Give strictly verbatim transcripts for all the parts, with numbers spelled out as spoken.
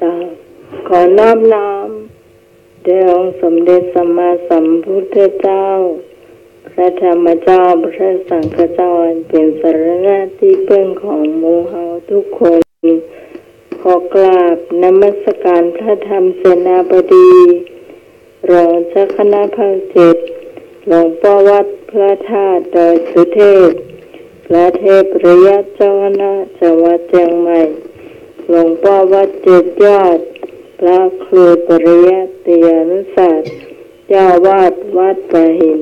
เจ้า ขอนอบน้อมแด่องค์สมเด็จสัมมาสัมพุทธเจ้า พระธรรมเจ้า พระสังฆเจ้า อันเป๋นสรณะตี้เปิ้งของหมู่เฮาทุกคน ขอกราบนมัสการพระธรรมเสนาบดี รองเจ้าคณะภาคเจ็ด หลวงป้อวัดพระธาตุดอยสุเทพ พระเทพปริยัติเจ้าคณะจังหวัดเจียงใหม่ หลวงป้อวัดเจ็ดยอด พระครูปริยัติยานุศาสตร์ เจ้าอาวาสวัดป่าหิน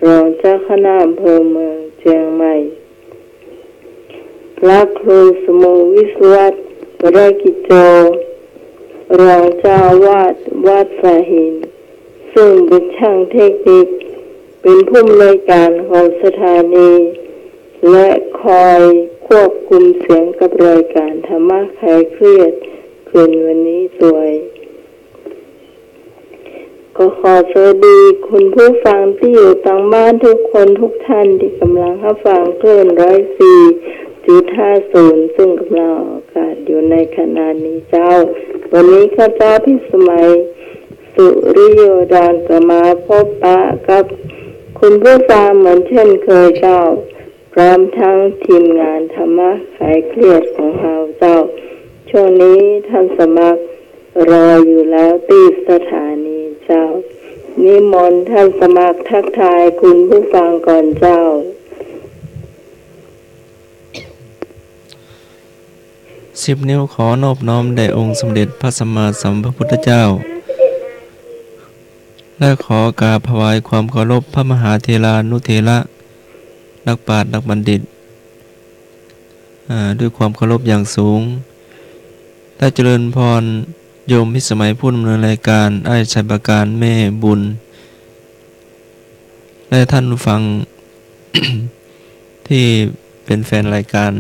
รองเจ้าคณะอำเภอเมืองเจียงใหม่ พระครูสมุวิศวัตร วรกิจโจ รองเจ้าอาวาสวัดป่าหิน ซึ่งเป๋นจ้างเทคนิค เป๋นผู้อำนวยการของสถานี และคอยควบคุมเสียงกับรายการธรรมะคลายเครียดคืนวันนี้ตวย ก็ขอสวัสดีคุณผู้ฟังตี้อยู่ตางบ้านทุกคนทุกท่านตี้ก่ำลังฮับฟังคลื่นร้อยสี่จุดห้าศูนย์ ซึ่งก่ำลังออกอากาศอยู่ในขณะนี้เจ้า วันนี้ข้าเจ้าพิสมัย สุริโยดรก็มาพบปะกับคุณผู้ฟังเหมือนเช่นเคยเจ้า พร้อมทั้งทีมงานธรรมะคลายเครียดของเฮาเจ้า ช่วงนี้ท่านสมัครรออยู่แล้วตี้สถานีเจ้า นิมนต์ท่านสมัครทักทายคุณผู้ฟังก่อนเจ้า สิบนิ้วขอนอบน้อมแด่องค์สมเด็จพระสัมมาสัมพุทธเจ้า และขอกราบถวายความเคารพพระมหาเถรานุเถระ นักปราชญ์นักบัณฑิต อ่า ด้วยความเคารพอย่างสูง และเจริญพรโยมพิสมัยผู้ดำเนินรายการ อ้ายชัยประการ แม่บุญ และท่านผู้ฟัง ที่เป็นแฟนรายการ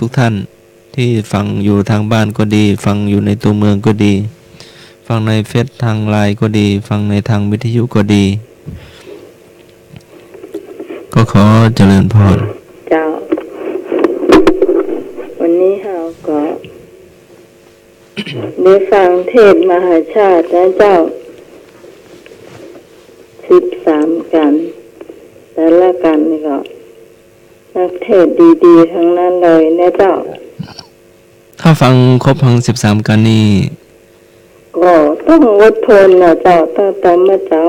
ทุกๆ ท่าน ที่ฟังอยู่ทางบ้านก็ดี ฟังอยู่ในตัวเมืองก็ดี ฟังในเฟซทางไลน์ก็ดี ฟังในทางวิทยุก็ดี ก็ขอเจริญพร เจ้า วันนี้เฮาก็ ได้ฟังเทศน์มหาชาตินะเจ้า สิบสามกัณฑ์ แต่ละกัณฑ์นี่ก็นักเทศน์ดีๆ ทั้งนั้นเลยนะเจ้า ถ้าฟังครบทั้งสิบสามกัณฑ์นี่ ก็ต้องอดทนนะเจ้า ต้องตามเมื่อเจ้า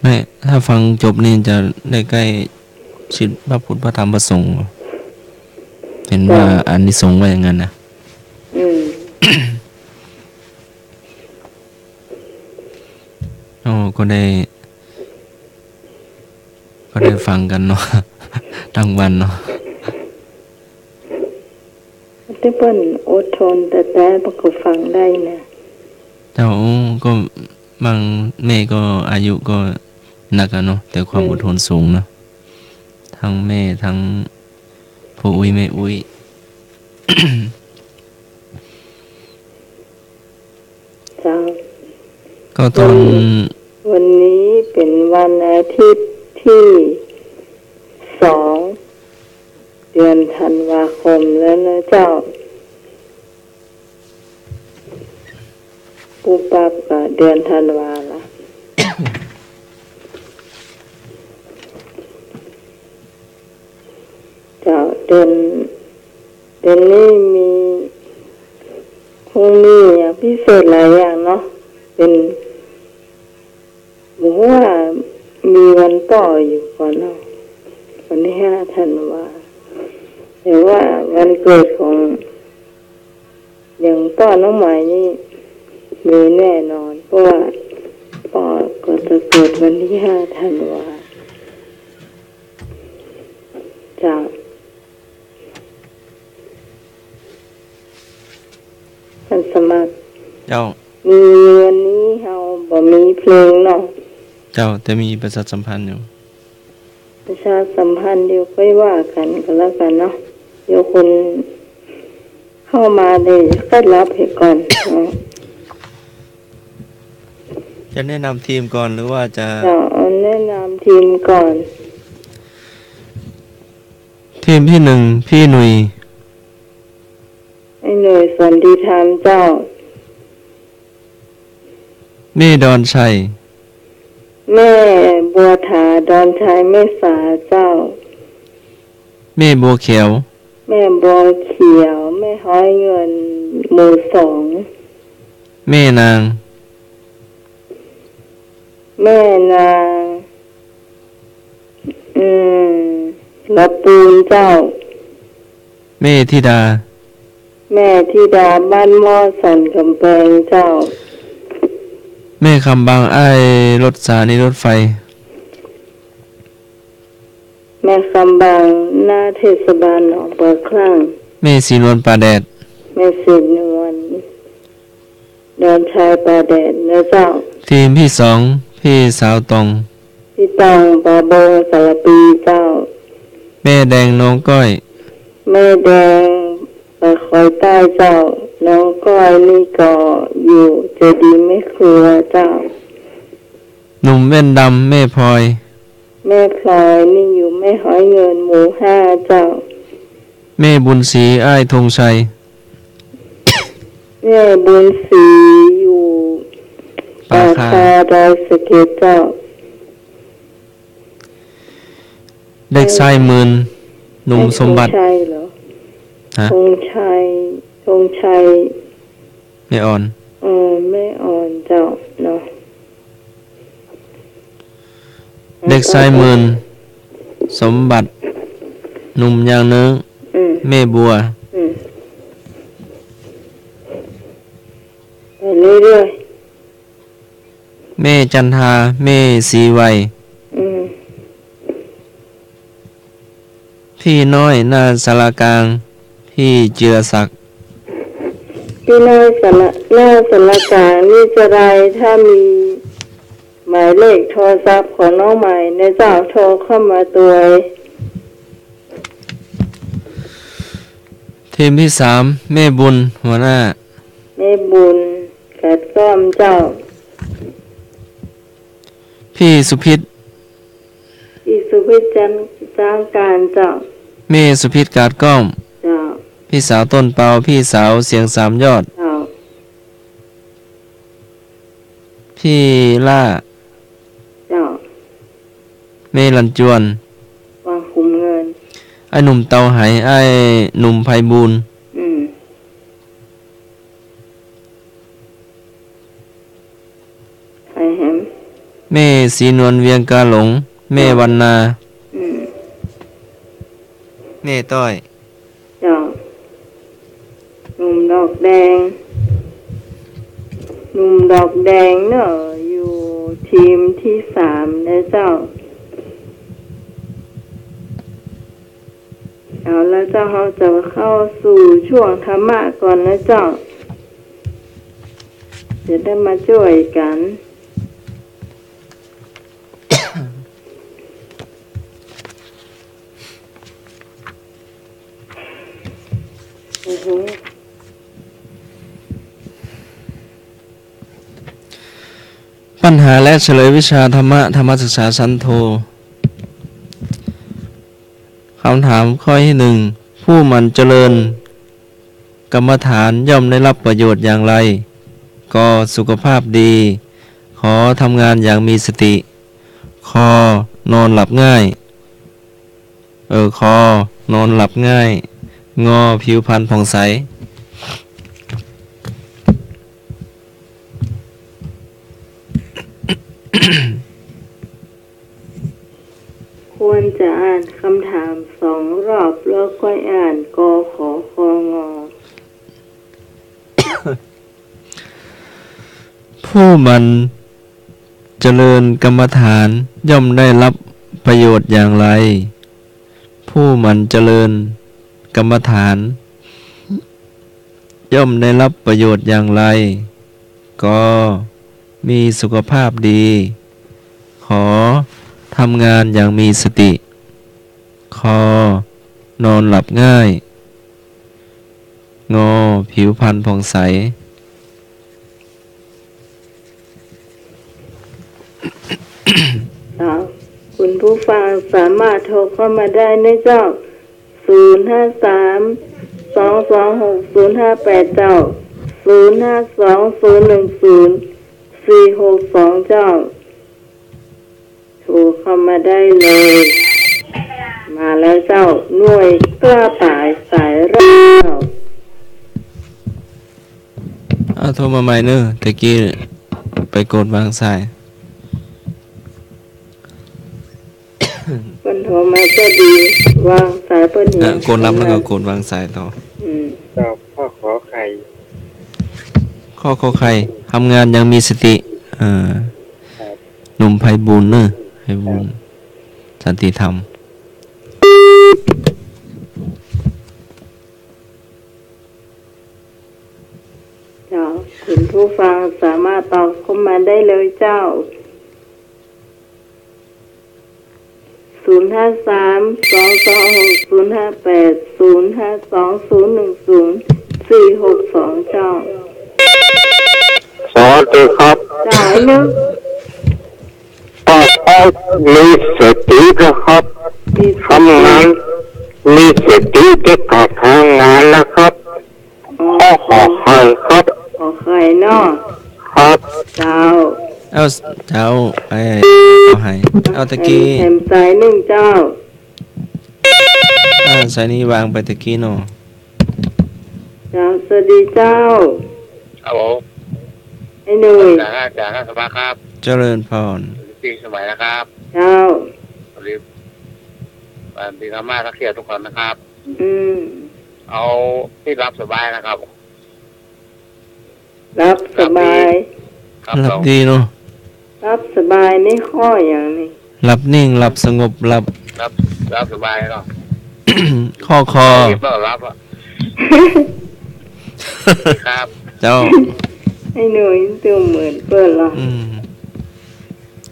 แม่ ถ้าฟังจบนี่จะได้ใกล้ชิดพระพุทธพระธรรมพระสงฆ์เหรอ เห็นว่า เจ้า อานิสงส์ว่าอย่างนั้นนะ อืม อ๋อ ก็ได้ ก็ได้ฟังกันเนาะ ทั้งวันเนาะ แต่เปิ้นอดทนแต๊ๆ เปิ้นก็ฟังได้นะ เจ้า โอ้ ก็บางแม่ก็อายุก็นักอะเนาะ แต่ความ อืม อดทนสูงเนาะ ทั้งแม่ทั้งพ่ออุ๊ยแม่อุ๊ย เจ้า ก็ตอน วัน วันนี้เป๋นวันอาทิตย์ตี้สอง เดือนธันวาคมแล้วนะเจ้า ปุ๊บปั๊บก็เดือนธันวาละ เจ้า เดือน เดือนนี้มี คงมีอย่างพิเศษหลายอย่างเนาะ เป๋น บ่ฮู้ว่ามีวันป้ออยู่ก่อเนาะ วันตี้ห้าธันวา แต่ว่าวันเกิดของ อย่างป้อน้องไหมนี่ มีแน่นอน เพราะว่าป้อก็จะเกิดวันตี้ห้าธันวา เจ้า ท่านสมัคร เจ้า มีวันนี้เฮาบ่มีเพลงเนาะ เจ้า แต่มีประชาสัมพันธ์อยู่ ประชาสัมพันธ์เดี๋ยวค่อยว่ากั๋นก็แล้วกั๋นเนาะ เดี๋ยวคนเข้ามาเดี๋ยวค่อยรับหื้อก่อนเนาะ จะแนะนำทีมก่อนหรือว่าจะ เจ้า เอาแนะนำทีมก่อน ทีมที่หนึ่ง พี่หนุ่ย ในหน่วยสันติธรรมเจ้า แม่ดอนชัย แม่บัวถา ดอนชัย แม่สาเจ้า แม่บัวเขียว แม่บัวเขียว แม่ฮ้อยเงิน หมู่สอง แม่นาง แม่นาง อืม ละปูนเจ้า แม่ธิดา แม่ธิดา บ้านหม้อสันกำแพงเจ้า แม่คำบาง อ้ายรถสถานีรถไฟ แม่คำบาง หน้าเทศบาลหนองปลาคลั่ง แม่ศรีนวล ป่าแดด แม่ศรีนวล ดอนชัย ป่าแดดนะเจ้า ทีมตี้สอง พี่สาวตอง พี่ตอง ป่าบง สารภีเจ้า แม่แดง น้องก้อย แม่แดง ป่าคอยใต้เจ้า น้องก้อยนี่ก็อยู่เจดีย์แม่ครัวเจ้า หนุ่มแว่นดำ แม่พลอย แม่พลอยนี่อยู่แม่ฮ้อยเงิน หมู่ห้าเจ้า แม่บุญศรี อ้ายธงชัย แม่บุญศรีอยู่ ป่าคา ป่าคา ดอยสะเก็ดเจ้า เด็กชายหมื่น หนุ่มสมบัติ ธงชัยเหรอ ฮะ ธงชัย ธงชัย แม่อ่อน เออ แม่อ่อนเจ้าเนาะ เด็กชายหมื่น สมบัติ หนุ่มยางเนิ้ง อืม แม่บัว อืม ไปเรื่อยๆ แม่จันทา แม่ศรีไวย อืม พี่น้อย หน้าศาลากลาง พี่จิรศักดิ์ พี่น้อยศาลา หน้าศาลากลางนี่จะได้ ถ้ามีหมายเลขโทรศัพท์ของน้องใหม่นะเจ้า โทรเข้ามาตวย ทีมตี้สาม แม่บุญ หัวหน้า แม่บุญ กาดก้อมเจ้า พี่สุพิษ พี่สุพิษ จัน จ้างการเจ้า แม่สุพิษ กาดก้อม เจ้า พี่สาวต้นเปา พี่สาวเสียงสามยอด เจ้า พี่ล่า เจ้า แม่ลันจวน วังขุมเงิน อ้ายหนุ่มเตาไห อ้ายหนุ่มไพบูลย์ อืม ไพแฮม แม่ศรีนวล เวียงกาหลง แม่วรรณา อืม แม่ต้อย เจ้า หนุ่มดอกแดง หนุ่มดอกแดงเนาะ อยู่ทีมตี้สามนะเจ้า เอาละเจ้า เฮาจะเข้าสู่ช่วงธรรมะก่อนนะเจ้า จะได้มาจ้วยกั๋น โอ้โห ปัญหาและเฉลยวิชาธรรมะ ธรรมศึกษาชั้นโท คำถามข้อตี้หนึ่ง ผู้หมั่นเจริญกรรมฐานย่อมได้รับประโยชน์อย่างไร ก สุขภาพดี ข ทำงานอย่างมีสติ ค นอนหลับง่าย เออ ค นอนหลับง่าย ง ผิวพรรณผ่องใส ควรจะอ่านคำถามสองรอบ แล้วค่อยอ่าน ก ข ค ง ผู้หมั่นเจริญกรรมฐานย่อมได้รับประโยชน์อย่างไร ผู้หมั่นเจริญกรรมฐานย่อมได้รับประโยชน์อย่างไร ก มีสุขภาพดี ข ทำงานอย่างมีสติ ค นอนหลับง่าย ง ผิวพรรณผ่องใส ค่ะ คุณผู้ฟังสามารถโทรเข้ามาได้นะเจ้า ศูนย์ห้าสาม สองสองหกศูนย์ห้าแปด เจ้า ศูนย์ห้าสองศูนย์หนึ่งศูนย์สี่หกสอง เจ้า โทรเข้ามาได้เลย มาแล้วเจ้า หน่วยกล้าต๋ายสายแรก เจ้า เอาโทรมาใหม่เนอะ ตะกี้ไปกดวางสาย เปิ้นโทรมาจะดี วางสายเปิ้น เออ เหีย กดรับแล้วก็กดวางสายต่อ อืม เจ้า ข้อขอไข่ ข้อขอไข่ ทำงานอย่างมีสติ เออ ครับ หนุ่มไพบูลย์เนอะ ไพบูลย์ ครับ สันติธรรม เจ้า คุณผู้ฟังสามารถตอบเข้ามาได้เลยเจ้า ศูนย์ห้าสามสองสองหกศูนย์ห้าแปด ศูนย์ห้าสองศูนย์หนึ่งศูนย์สี่หกสอง เจ้า สวัสดีครับ เจ้า ไอ้นึก ก็ต้องมีสตินะครับ มีสติ ทำงาน มีสติในการทำงานนะครับ อ๋อ ข้อขอไข่ครับ ขอไข่เนาะ ครับ เจ้า เอา เจ้า ไอ้ เอาให้ เอาตะกี้ แถม แถมสายนึ่งเจ้า อ่า สายนี้วางไปตะกี้เนาะ เจ้า สวัสดีเจ้า ครับผม ไอ้หนุ่ย จ๋า จ๋า สบายครับ เจริญพร ปีใหม่นะครับ เจ้า สวัสดี วันปีใหม่มาทักเที่ยวทุกคนนะครับ อืม เอาที่หลับสบายนะครับ หลับสบาย หลับดี ครับ หลับดีเนาะ หลับสบายนี่ข้ออย่างนี้ หลับนิ่ง หลับสงบ หลับ หลับ หลับสบายเนาะ ข้อคอ หลับอะ ครับ เจ้า ไอ้หนุ่ยตัวเหมือนเปิ้นเหรอ อืม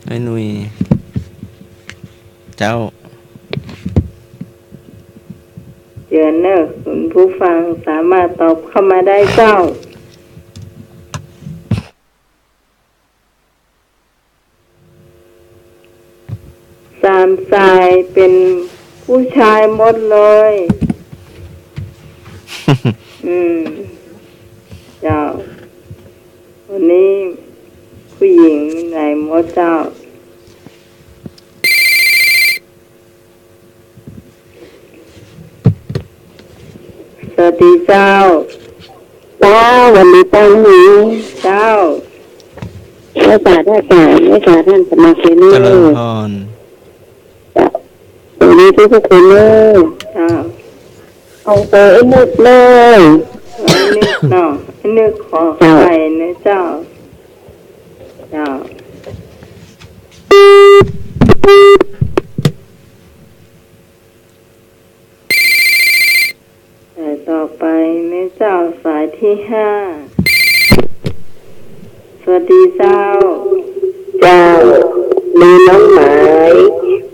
ไอ้หนุ่ย เจ้า เจิญเนอะ คุณผู้ฟังสามารถตอบเข้ามาได้เจ้า สามสายเป๋นผู้ชายหมดเลย อืม เจ้า วันนี้ผู้หญิงไหนหมดเจ้า สวัสดีเจ้า เจ้า สวัสดีเจ้าหญิง เจ้า ไหว้สาท่านอาจารย์ ไหว้สาท่านสมาชิก เจริญพร เจ้า สวัสดีทุกๆคนเนอะ เจ้า เอาเบอร์ไอ้นึกเลย ไอ้นึกเนาะ ไอ้นึกขอ เจ้า ไข่นะเจ้า เจ้า สายต่อไปนะเจ้า สายที่ห้า สวัสดีเจ้า เจ้า มีน้องหมาย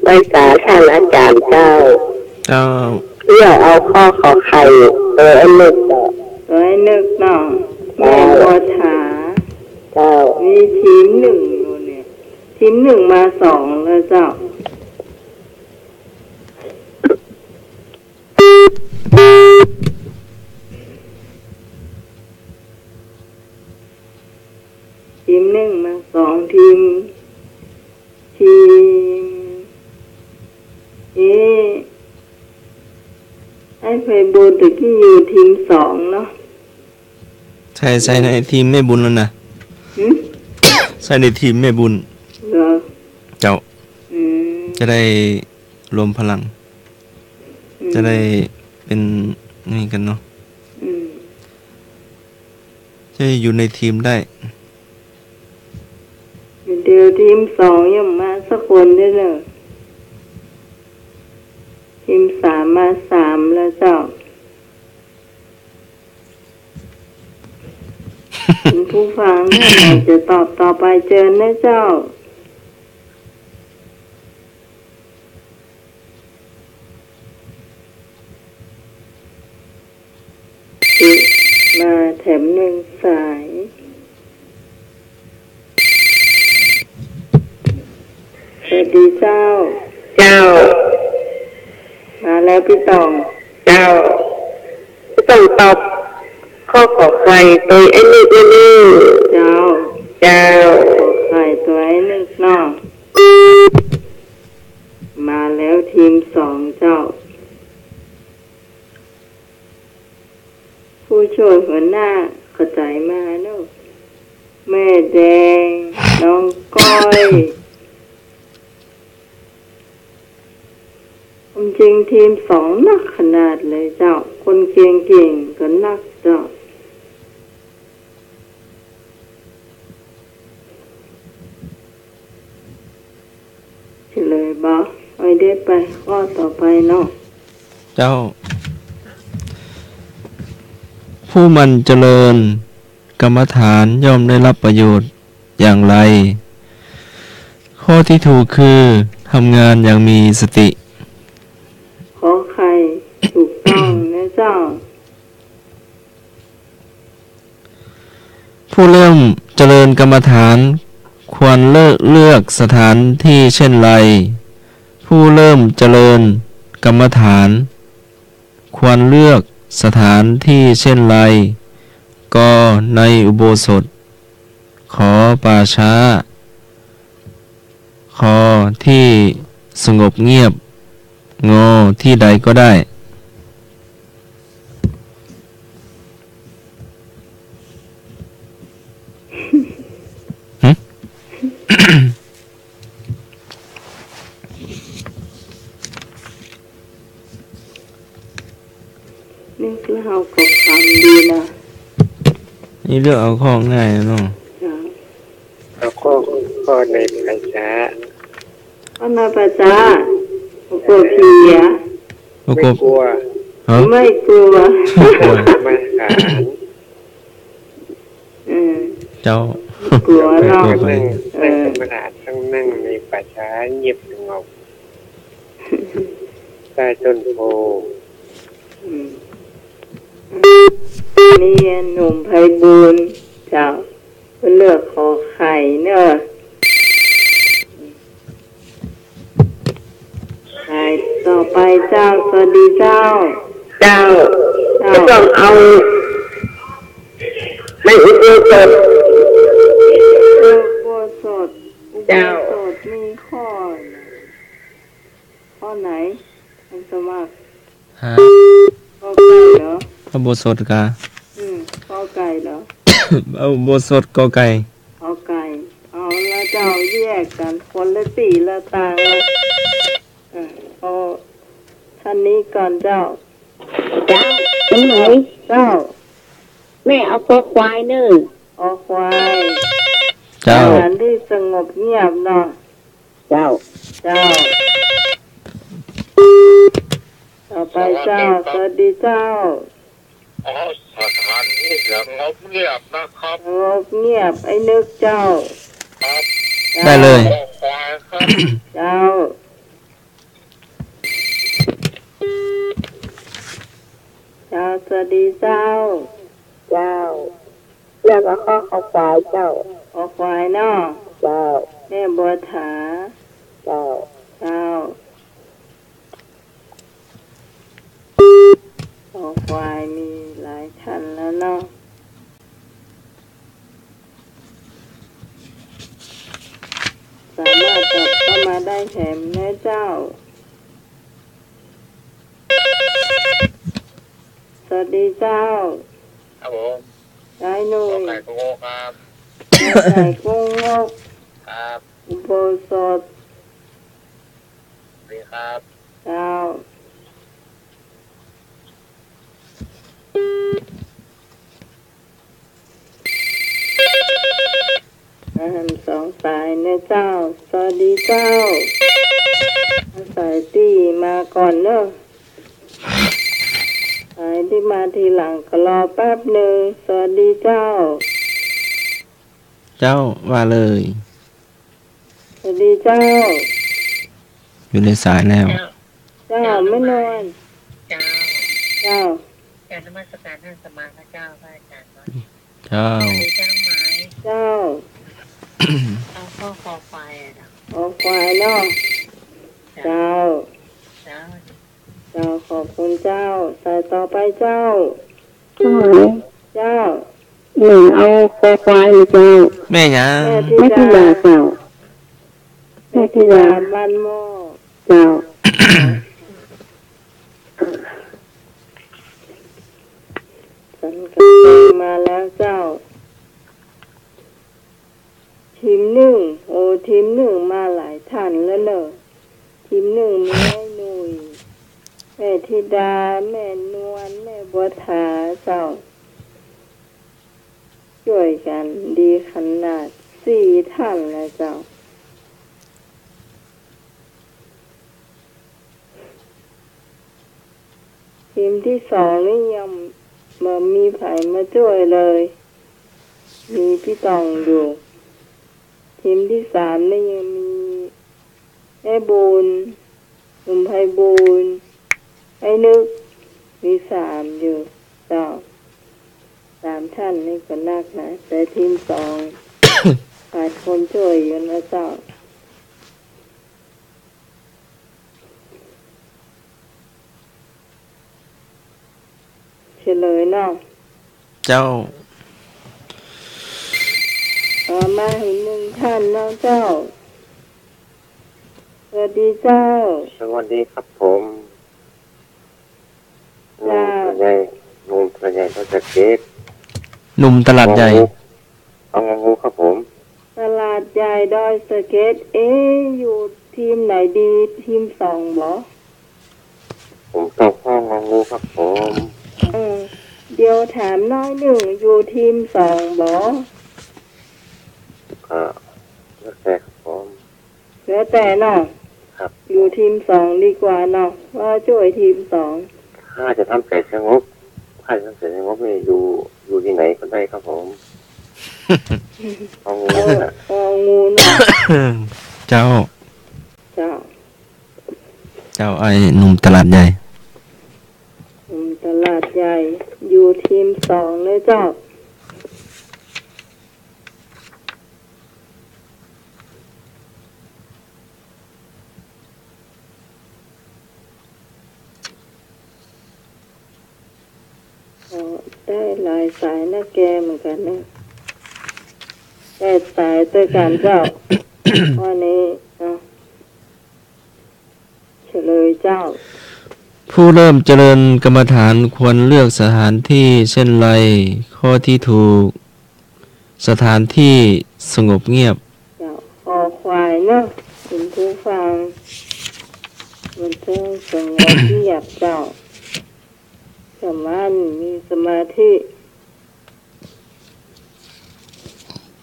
ไหว้สาท่านอาจารย์เจ้า เจ้า เพื่อเอาข้อขอไข่ เออ ไอ้นึกเจ้า เออ ไอ้นึกเนาะ แม่บัวถา เจ้า มีทีมหนึ่งอยู่เนี่ย ทีมหนึ่งมาสองแล้วเจ้า ทีมหนึ่งมาสองทีม ทีม เอ๊ะ ไอ้ไพบูลย์ตะกี้อยู่ทีมสองเนาะ ใส่ ใส่ในทีมแม่บุญแล้วนะ หืม ใส่ในทีมแม่บุญ เหรอ เจ้า อืม จะได้รวมพลัง อืม จะได้เป๋นนี่กั๋นเนาะ อืม จะอยู่ในทีมได้ เดี๋ยวทีมสองยังมาสักคนด้วยเนอะ ทีมสามมาสามแล้วเจ้า คุณผู้ฟังท่านไหนจะตอบต่อไปเจิญนะเจ้า มาแถมหนึ่งสาย สวัสดีเจ้า เจ้า มาแล้วปี้ต่อง เจ้า ต้องตอบข้อขอไข่ตวยไอ้นึกแน่ๆ เจ้า เจ้า ขอไข่ตวยไอ้นึกเนาะ มาแล้วทีมสองเจ้า ผู้ช่วยหัวหน้า เข้าใจ๋มาเนาะ แม่แดง น้องก้อย ความจริงทีมสองนักขนาดเลยเจ้า คนเก่งๆ ก็นักเจ้า เฉลยบ่ เอาเด้อ ไปข้อต่อไปเนาะ เจ้า ผู้หมั่นเจริญกรรมฐานย่อมได้รับประโยชน์อย่างไร ข้อที่ถูกคือทำงานอย่างมีสติ ขอไข่ ถูกต้องนะเจ้า ผู้เริ่มเจริญกรรมฐานควรเลือก เลือกสถานที่เช่นไร ผู้เริ่มเจริญกรรมฐานควรเลือกสถานที่เช่นไร ก ในอุโบสถ ข ป่าช้า ค ที่สงบเงียบ ง ที่ใดก็ได้ หึ นึกแล้วเอาข้อความดีนะ นี่เลือกเอาข้อง่ายเนาะ เจ้า เอาข้อ ข้อในป่าช้า ข้อในป่าช้า บ่กลัวผีอะ บ่กลัว ไม่กลัว ฮะ ไม่กลัว ไม่กลัว มาตรฐาน อืม เจ้า กลัวเนาะ ไม่กลัว เออ นั่งธรรมดา ต้องนั่งในป่าช้าเงียบสงบ ใต้ต้นโพธิ์ อืม นี่หนุ่มไพบูลย์ เจ้า เพิ่นเลือกขอไข่เนาะ สายต่อไปเจ้า สวัสดีเจ้า เจ้า เจ้า ต้องเอาในอุโบสถ อุโบสถ เจ้า อุโบสถมีข้อ ข้อไหน ท่านสมัคร ฮะ ก.ไก่เหรอ พระอุโบสถกา อืม ก.ไก่เหรอ พระอุโบสถ ก.ไก่ ก.ไก่ เอาละเจ้า แยกกั๋นคนละตี้ละตางละ เออ เอาท่านนี้ก่อนเจ้า เจ้า ตรงไหน เจ้า แม่เอาคอควายเน่อ คอควาย เจ้า สถานที่สงบเงียบเนาะ เจ้า เจ้า ต่อไปเจ้า สวัสดีเจ้า ขอสถานที่สงบเงียบนะครับ สงบเงียบ ไอ้นึกเจ้า ครับ ได้เลย คอควายครับ เจ้า เจ้า สวัสดีเจ้า เจ้า เลือกเอาข้อคอควายเจ้า คอควายเนาะ เจ้า แม่บัวถา เจ้า เจ้า คอควายมีหลายท่านแล้วเนาะ สามารถตอบเข้ามาได้แถมนะเจ้า สวัสดีเจ้า ครับผม ยายหนุ่ย ก.ไก่ ก.ง.ครับ ก.ไก่ ก.ง. ครับ อุโบสถ สวัสดีครับ เจ้า อ่า สองสายนะเจ้า สวัสดีเจ้า สายตี้มาก่อนเนอะ สายตี้มาทีหลังก็รอแป๊บหนึ่ง สวัสดีเจ้า เจ้า ว่าเลย สวัสดีเจ้า อยู่ในสายแล้ว เจ้า เจ้า แม่นวล เจ้า เจ้า กราบนมัสการท่านสมานพระเจ้า พระอาจารย์เนาะ เจ้า สวัสดีเจ้าน้องไม้ เจ้า เอาข้อคอควายอะเนาะ คอควายเนาะ เจ้า เจ้า เจ้า เจ้า ขอบคุณเจ้า สายต่อไปเจ้า เจ้า เจ้า หนึ่งเอาคอควายเลยเจ้า แม่หยัง แม่ธิดา แม่ธิดาเจ้า แม่ธิดา แม่ธิดาบ้านหม้อ เจ้า สันกำแพงมาแล้วเจ้า ทีมหนึ่ง โอ้ ทีมหนึ่งมาหลายท่านแล้วเนอะ ทีมหนึ่งมีแม่หนุ่ย แม่ธิดา แม่นวล แม่บัวถาเจ้า ช่วยกั๋นดีขนาด สี่ท่านแล้วเจ้า ทีมตี้สองนี่ยังบ่มีใผมาจ้วยเลย มีปี้ต่องอยู่ ทีมตี้สามนี่ยังมีไอ้บุญ หนุ่มไพบูลย์ ไอ้นึก มีสามอยู่เจ้า สามท่านนี่ก็นักนะ แต่ทีมสอง ขาดคนจ้วยอยู่นะเจ้า เฉลยเนาะ เจ้า เอามาหื้อหนึ่งท่านเนาะเจ้า สวัสดีเจ้า สวัสดีครับผม เจ้า หนุ่มตลาดใหญ่ หนุ่มตลาดใหญ่ดอยสะเก็ด หนุ่มตลาดใหญ่ งองู เอางองูครับผม ตลาดใหญ่ดอยสะเก็ด เอ๊ะ อยู่ทีมไหนดี ทีมสองบ่ ผมเข้าข้องงองูครับผม เออ เดี๋ยวถามหน้อยนึ่ง อยู่ทีมสองบ่ ก็แล้วแต่ครับผม แล้วแต่เนาะ ครับ อยู่ทีมสองดีกว่าเนาะ ว่าจ้วยทีมสอง ถ้าจะทำใจ๋สงบ ถ้าจะทำใจ๋สงบนี่อยู่ อยู่ตี้ไหนก็ได้ครับผม เอางองูนะ เอางองูเนาะ เจ้า เจ้า เจ้า ไอ้หนุ่มตลาดใหญ่ หนุ่มตลาดใหญ่ อยู่ทีมสองเลยเจ้า ก็ได้หลายสายนะแกเหมือนกั๋นนะ แปดสายตวยกั๋นเจ้า วันนี้เนาะ เฉลยเจ้า ผู้เริ่มเจริญกรรมฐานควรเลือกสถานที่เช่นไร ข้อที่ถูก สถานที่สงบเงียบ เจ้า คอควายเนาะ คุณผู้ฟัง มันต้องสงบเงียบเจ้า สมาธิ มีสมาธิ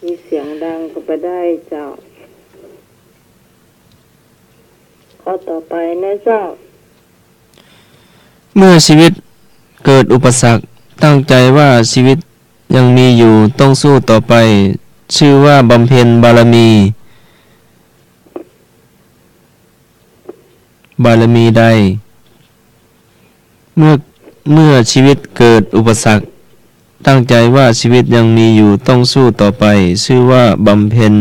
มีเสียงดังก็บ่ได้เจ้า ข้อต่อไปนะเจ้า เมื่อชีวิตเกิดอุปสรรค ตั้งใจว่าชีวิตยังมีอยู่ ต้องสู้ต่อไป ชื่อว่าบำเพ็ญบารมี บารมีใด เมื่อ เมื่อชีวิตเกิดอุปสรรค ตั้งใจว่าชีวิตยังมีอยู่ ต้องสู้ต่อไป ชื่อว่าบำเพ็ญ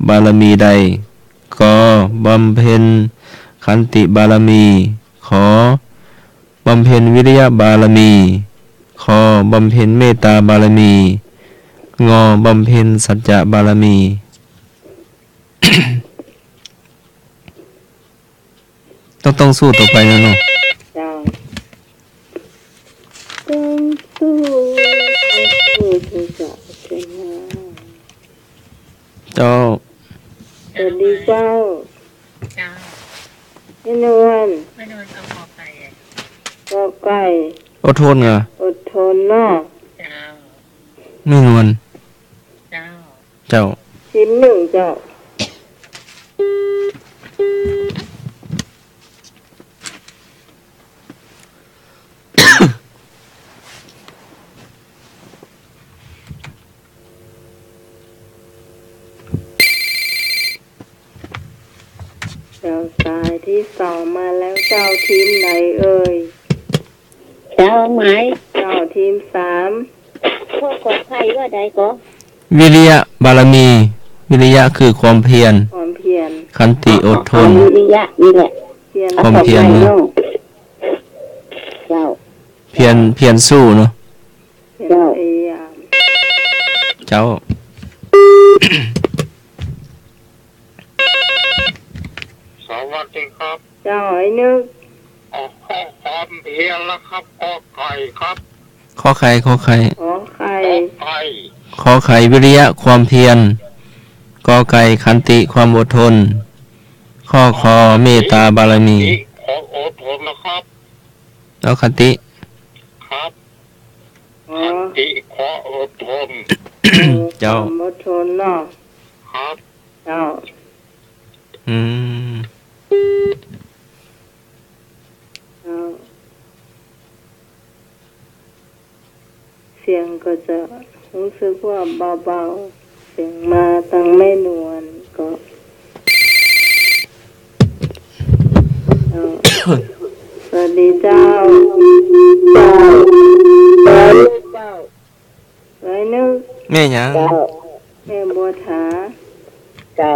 บารมีใด ก บำเพ็ญขันติบารมี ข บำเพ็ญวิริยะบารมี ค บำเพ็ญเมตตาบารมี ง บำเพ็ญสัจจะบารมี ต้อง ต้องสู้ต่อไปนะเนาะ เจ้า ต้องสู้ ต้องสู้ถึงจะชนะ เจ้า สวัสดีเจ้า เจ้า แม่นวล แม่นวลเอากอไก่อะ กอไก่ อดทนเหรอ อดทนเนาะ เจ้า แม่นวล เจ้า เจ้า ทีมหนึ่งเจ้า เจ้า สายที่สองมาแล้วเจ้า ทีมไหนเอ่ย เจ้า หมาย เจ้า ทีมสาม ข้อขอไข่ว่าใดก็ วิริยะบารมี วิริยะคือความเพียร ความเพียร ขันติ อดทน วิริยะนี่แหละ เพียร ความเพียรนะ เจ้า เพียร เพียรสู้เนาะ ขอไข่ ขอไข่ ขอไข่ ขอไข่ วิริยะความเพียร กอไก่ ขันติความอดทน ข้อคอ เมตตาบารมี ขันติ ขออดทนนะครับ เอาขันติ ครับ อ๋อ ขันติ ขออดทน เจ้า ความอดทนเนาะ ครับ เจ้า อืม เจ้า เสียงก็จะรู้สึกว่าเบาๆ เสียงมาตังแม่นวลก็ เจ้า สวัสดีเจ้า เจ้า เจ้า ไว้นึก แม่หยัง เจ้า แม่บัวถา เจ้า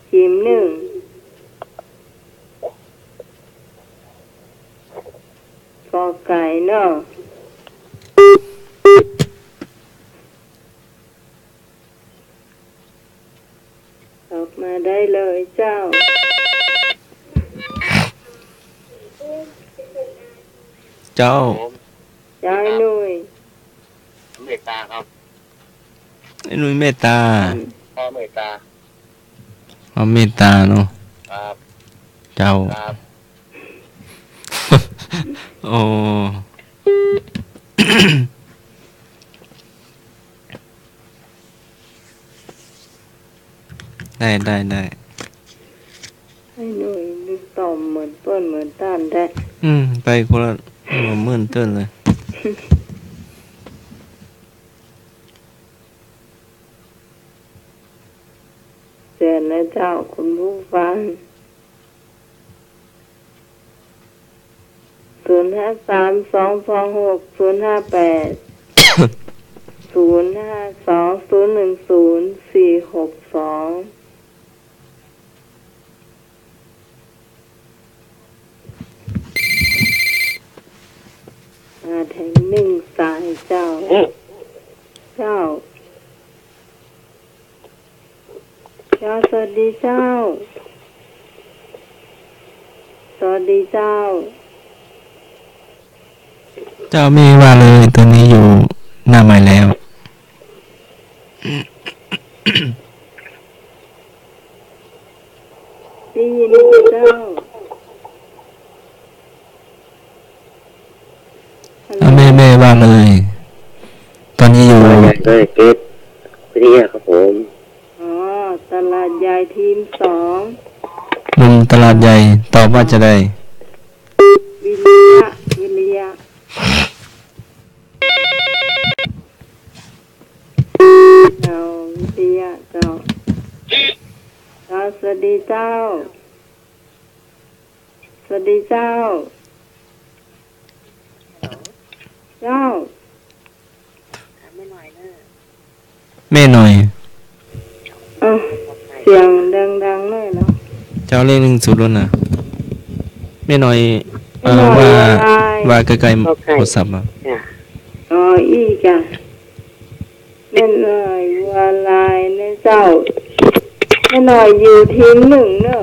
ทีมหนึ่ง กอไก่เนาะ ตอบมาได้เลยเจ้า เจ้า เจ้าหนุ่ย เมตตาครับ ไอ้หนุ่ยเมตตา อืม พ่อเมตตา พ่อเมตตาเนาะ ครับ เจ้า ครับ โอ้ ได้ ได้ ได้ ไอ้หนุ่ยนึกตอบเหมือนเปิ้นเหมือนต้านได้ อืม ไปคนละ เหมือนเติ้นเลย เชิญนะเจ้า คุณผู้ฟัง ศูนย์ห้าสาม สองสองหก ศูนย์ห้าแปด ศูนย์ห้าสอง ศูนย์หนึ่งศูนย์ สี่หกสอง มาแถมหนึ่งสายเจ้า เจ้า เจ้า สวัสดีเจ้า สวัสดีเจ้า เจ้า แม่ว่าเลย ต๋อนนี้อยู่หน้าไมค์แล้ว ได้ยินไหมเจ้า ฮัลโหล อ่ะ แม่ แม่ว่าเลย ต๋อนนี้อยู่ ว่าไง ก็เกตวิทยาครับผม อ๋อ ตลาดใหญ่ทีมสอง หนุ่มตลาดใหญ่ ตอบว่าจะใด วิริยะ วิริยะ เจ้า วิริยะ เจ้า เจ้า สวัสดีเจ้า สวัสดีเจ้า เจ้า แม่หน่อย เอ้า เสียงดังๆ หน่อยเนาะ เจ้า เลขหนึ่งศูนย์ แล้วนะ แม่หน่อย แม่หน่อย เอ่อ ว่า ว่าไง ว่าใกล้ๆ โทรศัพท์อะ จ้ะ อ๋อ อี้ก่ะ แม่หน่อยวัวลายนะเจ้า แม่หน่อยอยู่ทีมหนึ่งเนอะ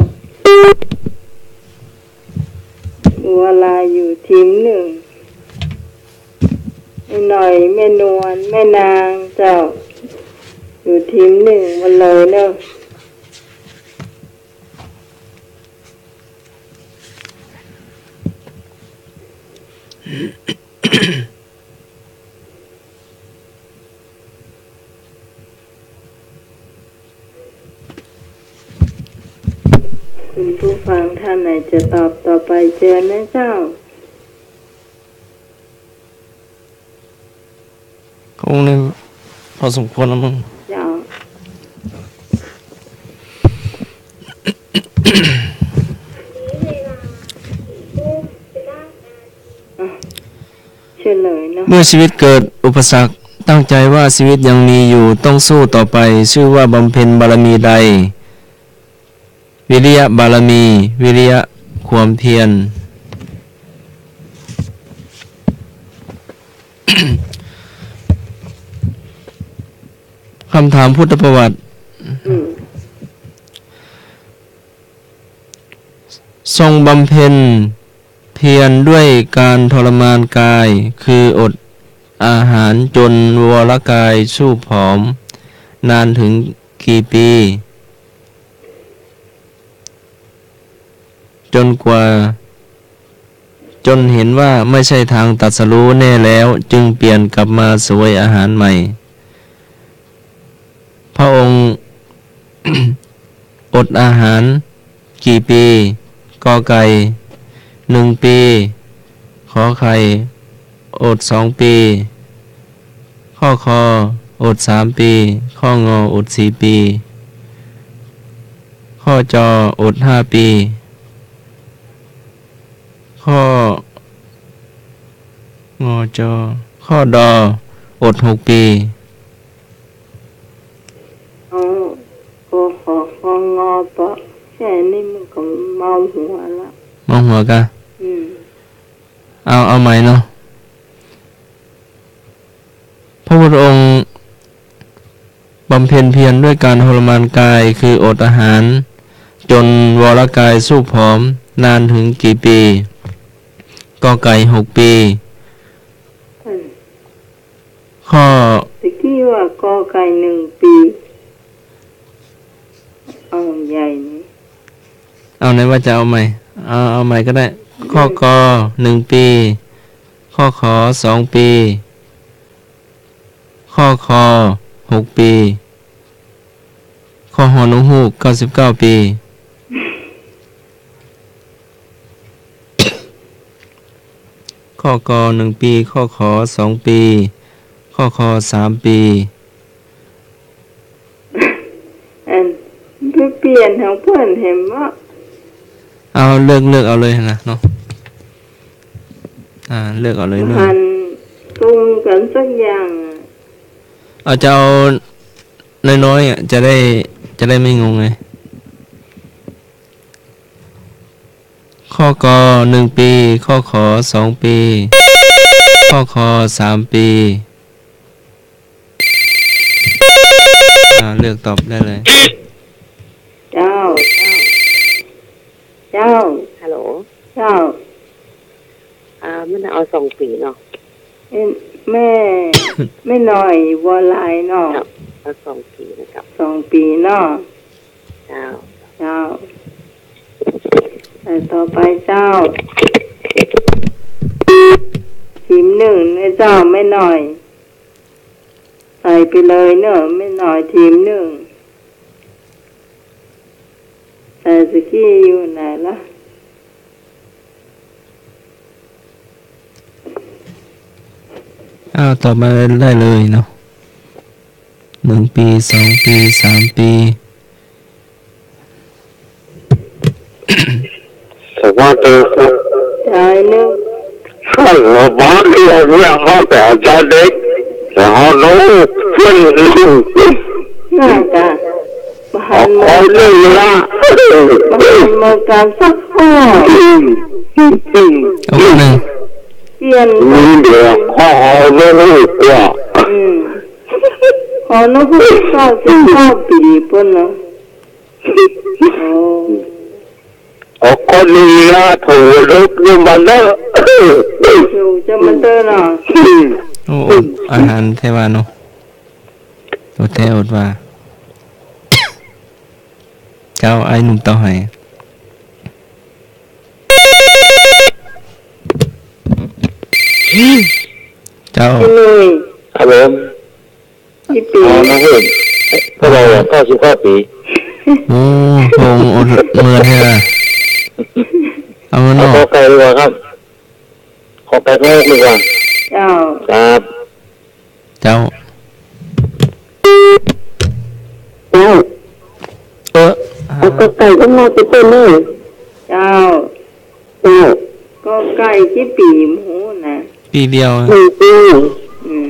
วัวลายอยู่ทีมหนึ่ง แม่หน่อย แม่นวล แม่นางเจ้า อยู่ทีมหนึ่งหมดเลยเนอะ คุณผู้ฟังท่านไหนจะตอบต่อไปเชิญนะเจ้า คงได้พอสมควรแล้วมั้ง เจ้า อ่ะ เฉลยเนาะ เมื่อชีวิตเกิดอุปสรรค ตั้งใจว่าชีวิตยังมีอยู่ ต้องสู้ต่อไป ชื่อว่าบำเพ็ญบารมีใด วิริยะบารมี วิริยะความเพียร คำถามพุทธประวัติ อืม ทรงบำเพ็ญเพียรด้วยการทรมานกาย คืออด อาหารจ๋นวรกายซูบผอม นานเถิงกี่ปี๋ จ๋นกว่า จ๋นหันว่าไม่ใจ้ตางตรัสฮู้แน่แล้ว จึงเปลี่ยนกลับมาเสวยอาหารใหม่ พระองค์อดอาหารกี่ปี๋ ก.ไก่ หนึ่งปี๋ ข.ไข่ อดสองปี๋ ข.ค อดสามปี๋ ข.ง อดสี่ปี๋ ข.จ อดห้าปี๋ ข.ง จ ข.ด อดหกปี๋ เอา ก.ข ข.ง ปะ แค่นี้มันก็เมาหัวละ เมาหัวกะ อืม เอา เอาใหม่เนาะ พระพุทธองค์บำเพ็ญเพียรด้วยการทรมานกาย คืออดอาหาร จ๋นวรกายซูบผอม นานเถิงกี่ปี๋ ก.ไก่ หกปี๋ อืม ข้อ ตะกี้ว่า ก.ไก่ หนึ่งปี๋ เอาใหญ่นี่ เอาไหนว่าจะเอาใหม่ เอา เอาใหม่ก็ได้ ข้อ ก หนึ่งปี๋ ข้อ ข สองปี๋ ข้อ ค หกปี๋ ข้อ ฮ นกฮูก เก้าสิบเก้าปี๋ ข้อ ก หนึ่งปี๋ ข้อ ข สองปี๋ ข้อ ค สามปี๋ อัน ไปเปลี่ยนของเปิ้นแหมบ่ เอา เลือก เลือกเอาเลยนะเนาะ อ่า เลือกเอาเลยเนาะ หันตรงกั๋นสักอย่างอะ เอา จะเอาน้อยๆ อ่ะ จะได้ จะได้ไม่งงไง ข้อ ก หนึ่งปี๋ ข้อ ข สองปี๋ ข้อ ค สามปี๋ อ่า เลือกตอบได้เลย เจ้า เจ้า เจ้า ฮัลโหล เจ้า อ่า มันเอาสองปี๋เนาะ เอ็น แม่ แม่น้อย บัวลายเนาะ ครับ เอาสองปี๋นะครับ สองปี๋เนาะ เจ้า เจ้า สายต่อไปเจ้า ทีมหนึ่งนะเจ้า แม่น้อย ใส่ไปเลยเนาะ แม่น้อย ทีมหนึ่ง ใส่สกี้อยู่ไหนล่ะ อ้าว ตอบมาได้เลยเนาะ หนึ่งปี๋ สองปี๋ สามปี๋ สวัสดีครับ จอยนึก ข้าสวัสดีครับ ข้าแต่อาจารย์เด็ก แต่เฮาโน้เพื่อน น่าจะ บ่หัน ขอเรื่องนี้ละ บ่หันมาการสักข้อ อืม อืม เอาข้อหนึ่ง เปลี่ยน มีเดี๋ยวข้อเอาเรื่องนี้กว่า อืม ขอนกฮูกเก้าสิบเก้าปี๋ปุ้นเนาะ โอ้ เอาข้อหนึ่งละ ถูกลบลงมาแล้ว ถูกจะมันเตอร์เนาะ อืม โอ้ อาหารไต้หวันเนาะ อดแท้อดว่า เจ้า ไอ้หนุ่มเต้าไห เจ้า ไอ้หนุ่ย ครับผม กี่ปี๋ อ๋อ นะเพื่อน เท่าไหร่อะ เก้าสิบเก้าปี๋ โอ้ พระองค์อดเมินแท้ เอาเมิน เอา เนาะ ขอไก่ดีกว่าครับ ขอไก่ข้อหกดีกว่า เจ้า ครับ เจ้า เจ้า เออ เอากอไก่ก็มาเป็นต้นเลย เจ้า เจ้า กอไก่กี่ปี๋หมูนะ ปี๋เดียว หนึ่งปี๋ อืม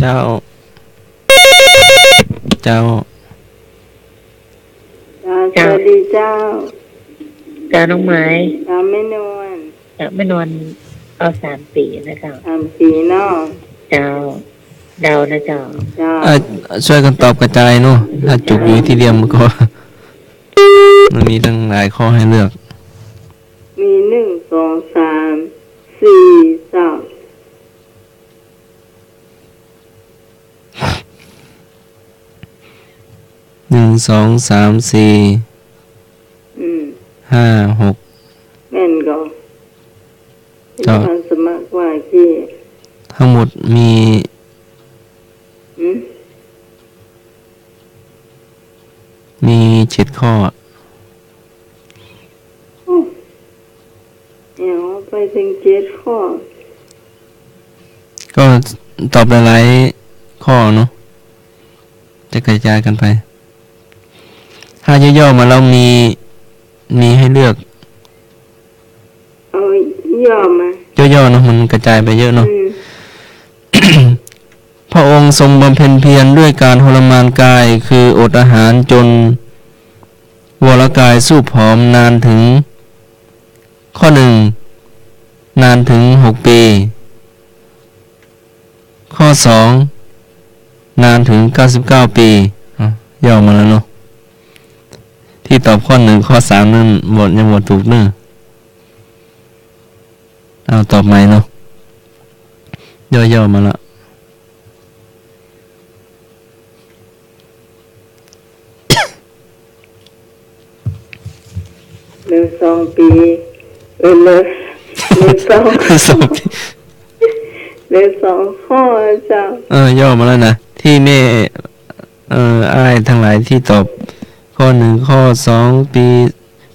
เจ้า เจ้า เจ้า เจ้า สวัสดีเจ้า เจ้าน้องไหม เจ้าแม่นวล เจ้าแม่นวล เอาสามปี๋นะเจ้า สามปี๋เนาะ เจ้า เดานะเจ้า เจ้า อ่ะ ช่วยกั๋นตอบกระจายเนาะ ถ้าจุกอยู่ตี้เดียวมันก็ มันมีตั้งหลายข้อให้เลือก มีหนึ่ง สอง สาม สี่ เจ้า หนึ่ง สอง สาม สี่ อืม ห้า หก แม่นก่อ เจ้า ที่ผ่านสมัครว่ากี้ ทั้งหมดมี อืม มีเจ็ดข้อ โอ้ เดี๋ยวไปถึงเจ็ดข้อ ก็ตอบหลายๆข้อเนาะ จะกระจายกันไป ถ้าย่อๆมาแล้วมี มีให้เลือก เอาย่อมา ย่อๆเนาะ มันกระจายไปเยอะเนาะ อืม พระองค์ทรงบำเพ็ญเพียรด้วยการทรมานกาย คืออดอาหารจนวรกายสู้ผอมนานถึง ข้อหนึ่ง นานถึงหกปี ข้อสอง นานถึงเก้าสิบเก้าปี อ่ะ ย่อมาแล้วเนาะ ที่ตอบข้อหนึ่ง ข้อสามนั่นบ่ ยังบ่ถูกเนาะ เอาตอบใหม่เนาะ ย่อๆมาละ เหลือสองปี เออ เหลือ เหลือสอง สองปี เหลือสองข้อเจ้า เออ ย่อมาแล้วนะ ตี้แม่ เอ่อ อ้ายตังหลายตี้ตอบ ข้อหนึ่ง ข้อสอง ปี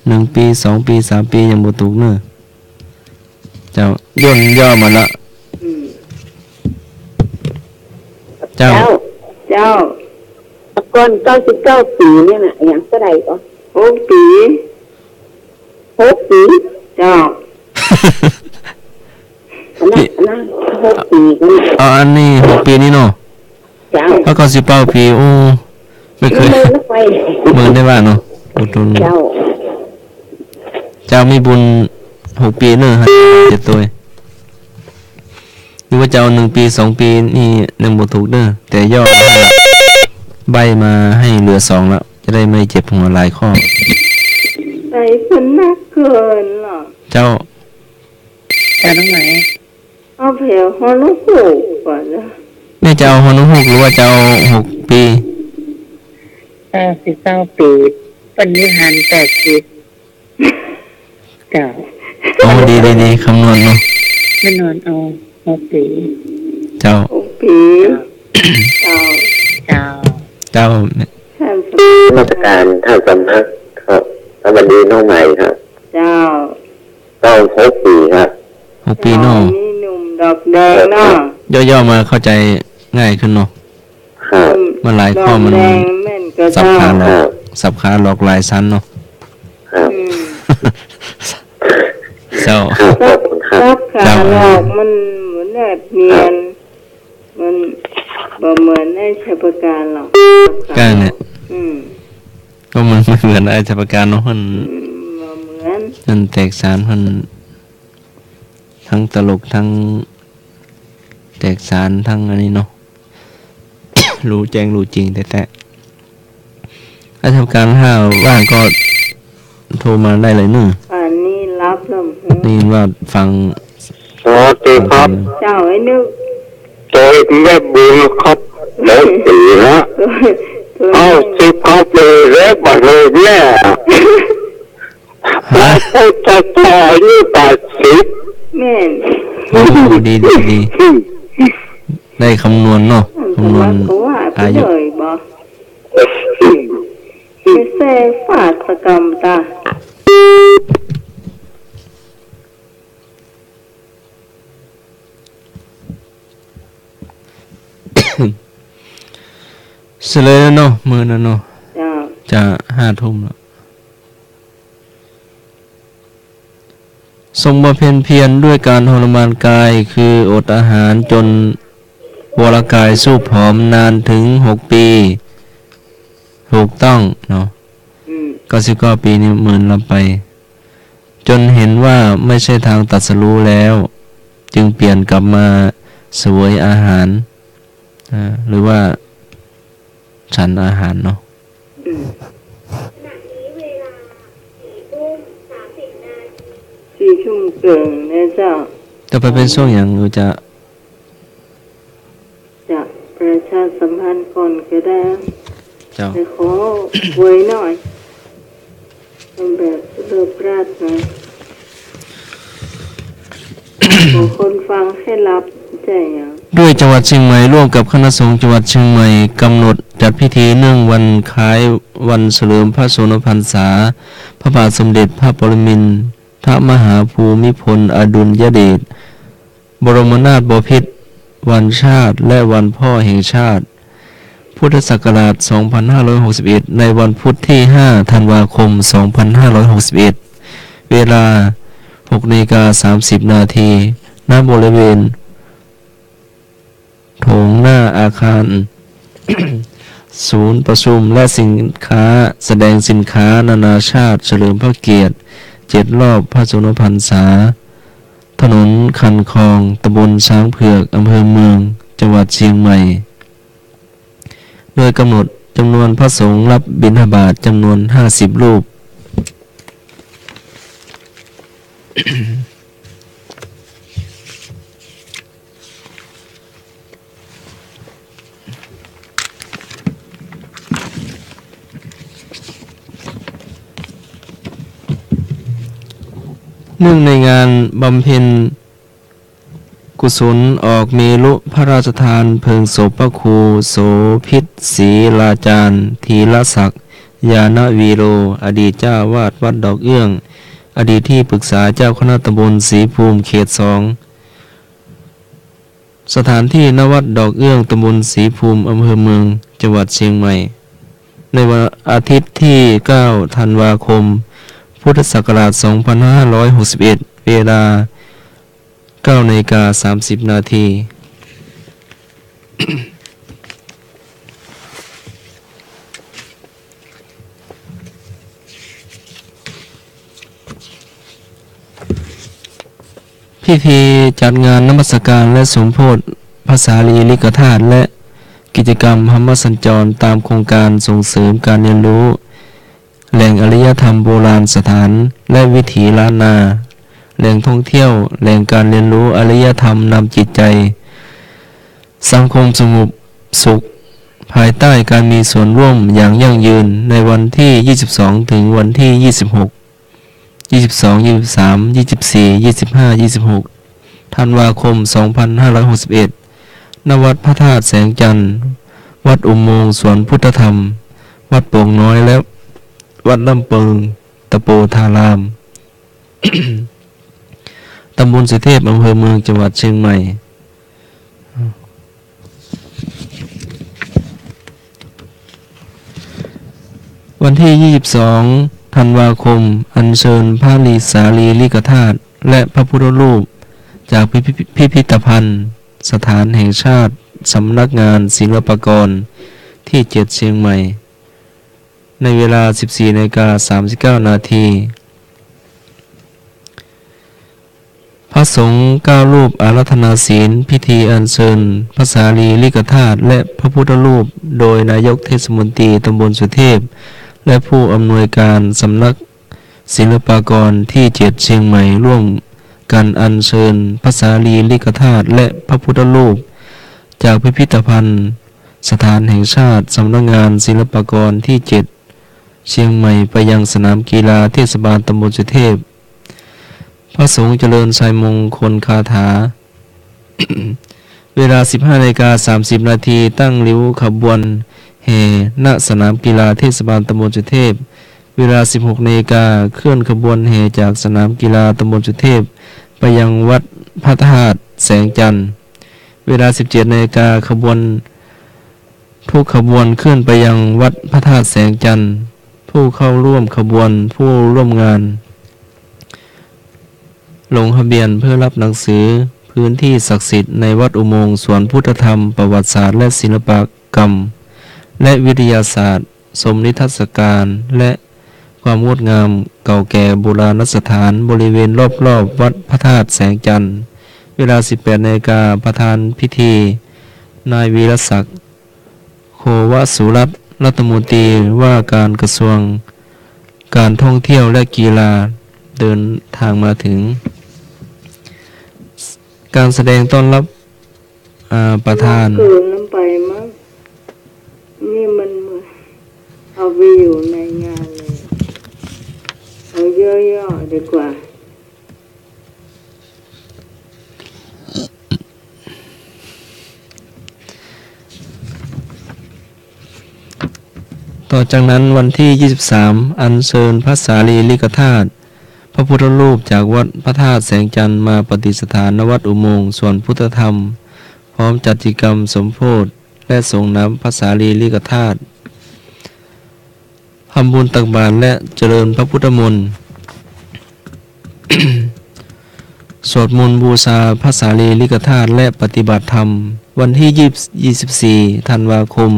หนึ่งปี สองปี สามปี ยังบ่ถูกเนาะ เจ้า ย่นย่อมาละ อืม เจ้า เจ้า เจ้า ก่อนเก้าสิบเก้าปี๋เนี่ยนะ อะหยังเต้าใดก่อ หกปี๋ หกปี๋ เจ้า อันนั้น อันนั้น หกปี๋กัน เอาอันนี้ หกปี๋นี้เนาะ เจ้า แล้วก็สิบเก้าปี๋ โอ้ ไม่เคย เมินได้ว่าเนาะ อดทน เจ้า เจ้ามีบุญหกปี๋เนาะ เจ็ดตัว หรือว่าจะเอาหนึ่งปี๋ สองปี๋ นี่ยังบ่ถูกเนาะ แต่ย่อมาให้ละ ใบ้มาให้เหลือสองละ จะได้ไม่เจ็บหัวหลายข้อ ใบ้เปิ้นนักเกินเหรอ เจ้า เจ้าตรงไหน เอาแผวฮอนุฮูกก่อนนะ แม่จะเอาฮอนุฮูกหรือว่าจะเอาหกปี๋ เก้าสิบเก้าปี๋ เปิ้นนิทานแปดสิบ เจ้า โอ้ ดี ดี ดี คำนวณเนาะ คำนวณเอา หกปี๋ เจ้า หกปี๋ เจ้า เจ้า เจ้า ท่านสำนัก นมัสการท่านสำนักครับ สวัสดีน้องใหม่ครับ เจ้า เจ้า หกปี๋ครับ หกปี๋เนาะ น้องนี่หนุ่มดอกแดงเนาะ ย่อๆมาเข้าใจง่ายขึ้นเนาะ ครับ มันหลายข้อ มัน ดอกแดงแม่นก็ สับขาหลอก เจ้า ครับ สับขาหลอกหลายชั้นเนาะ ครับ อืม เจ้า ครับ ขอบคุณครับ สับขาหลอกมันบ่แนบเนียน มันบ่เหมือนไอ้ชัยประการหรอก ก็เนี่ย อืม ก็มันไม่เหมือนไอ้ชัยประการเนาะ มัน อืม บ่เหมือน มันแตกฉาน มันทั้งตลก ทั้งแตกฉาน ทั้งอันนี้เนาะ ฮู้แจ้งฮู้จริงแต๊ๆ ถ้าทำการ ถ้าว่างก็โทรมาได้เลยเนาะ อันนี้รับลำโพง นี่ว่าฟัง สวัสดีครับ เจ้าไอ้นึก โตยแม่บุญครับ โตยตีนะ โตย เอ้า สิครับ เลยเล็กบัดเลยเนี่ย ฮะ พระพุทธเจ้าอายุแปดสิบ แม่น โอ้ ดี ดี ดี ได้คำนวณเนาะ คำนวณอายุ เลยบ่ ไม่ใช่ฟาดสกรรมตา เสร็จแล้วเนาะ มื้อนั้นเนาะ เจ้า จะห้าทุ่มแล้ว ทรงบำเพ็ญเพียรด้วยการทรมานกาย คืออดอาหารจนวรกายสู้ผอมนานถึงหกปี ถูกต้องเนาะ อืม เก้าสิบเก้าปีนี่เมินลับไป จนเห็นว่าไม่ใช่ทางตรัสรู้แล้ว จึงเปลี่ยนกลับมาเสวยอาหาร อ่า หรือว่าฉันอาหารเนาะ อืม ช่วงเกิงเนี่ยเจ้า ต่อไปเป๋นช่วงหยังลูกเจ้า จะประชาสัมพันธ์ก่อนก็ได้ เจ้า แต่ขอไวหน่อย แบบเลิกราชหน่อย ขอคนฟังให้หลับ ใช่หยัง ด้วยจังหวัดเชียงใหม่ร่วมกับคณะสงฆ์จังหวัดเชียงใหม่กำหนดจัดพิธีเนื่องวันคล้ายวันเฉลิมพระชนมพรรษา พระบาทสมเด็จพระปรมินทรมหาภูมิพลอดุลยเดช บรมนาถบพิตร วันชาติ และวันพ่อแห่งชาติ พุทธศักราช สองพันห้าร้อยหกสิบเอ็ด ในวันพุธที่ ห้า ธันวาคม สองพันห้าร้อยหกสิบเอ็ด เวลา หกนาฬิกาสามสิบนาที ณ บริเวณ โถงหน้าอาคาร ศูนย์ประชุมและสินค้า แสดงสินค้านานาชาติ เฉลิมพระเกียรติ เจ็ด รอบพระชนมพรรษา ถนนคันคลอง ตำบลช้างเผือก อำเภอเมือง จังหวัดเชียงใหม่ โดยกำหนดจำนวนพระสงฆ์รับบิณฑบาตจำนวน ห้าสิบ รูป เนื่องในงานบำเพ็ญกุศลออกเมรุพระราชทานเพลิงศพพระครูโสภิตศรีลาจารย์ ธีรศักดิ์ ญาณวีโร อดีตเจ้าอาวาสวัดดอกเอื้อง อดีตที่ปรึกษาเจ้าคณะตำบลศรีภูมิเขต สอง สถานที่ ณ วัดดอกเอื้อง ตำบลศรีภูมิ อำเภอเมือง จังหวัดเชียงใหม่ ในวันอาทิตย์ที่ เก้า ธันวาคม พุทธศักราช สองพันห้าร้อยหกสิบเอ็ด เวลา เก้านาฬิกาสามสิบนาที พิธีจัดงานนมัสการและสมโภชพระสารีริกธาตุ และกิจกรรมธรรมสัญจรตามโครงการส่งเสริมการเรียนรู้แหล่งอารยธรรมโบราณสถาน และวิถีล้านนา แหล่งท่องเที่ยว แหล่งการเรียนรู้อารยธรรมนำจิตใจ สังคมสงบสุข ภายใต้การมีส่วนร่วมอย่างยั่งยืน ในวันที่ ยี่สิบสอง ถึงวันที่ ยี่สิบหก ยี่สิบสอง ยี่สิบสาม ยี่สิบสี่ ยี่สิบห้า ยี่สิบหก ธันวาคม สองพันห้าร้อยหกสิบเอ็ด ณ วัดพระธาตุแสงจันทร์ วัดอุโมงค์สวนพุทธธรรม วัดโป่งน้อย และวัดล่ำเปิงตะโปธาราม ตำบลสุเทพ อำเภอเมือง จังหวัดเชียงใหม่ วันที่ ยี่สิบสอง ธันวาคม อัญเชิญพระสารีริกธาตุ และพระพุทธรูป จากพิพิธภัณฑ์สถานแห่งชาติ สำนักงานศิลปากรที่ เจ็ด เชียงใหม่ ในเวลา สิบสี่นาฬิกาสามสิบเก้านาที พระสงฆ์เก้ารูปอาราธนาศีล พิธีอัญเชิญพระสารีริกธาตุและพระพุทธรูป โดยนายกเทศมนตรีตำบลสุเทพ และผู้อำนวยการสำนักศิลปากรที่ เจ็ด เชียงใหม่ ร่วมกันอัญเชิญพระสารีริกธาตุและพระพุทธรูป จากพิพิธภัณฑ์สถานแห่งชาติ สำนักงานศิลปากรที่ เจ็ด เชียงใหม่ ไปยังสนามกีฬาเทศบาลตำบลสุเทพ พระสงฆ์เจริญชัยมงคลคาถา เวลา สิบห้านาฬิกาสามสิบนาที ตั้งริ้วขบวนแห่ ณ สนามกีฬาเทศบาลตำบลสุเทพ เวลา สิบหกนาฬิกา เคลื่อนขบวนแห่จากสนามกีฬาตำบลสุเทพ ไปยังวัดพระธาตุแสงจันทร์ เวลา สิบเจ็ดนาฬิกา ขบวน ทุกขบวนเคลื่อนไปยังวัดพระธาตุแสงจันทร์ ผู้เข้าร่วมขบวน ผู้ร่วมงาน ลงทะเบียนเพื่อรับหนังสือพื้นที่ศักดิ์สิทธิ์ในวัดอุโมงค์สวนพุทธธรรม ประวัติศาสตร์และศิลปกรรม และวิทยาศาสตร์ ชมนิทรรศการ และความงดงามเก่าแก่โบราณสถานบริเวณรอบๆ วัดพระธาตุแสงจันทร์ เวลา สิบแปดนาฬิกา ประธานพิธี นายวีรศักดิ์ โควสุรัตน์ รัฐมนตรีว่าการกระทรวงการท่องเที่ยวและกีฬา เดินทางมาถึง การแสดงต้อนรับ อ่า ประธาน เกินนั้นไปมั้ง นี่มันเอาไปอยู่ในงานเลย เอาย่อๆ ดีกว่า ต่อจากนั้นวันที่ยี่สิบสาม อัญเชิญพระสารีริกธาตุ พระพุทธรูปจากวัดพระธาตุแสงจันทน์มาประดิษฐาน ณ วัดอุโมงค์สวนพุทธธรรม พร้อมจัดกิจกรรมสมโภช และสรงน้ำพระสารีริกธาตุ ทำบุญตักบาตรและเจริญพระพุทธมนต์ สวดมนต์บูชาพระสารีริกธาตุและปฏิบัติธรรม วันที่ยี่สิบ ยี่สิบสี่ ธันวาคม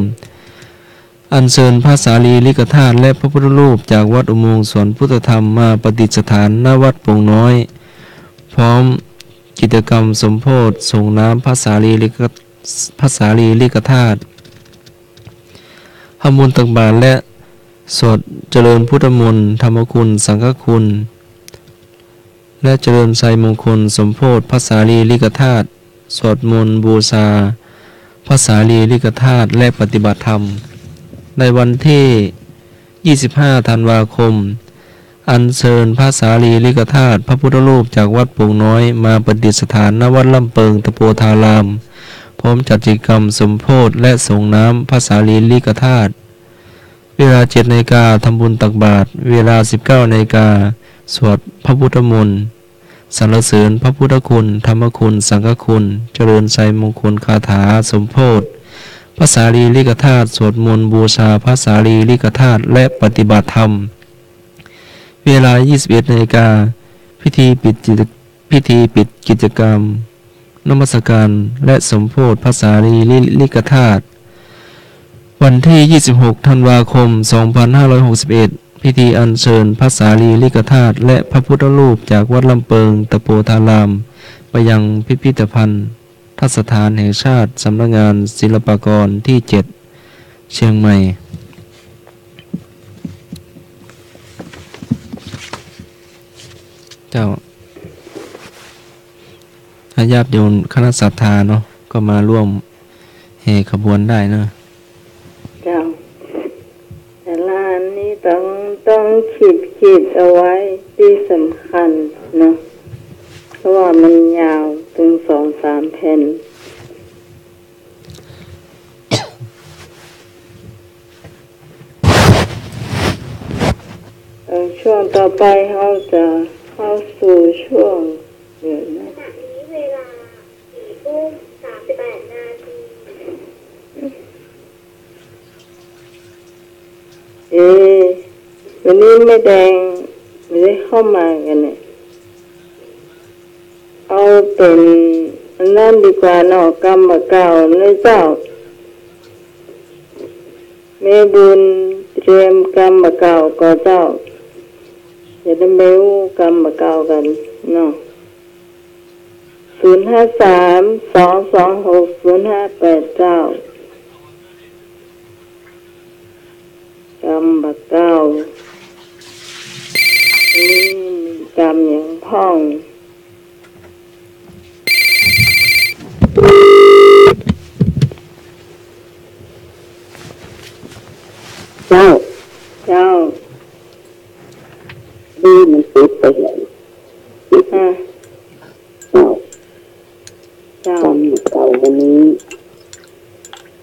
อัญเชิญพระสารีริกธาตุและพระพุทธรูปจากวัดอุโมงค์สวนพุทธธรรมมาประดิษฐาน ณ วัดโป่งน้อย พร้อมกิจกรรมสมโภช สรงน้ำพระสารีริก พระสารีริกธาตุ ทำบุญตักบาตรและสวดเจริญพุทธมนต์ ธรรมคุณ สังฆคุณ และเจริญชัยมงคลสมโภช พระสารีริกธาตุ สวดมนต์บูชาพระสารีริกธาตุและปฏิบัติธรรม ในวันที่ยี่สิบห้า ธันวาคม อัญเชิญพระสารีริกธาตุ พระพุทธรูปจากวัดโป่งน้อยมาประดิษฐาน ณ วัดล่ำเปิงตะโพธาราม พร้อมจัดกิจกรรมสมโภชและสรงน้ำพระสารีริกธาตุ เวลาเจ็ดนาฬิกา ทำบุญตักบาตร เวลาสิบเก้านาฬิกา สวดพระพุทธมนต์ สรรเสริญพระพุทธคุณ ธรรมคุณ สังฆคุณ เจริญชัยมงคลคาถาสมโภช พระสารีริกธาตุ สวดมนต์บูชาพระสารีริกธาตุและปฏิบัติธรรม เวลายี่สิบเอ็ดนาฬิกา พิธีปิดกิจ พิธีปิดกิจกรรมนมัสการและสมโภชพระสารีริกธาตุ วันที่ยี่สิบหก ธันวาคม สองพันห้าร้อยหกสิบเอ็ด พิธีอัญเชิญพระสารีริกธาตุและพระพุทธรูปจากวัดล่ำเปิงตะโพธาราม ไปยังพิพิธภัณฑสถานแห่งชาติ สำนักงานศิลปากรที่เจ็ด เชียงใหม่ เจ้า ถ้าญาติโยมคณะศรัทธาเนาะ ก็มาร่วมแห่ขบวนได้เนาะ เจ้า แต่ละอันนี้ต้อง ต้องขีด ขีดเอาไว้ที่สำคัญเนาะ เพราะว่ามันยาวถึงสองสามแผ่น เอ่อ ช่วงต่อไปเราจะเข้าสู่ช่วง เดี๋ยวนะ ขณะนี้เวลาสี่ทุ่มสามสิบแปดนาที เอ๊ะ วันนี้แม่แดงไม่ได้เข้ามากั๋นเนี่ย เอาเป๋นอันนั้นดีกว่าเนาะ กำบ่าเก่าเนาะเจ้า แม่บุญเตรียมกำบ่าเก่าก่อเจ้า จะได้แม่อู้กำบ่าเก่ากั๋นเนาะ ศูนย์ห้าสาม สองสองหก ศูนย์ห้าแปดเก้า กำบ่าเก่า นี่มีกำหยังพ่อง เจ้า เจ้า นี่มันติดไปแล้ว อ่ะ เจ้า เจ้า กำเก่าวันนี้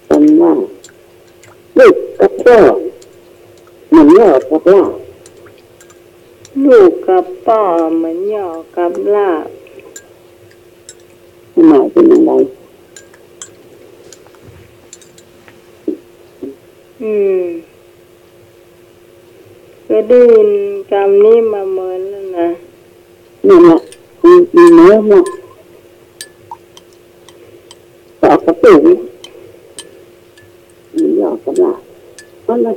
กำว่า ลูกกับป้อ มันย่อกับลา ลูกกับป้อ มันย่อกับลา หมายเป๋นอย่างไร อืม ก็ได้ยินกำนี้มาเมินแล้วนะ นั่นแหละ มี มีเมินเนาะ ก็เอากระปุก มีย่อกับลา มันละ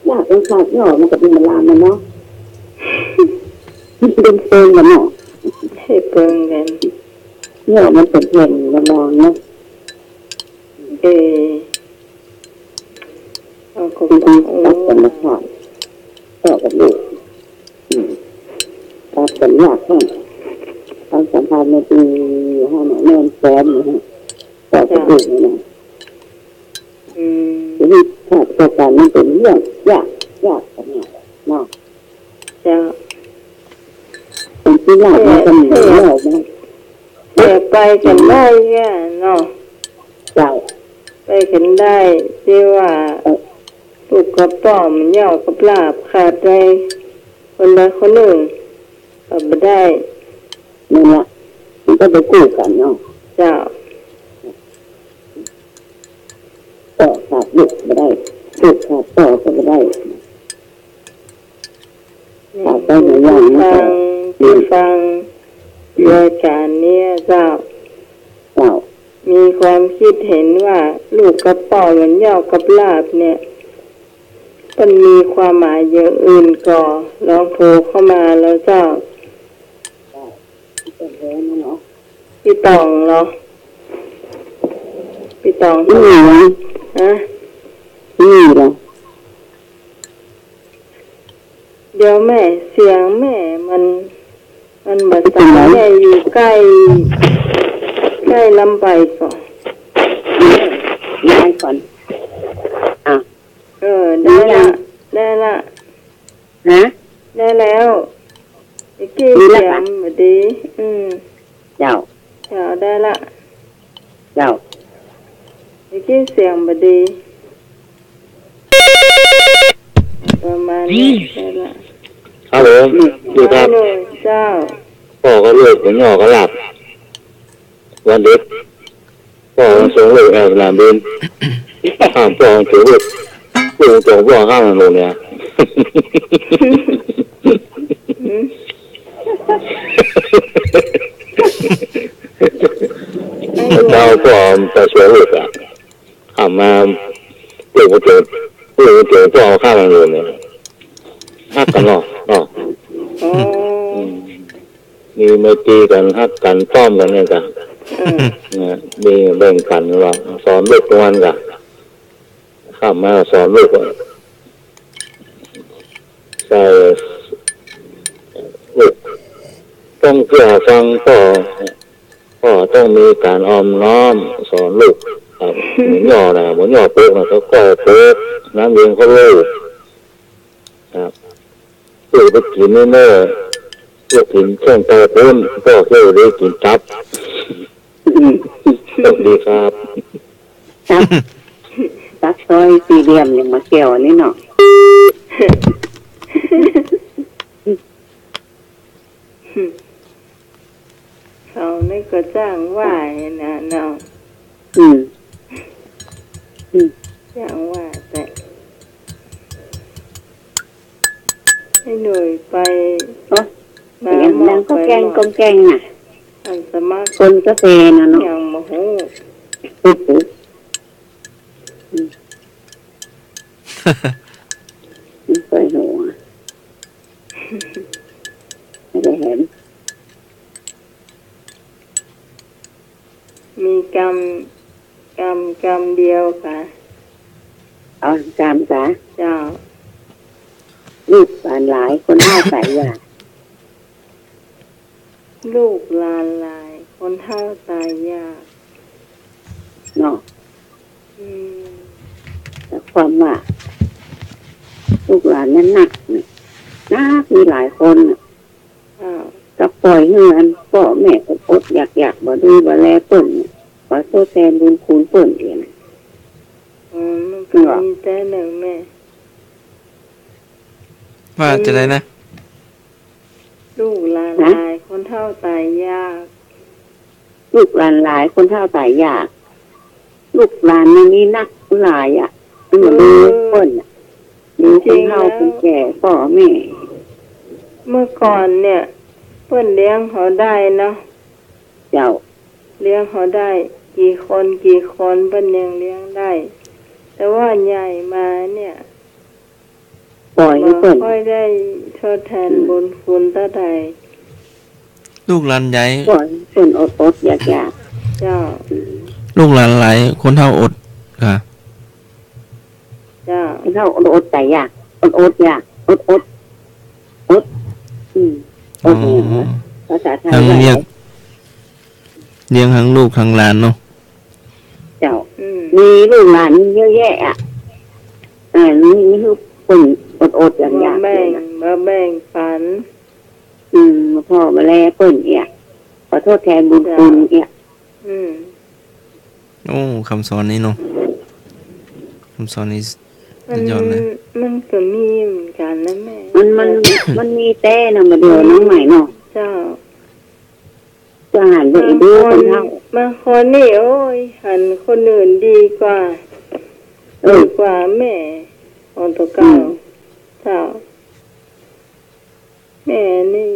ลากับลาย่อมันก็เป๋นเวลามันเนาะ มันเป๋นเปิงกั๋นเนาะ เป๋นเปิงกั๋น ย่อมันเป๋นเปิงกั๋นเนาะ เออ เอาของ อืม ของ ตัดกันมาค่ะ ต่อกับลูก อืม ตัดกันยากแฮง ความสัมพันธ์มันจึง นอนแซมอยู่ฮะ ก็จะ เจ้า ดูนะ อืม ทีนี้ข้าราชการมันเป็นเรื่องยาก ยากขนาดเนาะ เจ้า เป็นที่ยากมันก็มีแล้วนะ แต่ไปกั๋นได้เนี่ยเนาะ เจ้า ไปกั๋นได้ แต่ว่า เออ ลูกกับป้อมันเหย้ากับลาบ ขาดไปคนใดคนนึ่ง ก็บ่ได้ นั่นละ มันก็ไปกู้กั๋นเนาะ เจ้า ป้อขาดลูกบ่ได้ ลูกขาดป้อก็บ่ได้ นี่ ขาดไปหลายอย่างนะ ผู้ฟัง เจ้า ผู้ฟัง อืม รายการเนี้ยเจ้า เจ้า มีความคิดเห็นว่าลูกกับป้อมันเหย้ากับลาบเนี่ย มันมีความหมายอย่างอื่นก่อ ลองโทรเข้ามาแล้วเจ้า เจ้า ปี้ตองเหรอ ปี้ตอง นี่เหรอ ฮะ นี่เหรอ เดี๋ยวแม่ เสียงแม่มัน มันบ่ใส แม่อยู่ใก้ ใก้ลำไปก่อ ได้ก่อน อ่ะ เออ ได้ละ ได้ละ ฮะ ได้แล้ว เมื่อกี้ ดีแล้ว เสียงบ่ดี อืม เจ้า เจ้า ได้ละ เจ้า เมื่อกี้เสียงบ่ดี ประมาณนี้ ได้ละ ครับผม อืม อยู่ครับ ได้เลย เจ้า ป้อก็ลูก บ่เหย้ากับลาบ วันเด็ก ป้อส่งลูกแอ่วสนามบิน ข้ามป้อเจ๋อลูก ลูกจ๋งป้อข้ามโรงเรียน อืม เจ้าป้อไปส่งลูกอะ ข้ามมา ลูกจ๋ง ลูกจ๋งป้อข้ามโรงเรียน ฮักกั๋นเนาะ เนาะ อ๋อ อืม มีไมตรีกั๋น ฮักกั๋น ป้องกั๋นเนี่ยกะ อืม เนี่ย มีแบ่งปั๋นว่า สอนลูกทุกวันกะ ข้ามมาสอนลูกว่า ใส่ ลูกต้องเจื้อฟังป้อ ป้อต้องมีก๋านอ่อมน้อมสอนลูกครับ บ่เหย้านะ บ่เหย้าปลุกนะ ก็ก้อยปลุก น้ำเย็นก็ลูกครับ ลูกไปกิ๋นนี่เน่อ ลูกกิ๋นเส้นใต้ปุ้น ป้อเคี้ยวดีกิ๋นตับ อืม สวัสดีครับ ครับ ตับซอยสี่เหลี่ยมยังมาเกี่ยวอันนี้เนาะ เขานี่ก็จ้างว่านะเนาะ อืม อืม จ้างว่าแต่ ไอ้หน่วยไป เอ้อ มา เสียงดัง หม้อ ก็แกง ไฟหม้อ ก็แกงน่ะ อันสมัคร คนกาแฟน่ะเนาะ ยังบ่ฮู้ อืม ไม่ค่อยรู้อะ ไม่ได้เห็น มีกำ กำ กำเดียวค่ะ เอากำจ้ะ เจ้า ลูกหลานหลาย คนเฒ่าต๋ายยาก ลูกหลานหลาย คนเฒ่าต๋ายยาก เนาะ อืม แต่ความว่า ลูกหลานนั้นนักน่ะ นัก มีหลายคนน่ะ อ่า ก็ปล่อยหื้ออันป้อแม่อดๆ อยากๆ บ่ดูบ่แลเปิ้น ขอโต้ษแตนบุญคุณเปิ้นเอง อืม มันก็ เนาะ มีแต่หนึ่งแม่ ว่าจะไดนะ ลูกหลานหลาย ฮะ คนเฒ่าต๋ายยาก ลูกหลานหลาย คนเฒ่าต๋ายยาก ลูกหลานมันมีนักหลายอะ มันดูเปิ้นอะ ดูคนเฒ่าคนแก่ ป้อแม่ เมื่อก่อนเนี่ย เปิ้นเลี้ยงเขาได้เนาะ เจ้า เลี้ยงเขาได้ กี่คนกี่คนเปิ้นยังเลี้ยงได้ แต่ว่าใหญ่มาเนี่ย ปล่อยหื้อเปิ้น บ่ค่อยได้ทดแตนบุญคุณเต้าใด ลูกหลานใหญ่ ปล่อยหื้อเปิ้นอดๆ อยากๆ เจ้า อืม ลูกหลานหลาย คนเฒ่าอด ค่ะ เจ้า คนเฒ่าอดๆ ต๋ายยาก อดๆ อยาก อดๆ อด อืม อด อ๋อ เนี่ยเหรอ ภาษาไทย นั่งเรียก ว่าอะไร เลี้ยงตังลูกตังหลานเนาะ เจ้า อืม มีลูกหลานเยอะแยะอะ เออ นี่ นี่คือคนอดๆ อยากๆ บ่แบ่ง เลยนะ บ่แบ่งปัน อืม บ่ผ่อบ่แลเปิ้นเอี้ย ขอโทษแทนบุญคุณเอี้ย อืม โอ้ กำสอนนี้เนาะ กำสอนนี้สุดยอดเลย มัน มันก็มีเหมือนกั๋นนะแม่ มัน มัน มันมีแต๊นะ บ่าเดี่ยวน้องใหม่เนาะ เจ้า จะหันไปอีกดูคนเฒ่า บางคนนี่ โอ้ย หันคนอื่นดีกว่า เออ ดีกว่าแม่ของตั๋วเก่า อืม เจ้า แม่นี่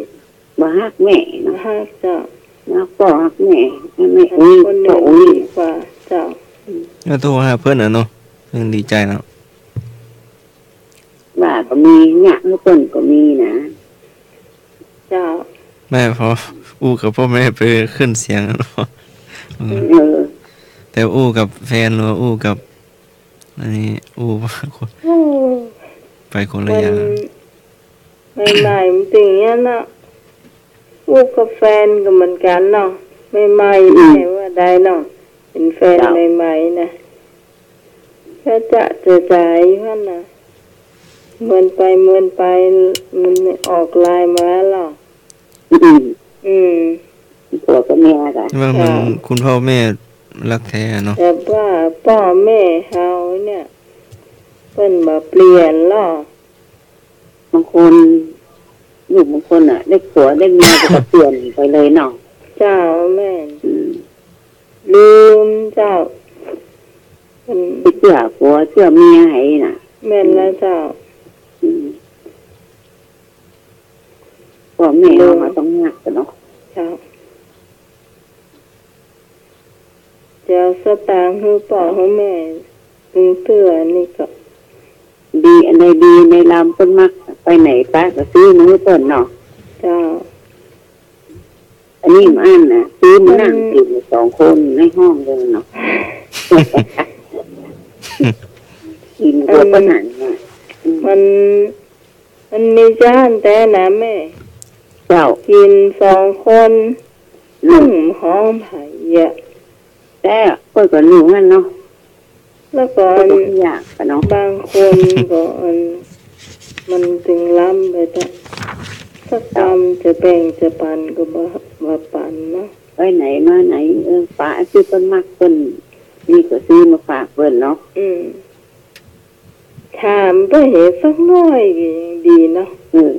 บ่ฮักแม่เนาะ บ่ฮักเจ้า ฮักป้อฮักแม่ แม่ หัน อุ๊ย คนอื่น ป้ออุ๊ย ดีกว่าเจ้า แล้วโทรหาเปิ้นน่ะเนาะ เปิ้นดีใจ๋เนาะ ว่าก็มี เยียะหื้อเปิ้นก็มีนะ เจ้า แม่ผ่ออู้กับป้อแม่ไปขึ้นเสียงเนาะ อืม เออ แต่อู้กับแฟนหรือว่าอู้กับ อันนี้อู้ โอ้ ไปคนละอย่าง มันใหม่ๆ มันตึงเนี้ยเนาะ อู้กับแฟนก็เหมือนกั๋นเนาะ ใหม่ๆ อืม แม่ว่าได้เนาะ เป๋นแฟน เจ้า ใหม่ๆ นะ ก็จะเจอใจอยู่หั้นนะ เมินไปเมินไป มันออกไลน์มาแล้วเนาะ อืม อืม ผัวกับเมียกั๋น ว่ามัน เจ้า คุณพ่อแม่รักแท้เนาะ แต่ว่าป้อแม่เฮาเนี่ย เปิ้นบ่เปลี่ยนหรอก บางคน ลูกบางคนน่ะ ได้ผัวได้เมียก็เปลี่ยนไปเลยเนาะ เจ้า แม่น อืม ลืมเจ้า อืม ไปเจื้อผัวเจื้อเมียไห้น่ะ แม่นแล้วเจ้า อืม ป้อแม่เฮา เออ ก็ต้องฮักกั๋นเนาะ เจ้า เดี๋ยวสตางค์หื้อป้อหื้อแม่ ตึงเตื้อนี่ก็ ดี อันใดดีในลำเปิ้นมัก ไปไหนป้าก็ซื้อมาหื้อเปิ้นเนาะ เจ้า อันนี้มันอั้นน่ะ ซื้อมานั่งกิ๋นสองคนในห้องเลยเนาะ กิ๋นกั๋วปะหันน่ะ อืม มัน มันมีจ้านแต๊นะแม่ เจ้า กิ๋นสองคน อืม นึ่งหอมไผ่อะ แต่เปิ้นก็นึ่งหั้นเนาะ แล้วก็ เปิ้นก็อยากอะเนาะ บางคนก็อัน มันตึงล้ำไปจ้ะ สักกำจะแบ่งจะปันก็บ่ บ่ปันเนาะ ไปไหนมาไหน เออ ป้าที่เปิ้นมักเปิ้น นี่ก็ซื้อมาฝากเปิ้นเนาะ อืม ถามไปเหตุสักหน้อยก็ยังดีเนาะ เออ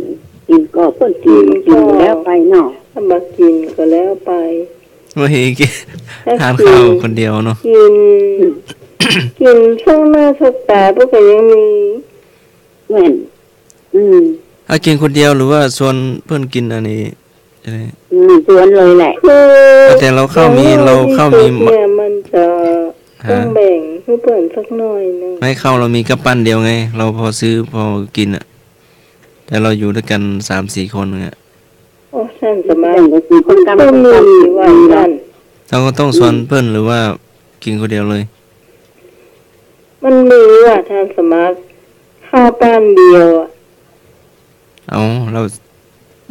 กิ๋นก็เปิ้นกิ๋น กิ๋นก็ กิ๋นแล้วไปเนาะ ถ้าบ่กิ๋นก็แล้วไป บ่เหตุกิ๋น ถ้า ทานข้าวคนเดียวเนาะ กิ๋น อืม กิ๋นสักหน้าสักตาเปิ้นก็ยังมี แม่น อืม ถ้ากิ๋นคนเดียวหรือว่าชวนเปิ้นกิ๋นอันนี้ จะได้ อืม ชวนเลยแหละ คือ แต่เราข้าวมี อย่างน้อย เราข้าวมี ที่สุดเนี่ยมันจะ ฮะ ต้องแบ่งหื้อเปิ้นสักหน้อยนึ่ง ไม่ ข้าวเรามีกำปั้นเดียวไง เราพอซื้อพอกิ๋นอะ แต่เราอยู่ด้วยกั๋นสามสี่คนไง โอ้ ท่านสมา แบ่งกั๋นกิ๋นคนกำ ก็มี คนกำ ว่าอย่างนั้น เราก็ต้องชวนเปิ้นหรือว่ากิ๋นคนเดียวเลย มันมีว่าท่านสมา ข้าวปั้นเดียวอะ เอา เรา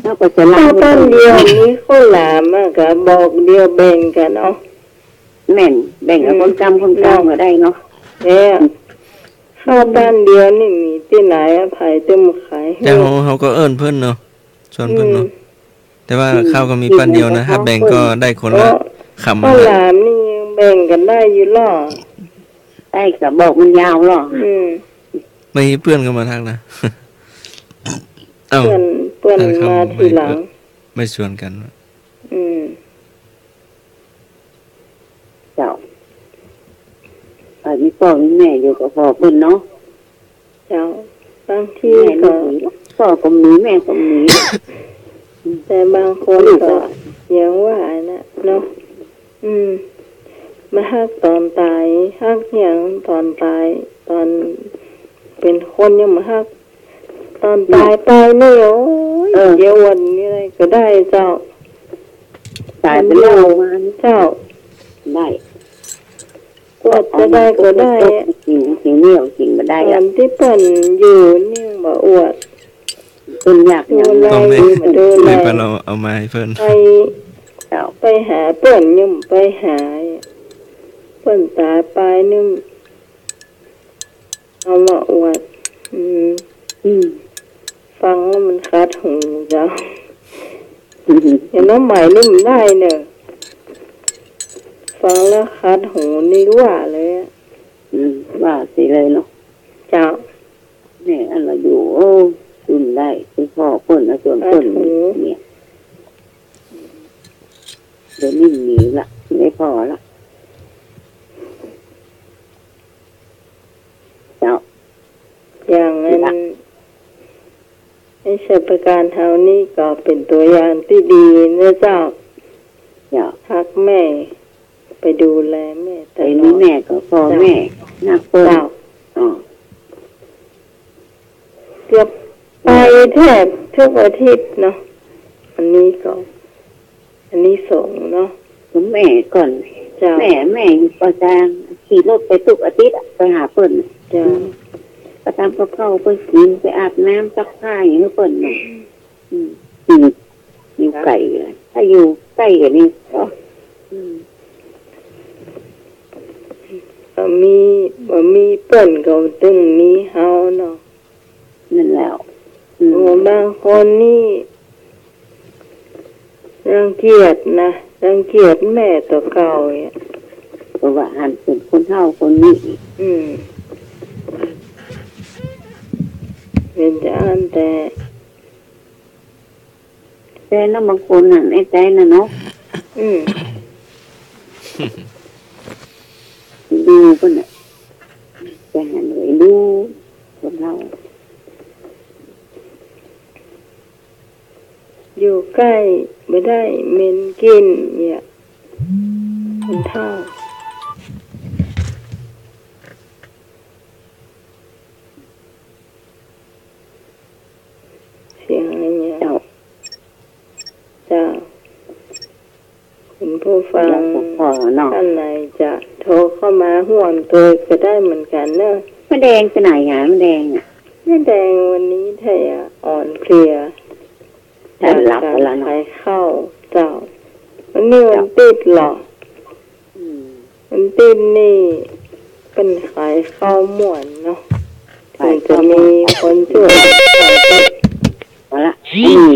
เราก็จะลา ข้าวปั้นเดียว มีข้าวหลามอะ กระบอกเดียวแบ่งกั๋นเอา แม่น แบ่งเอา อืม คนกำคนกำก็ได้เนาะ แล้ว ข้าวปั้นเดียวนี่มีตี้ไหนอะ ใผจะมาขายหื้อ แต่เฮา เฮาก็เอิ้นเปิ้นเนาะ ชวนเปิ้นเนาะ อืม แต่ว่า อืม ข้าวก็มีปั้นเดียวนะ กิ๋น ถ้าแบ่งก็ได้คนละ เออ คำ ข้าวหลามนี่ยังแบ่งกั๋นได้อยู่หรอ ได้ กระบอกมันยาวหรอ อืม ไม่ เปิ้นก็มาทักนะ เอ้า เปิ้น เปิ้น ทานข้าว มาทีหลัง ไม่ ไม่ชวนกั๋น อืม เจ้า เออ มีป้อมีแม่อยู่ก็ผ่อเปิ้นเนาะ เจ้า บางทีก็ แม่ก็มี ป้อก็มี แม่ก็มี แต่บางคนก็ ลูกก็ อย่างว่าอันนั้นเนาะ อืม มาฮักต๋อนต๋าย ฮักหยังต๋อนต๋าย ต๋อนเป๋นคนยังบ่ฮัก ต๋อนต๋ายไปนี่ โอ้ย เออ เดี๋ยววันนี้อะไรก็ได้เจ้า ต๋ายไปแล้ว เจ้า ได้ กว่าจะได้ก็ได้ กิ๋น กิ๋นเนี่ย กิ๋นบ่ได้อะ ต๋อนตี้เปิ้นอยู่นี่บ่อวด เปิ้นอยากหยัง ดูแล ต้องได้ อยู่บ่ดูแล ต้องได้ไปเราเอามาหื้อเปิ้น ไป เจ้า ไปหาเปิ้นยังไปหา เปิ้นต๋ายไปนึ่ง เอามาอวด อืม อืม ฟังแล้วมันคัดหูเจ้า อืม อย่างน้องใหม่นี่มันได้เน่อ ฟังแล้วคัดหูนี่ว่าเลยอะ อืม ว่าสิเลยเนาะ เจ้า เนี่ย อันละอยู่ โอ้ ขึ้นได้ ไปผ่อเปิ้นนะ ส่วนเปิ้น คัดหู เนี่ย เดี๋ยวนี้หนีละ ไม่ผ่อละ เจ้า อย่างนั้น ละ ไอ้ชัยประการเฮานี่ก็เป๋นตั๋วอย่างตี้ดีนะเจ้า เจ้า ฮักแม่ ไปดูแลแม่ต๋อด ไอ้นี่แม่ก็ผ่อแม่ เจ้า ฮักเปิ้น เจ้า อ๋อ เกือบไปแทบทุกอาทิตย์เนาะ อันนี้ก็ อันนี้สงส์เนาะ แม่ก่อน เจ้า แม่ แม่อยู่ป่าซาง ขี่รถไปทุกอาทิตย์อะ ไปหาเปิ้น เจ้า อืม ไปตำกับข้าว ไปกิ๋น ไปอาบน้ำซักผ้าอย่างนี้เปิ้นเนาะ อืม อืม อยู่ไกลอะ ถ้าอยู่ใก้กั๋นนี่ ก็ อืม บ่มี บ่มีเปิ้นก็ตึงมีเฮาเนาะ นั่นแหละ อืม โอ้ บางคนนี่ รังเกียจนะ รังเกียจแม่ตั๋วเก่าเนี่ย เพราะว่าหันเป๋นคนเฒ่าคนนี้ อืม เป๋นจะอั้นแต๊ แต่เนาะ บางคนน่ะ ในใจ๋น่ะเนาะ อืม ดูเปิ้นน่ะ ไปหันไปดูคนเฒ่า อยู่ใก้บ่ได้ เหม็นกลิ่นเนี่ย คนเฒ่า เสียงอะไรเนี่ย เจ้า เจ้า คุณผู้ฟัง แล้วก็พอเนาะ ท่านใดจะโทรเข้ามาฮ่วมโตยก็ได้เหมือนกั๋นเนาะ แม่แดงไปไหนอะ แม่แดงอะ แม่แดงวันนี้แท้อะ อ่อนเพลีย ท่านหลับไปแล้วเนาะ จากก๋านขายข้าวเจ้า วันนี้วันติ๊ดเหรอ อืม วันติ๊ดนี่เปิ้นขายข้าวม่วนเนาะ ขายข้าวม่วน ถึงจะมีคนช่วย เอาละ อืม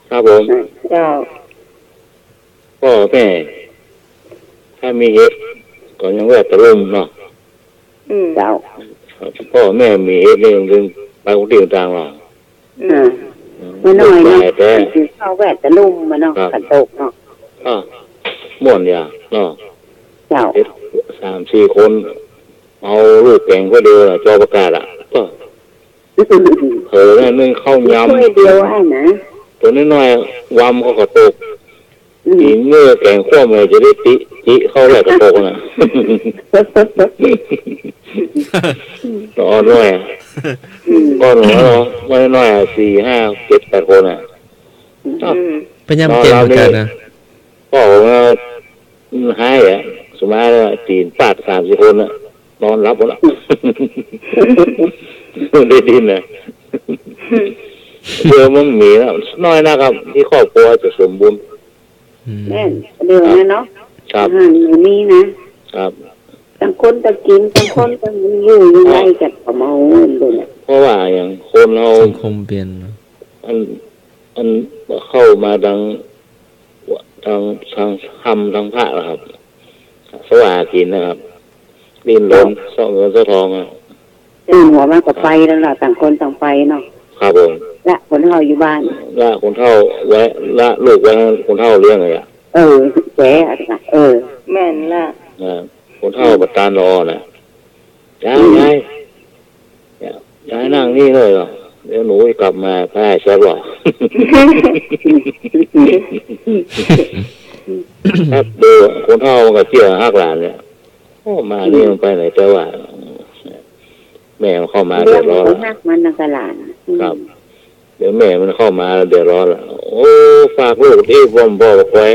ครับผม เจ้า ป้อแม่ ถ้ามีเฮ็ด ก็ยังแวะตะลุ่มเนาะ อืม เจ้า ป้อแม่มีเฮ็ดนี่ยังไปกุฏิต่างๆ ว่า อืม อ่า อืม แม่น้อยเนาะ ลูกหลานแต๊ กิ๋นข้าวแวะตะลุ่มมาเนาะ ครับ ขันโตกเนาะ อ่ะ ม่วนอย่างเนาะ เจ้า เฮ็ดสามสี่คน เอาลูกแก๋งคนเดียวน่ะ จอประกาศอะ ก็ เผลอเนี่ยนึ่งข้าวยำ ถ้วยเดียวอะนะ ตั๋วน้อยๆ วำเข้าก็ตก อืม กิ๋นเมื่อแก๋งคว่ำเลยจะได้จิ จิเข้าแล้วก็ตกน่ะ ตั๋วน้อยอะ อืม ก้อนหัวเนาะ น้อยๆ อะ สี่ ห้า เจ็ด แปด คนอะ อืม เอ้า ไปย่ำเก็นเหมือนกั๋นนะ ก็ว่า อืม หายอะ สมัยนั้นอะ ตี๋นปาดสามสี่คนอะ นอนหลับหมดละ ได้ดินนะ เดี๋ยวมันมีนะ น้อยนะครับ ตี้ครอบครัวจะสมบูรณ์ อืม แม่น เดี๋ยวนี้เนาะ ครับ อาหารมื้อนี้นะ ครับ ต่างคนต่างกิ๋น ต่างคนต่างอยู่ อยู่ไร่กั๋น เอามาเอาเงินด้วยเนี่ย เพราะว่าอย่างคนเฮา สังคมเปลี่ยนเนาะ อัน อันเข้ามาตัง ตัง ตังธรรมตังพระนะครับ สวากิ๋นนะครับ ดิ้นรน เจ้า เซาะเงินเซาะทองอะ ตื่นหัวมาก็ไปแล้วล่ะ ต่างคนต่างไปเนาะ ครับผม ละคนเฒ่าอยู่บ้าน ละคนเฒ่าไว้ ละลูกไว้ให้คนเฒ่าเลี้ยงเลยอะ เออ แกอะ เออ แม่นละ อ่า คนเฒ่า อืม ประทานรอน่ะ ยาย อืม ยาย ยายนั่งนี่เลยเหรอ เดี๋ยวหนูกลับมาพาแซบหรอ ครับ ดู คนเฒ่ามันก็เจื้อฮักหลานเนี่ย โอ้ มานี่มันไปไหนแต่ว่า แม่มันเข้ามาเดือดร้อน เรื่องมันก็ฮักมันนะกับหลาน อืม ครับ เดี๋ยวแม่มันเข้ามาเดือดร้อนละ โอ้ ฝากลูกตี้บ่มบ่บอกไว้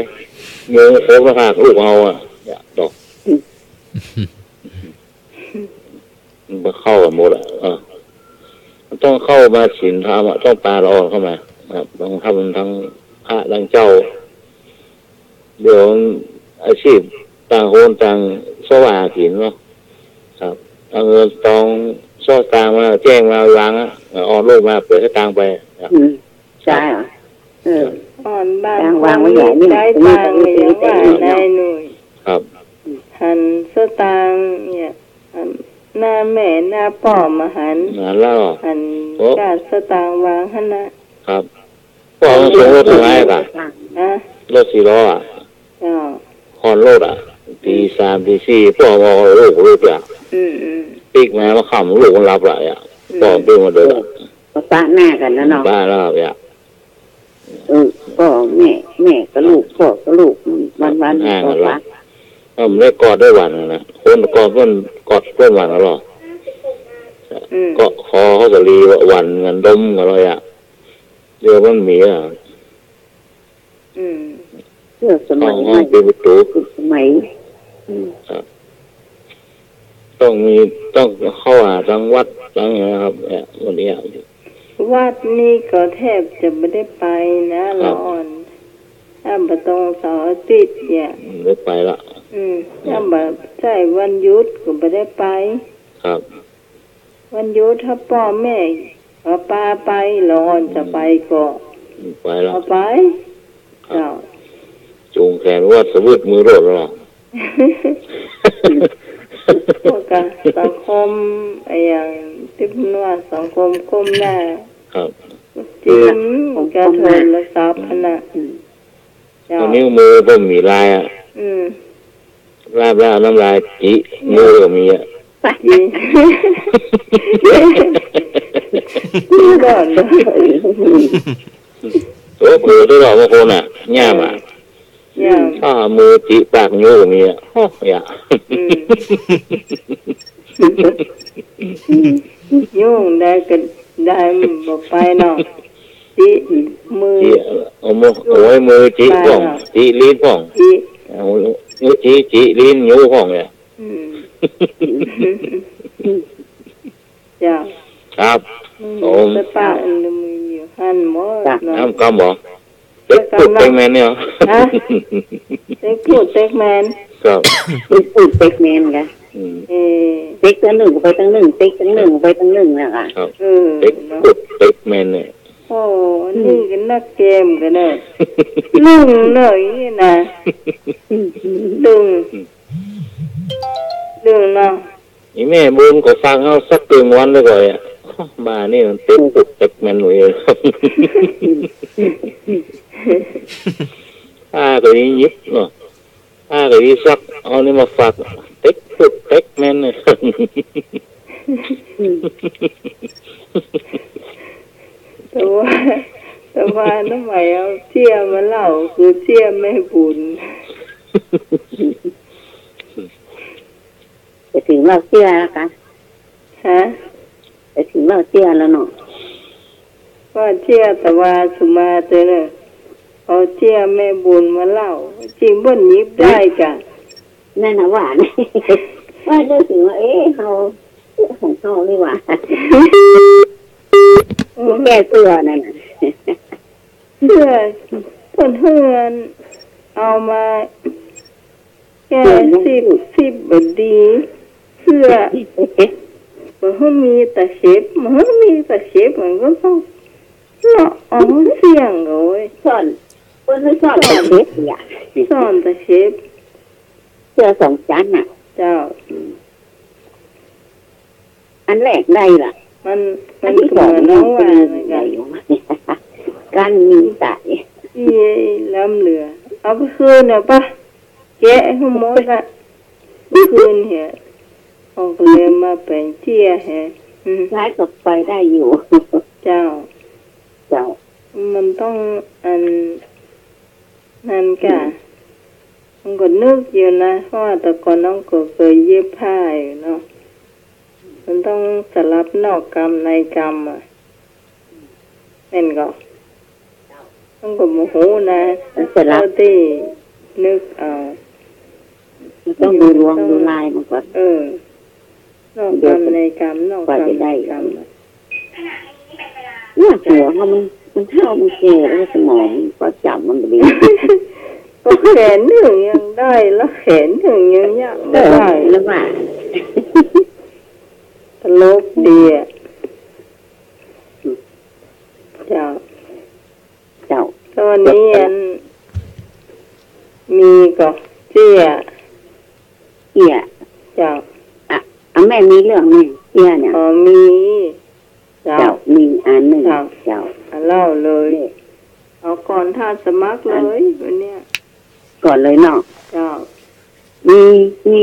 เงยโค้งมาฝากลูกเอาอะ เนี่ย ดอก อืม มันก็เข้ากั๋นหมดอะ เออ มันต้องเข้ามาศีลธรรมอะ ต้องปาละอ่อนเข้ามา ครับ ต้องทำทั้งพระทั้งเจ้า เดี๋ยวอาชีพต่างคนต่างเซาะหากิ๋นเนาะ ครับ เอาเงินตองเซาะตางค์มาแจ้งมาวางอะ เอาลูกมาเปิดสตางค์ไป ครับ อืม ใจ้ ครับ เออ อ่อนบ้าน ตางค์วางไว้ใหญ่นี่ ใจ๊ตางค์ ตรงนี้ ตรงนี้ อย่างว่า ตรงนี้ นายหนุ่ย ครับ หันสตางค์เนี่ย หันหน้าแม่หน้าป้อมาหัน หันแล้ว หัน โอ้ ก้าสตางค์วางหั้นนะ ครับ ป้อมันส่งรถถวายก่ะ ฮะ รถสี่ล้ออะ เจ้า ฮ้อนรถอะ ตีสามตีสี่ ป้อมันเอาลูก ลูกอะ อืม อืม ปิ๊กมา มาค่ำลูกมันหลับละอะ อืม ป้อปิ๊กมาเดินอะ ก็ปะหน้ากั๋นนะเนาะ ปะแล้วอะ เออ ป้อแม่ แม่กับลูก ป้อกับลูก วันๆ ห่างกั๋น ก็ปะ ละ เออ มันได้กอดได้หวันนะ คนกอดเปิ้น กอดเปิ้นหวันกั๋นลอ อืม ก็คอเขาจะรีหวันกั๋น ดมกั๋นเลยอะ เดี๋ยวมันมีอะ อืม เสื้อสมัย ต้อง ใหม่ ต้องปิดประตู๋ สมัย อืม ครับ ต้องมี ต้องเข้าหาตังวัดตังอย่างเงี้ยครับ เนี่ย วันเนี้ย วัดนี่ก็แทบจะบ่ได้ไปนะ ครับ ละอ่อน ถ้าบ่ตรงเสาร์อาทิตย์เนี่ย อืม ได้ไปละ อืม ครับ ถ้าบ่ใจ้วันหยุดก็บ่ได้ไป ครับ วันหยุดถ้าป้อแม่เขาปาไป ละอ่อนจะไปก็ อืม ไปละ เอาไป ครับ เจ้า จูงแขนวัดสะบึดมือโลดละ พวกกะสังคม ไอ้อย่างตี้เปิ้นว่าสังคมก้มหน้า ครับ จิ้มกะโทรศัพท์หั้นนะ อืม เจ้า เอานิ้วมือบ่มีลายอะ อืม ลาบๆ น้ำลายจิ มือก็มีอะ จิ ก่อน โอ้ เผลอตลอดบางคนน่ะ ย่ามอะ ย่าม ถ้ามือจิปากยู้ก็มีอะ โอ้ อย่า อืม ยู้ได้ก็ได้ บ่ไปเนาะ จิมือ จิ เอามือ โอ้ย มือจิพ่อง จิลิ้นพ่อง จิ เอามือจิ จิลิ้นยู้พ่องเนี่ย อืม เจ้า ครับ อืม ผม ไปปะอันละมืออยู่หั้นหมด จ้ะ เนาะ น้ำกำบ่ เต็กปุดเต็กแมนเนี่ย ฮะ เต็กปุดเต็กแมน ครับ เต็กปุดเต็กแมนกะ อืม เออ เต็กตังนึ่งไปตังนึ่ง เต็กตังนึ่งไปตังนึ่งนะกะ ครับ เออ เต็กปุดเต็กแมนเนี่ย โอ้ นี่ก็นักเกมกันเนอะ นึ่งเลยนี่นะ ดึง ดึงเนาะ อีแม่บุญก็ฟังเฮาสักเกิงวันเลยก่อยอะ บ้านี่มันเต็กปุดเต็กแมนหน่อยเอง อ้าก็ยิบเนาะ อ้าก็ยิบสัก เอานี่มาฝาก เต็กปุดเต็กแมนเนี่ย แต่ว่า แต่ว่าน้องใหม่เอาเจี้ยมาเล่า คือเจี้ยแม่บุญ จะถึงเล่าเจี้ยแล้วกะ ฮะ จะถึงเล่าเจี้ยแล้วเนาะ ว่าเจี้ยแต่ว่าสุมาเตอร์เนี่ย เอาเจี้ยแม่บุญมาเล่า จริงบ่หยิบได้กะ นั่นนะว่า ว่านึกถึงว่า เอ๊ะ เฮา ของเฮานี่หว่า อืม แก้เสื้อนั่นน่ะ เสื้อ เปิ้นเฮือน เอามา แก้สิบ สิบบ่ดี เสื้อ บ่มีตะเข็บ บ่มีตะเข็บ มันก็ต้องเลาะเอาเสี้ยงโอ้ย ซ่อน เปิ้นซ่อนตะเข็บเนี่ย ซ่อนตะเข็บ เสื้อสองชั้นน่ะ เจ้า อันแรกได้ละ มัน มันก็เหมือนน้องว่าเหมือนกัน การมีสาย อีล้ำเหลือ เอาไปคืนเอาปะ แกะให้หมดละ คืนเหีย ออกเลยมาแป๋งเจี้ยเหีย อืม ใช้กับไฟได้อยู่ เจ้า เจ้า มันต้องอัน นั่นกะ มันก็นึกอยู่นะ เพราะว่าแต่ก่อนน้องก็เคยเย็บผ้าอยู่เนาะ มันต้องสลับนอกกำในกำอะ แม่นก่อ มันก็บ่ฮู้นะ มันสลับ เท่าตี้นึกเอา มันต้องดูลวงดูลายมันก่อน เออ นอกกำในกำ นอกกำในกำ เนี่ย หัวเขามัน มันเฒ่า มันแก่แล้ว สมองมันก็จำมันบ่ดี ก็ แขนนึ่งยังได้ละ แขนนึ่งยังยากบ่ได้ เออ แล้วว่า ตลกดีอะ เจ้า เจ้า ต๋อนนี้อัน มีก่อ เจี้ย เอี้ย เจ้า อ่ะ อ่ะ แม่มีเรื่องนี่ เอี้ยเนี่ย อ๋อ มี เจ้า เจ้า มีอันนึ่ง เจ้า เจ้า อ่ะ เล่าเลย นี่ เอาก่อนท่าสมัครเลย อัน วันเนี้ย ก่อนเลยเนาะ เจ้า มี มี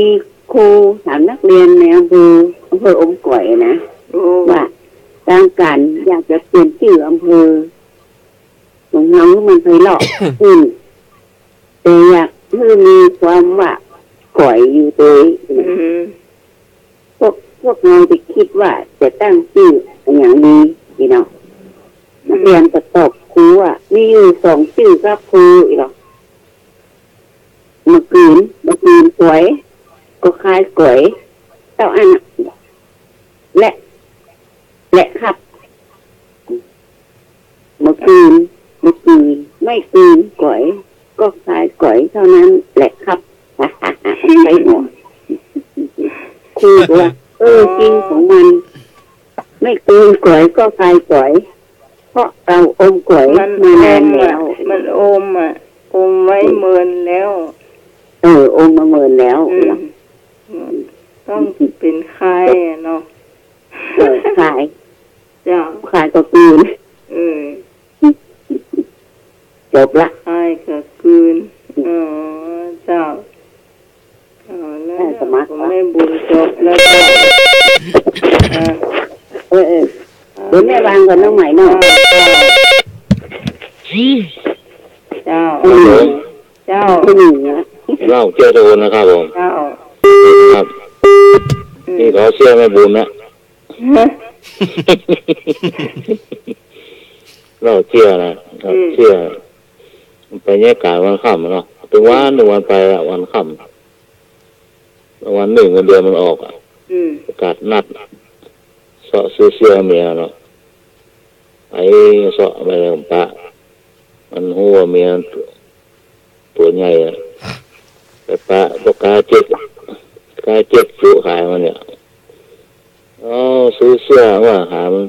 ครูถามนักเรียนในอำเภอ อำเภออมก๋อยนะ โอ้ ว่าต้องก๋านอยากจะเปลี่ยนจื้ออำเภอของเฮาหื้อมันไพเราะขึ้น แต่อยากหื้อมีความว่าก๋อยอยู่ตวย อืม พวก พวกเฮาจะกึ๊ดว่าจะตั้งจื้ออะหยังดี อี้เนาะ อืม นักเรียนก็ตอบครูว่า มีอยู่สองจื้อครับครู อี้เนาะ บ่กืน บ่กืนก๋อย ก็คายก๋อย เต้าอั้นน่ะ และ และครับ บ่กืน บ่กืน ไม่กืนก๋อย ก็คายก๋อยเท่านั้นแหละครับ ใส่หัว ครูก็ว่า เออ จริงของมัน ไม่กืนก๋อยก็คายก๋อย เพราะเราอมก๋อย มัน มานานแล้ว อมอะ มันอมอะ อมไว้ อืม เมินแล้ว เออ อมมาเมินแล้ว อืม ต้องเป๋นคายอะเนาะ เออ คาย เจ้า คายก็กืน เออ จบละ คายก็กืน อืม อ๋อ เจ้า เอาแล้ว ได้สมัคร ของแม่บุญจบแล้วจ้ะ อ่ะ เออ เออ เดี๋ยวแม่วางก่อนน้องใหม่เนาะ เจ้า เจ้า ครับผม เจ้า อืม เล่าเจ้าตะโกนนะครับผม เจ้า ครับ อืม นี่ขอเสี้ยแม่บุญนะ ฮะ เล่าเสี้ยนะ อืม เสี้ย ไปเยียะก๋านวันค่ำเนาะ ตึงวัน ตึงวันไปละ วันค่ำ วันนึ่งเงินเดือนมันออกอะ อืม ประกาศนัด เซาะซื้อเสี้ยเมียเนาะ ไปเซาะไปปะ มันฮู้ว่าเมีย ตั๋วใหญ่อะ ไปปะพ่อก๊าเจ๊ก ก๊าเจ๊กจุขายมันเนี่ย อ๋อ ซื้อเสี้ยว่า หามัน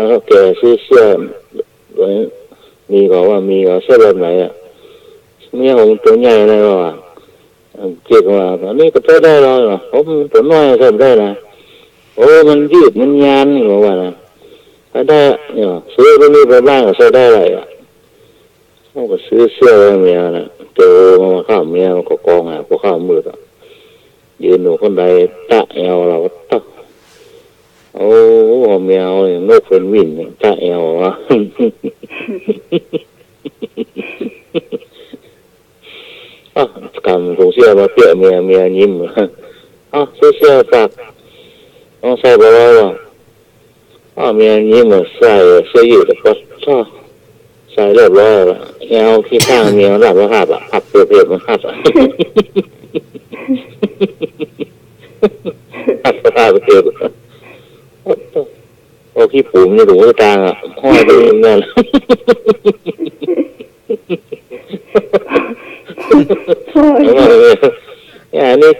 เฒ่าแก่ซื้อเสี้ย มีก่อว่า มีก่อ เสี้ยแบบไหนอะ เมียผมตั๋วใหญ่อะไรวะ เจ๊กว่า อันนี้ก็ใจ๊ได้แล้วเนาะ ผมตั๋วน้อยใจ๊บ่ได้นะ โอ้ มันยืด มันยาน นี่ว่านะ ใจ๊ได้อะ เนี่ย ซื้อตั๋วนี้ไปบ้างก็ใจ๊ได้หลายอะ ผมก็ซื้อเสี้ยไว้เมียนะ เตียวมาค่ำเมียมันก็กองหา พอค่ำมืดอะ ยืนอยู่ข้างใด ตะแอวเราก็ตะ โอ้ เมียเอานกเป๋นหวิ่นเนี่ย ตะแอววะ อ้าว กำถุงเสี้ยมาเปียะเมีย เมียยิ้ม อ้าว ซื้อเสี้ยฝาก ต้องใส่บ่ได้วะ อ้าว เมียยิ้มมาใส่เสื้อยืดแล้วก็ ใส่เรียบร้อยแล้ว แอวขี้ข้างเมียหลับแล้วหับอะ หับเปรียบๆ มันหับอะ หับแล้วหับเปรียบ โอ้ ขี้ปุ๋มนี่หลูตางอะ ห้อยไปนั่น โอ้ย แล้วว่า เออ เนี่ย อันนี้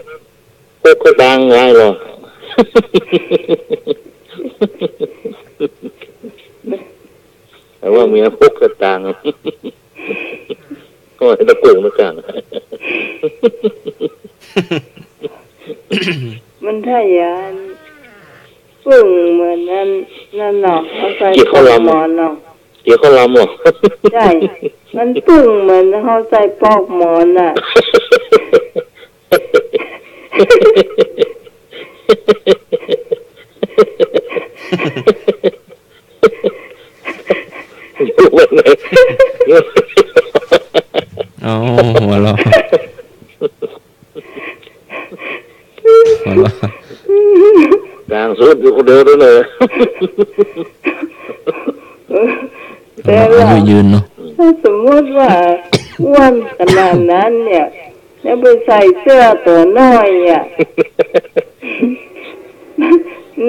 พกกระตังไว้เหรอ แต่ว่าเมียพกกระตัง ก็ให้ตะกุ่งตะกัง มันถ้ายาน ปึ้งเหมือนนั่น นั่นเนาะ เอาใส่ เกี่ยวข้าวลำ ปอกหมอนเนาะ เกี่ยวข้าวลำเหรอ ใช่ มันปึ้งเหมือนเอาใส่ปอกหมอนน่ะ อ๋อ หัวเราะ หัวเราะ กลางสุดอยู่คนเดียวนั่นเลย แต่ว่า อายุยืนเนาะ ถ้าสมมุติว่าอ้วนขนาดนั้นเนี่ย แล้วไปใส่เสื้อตั๋วน้อยเนี่ย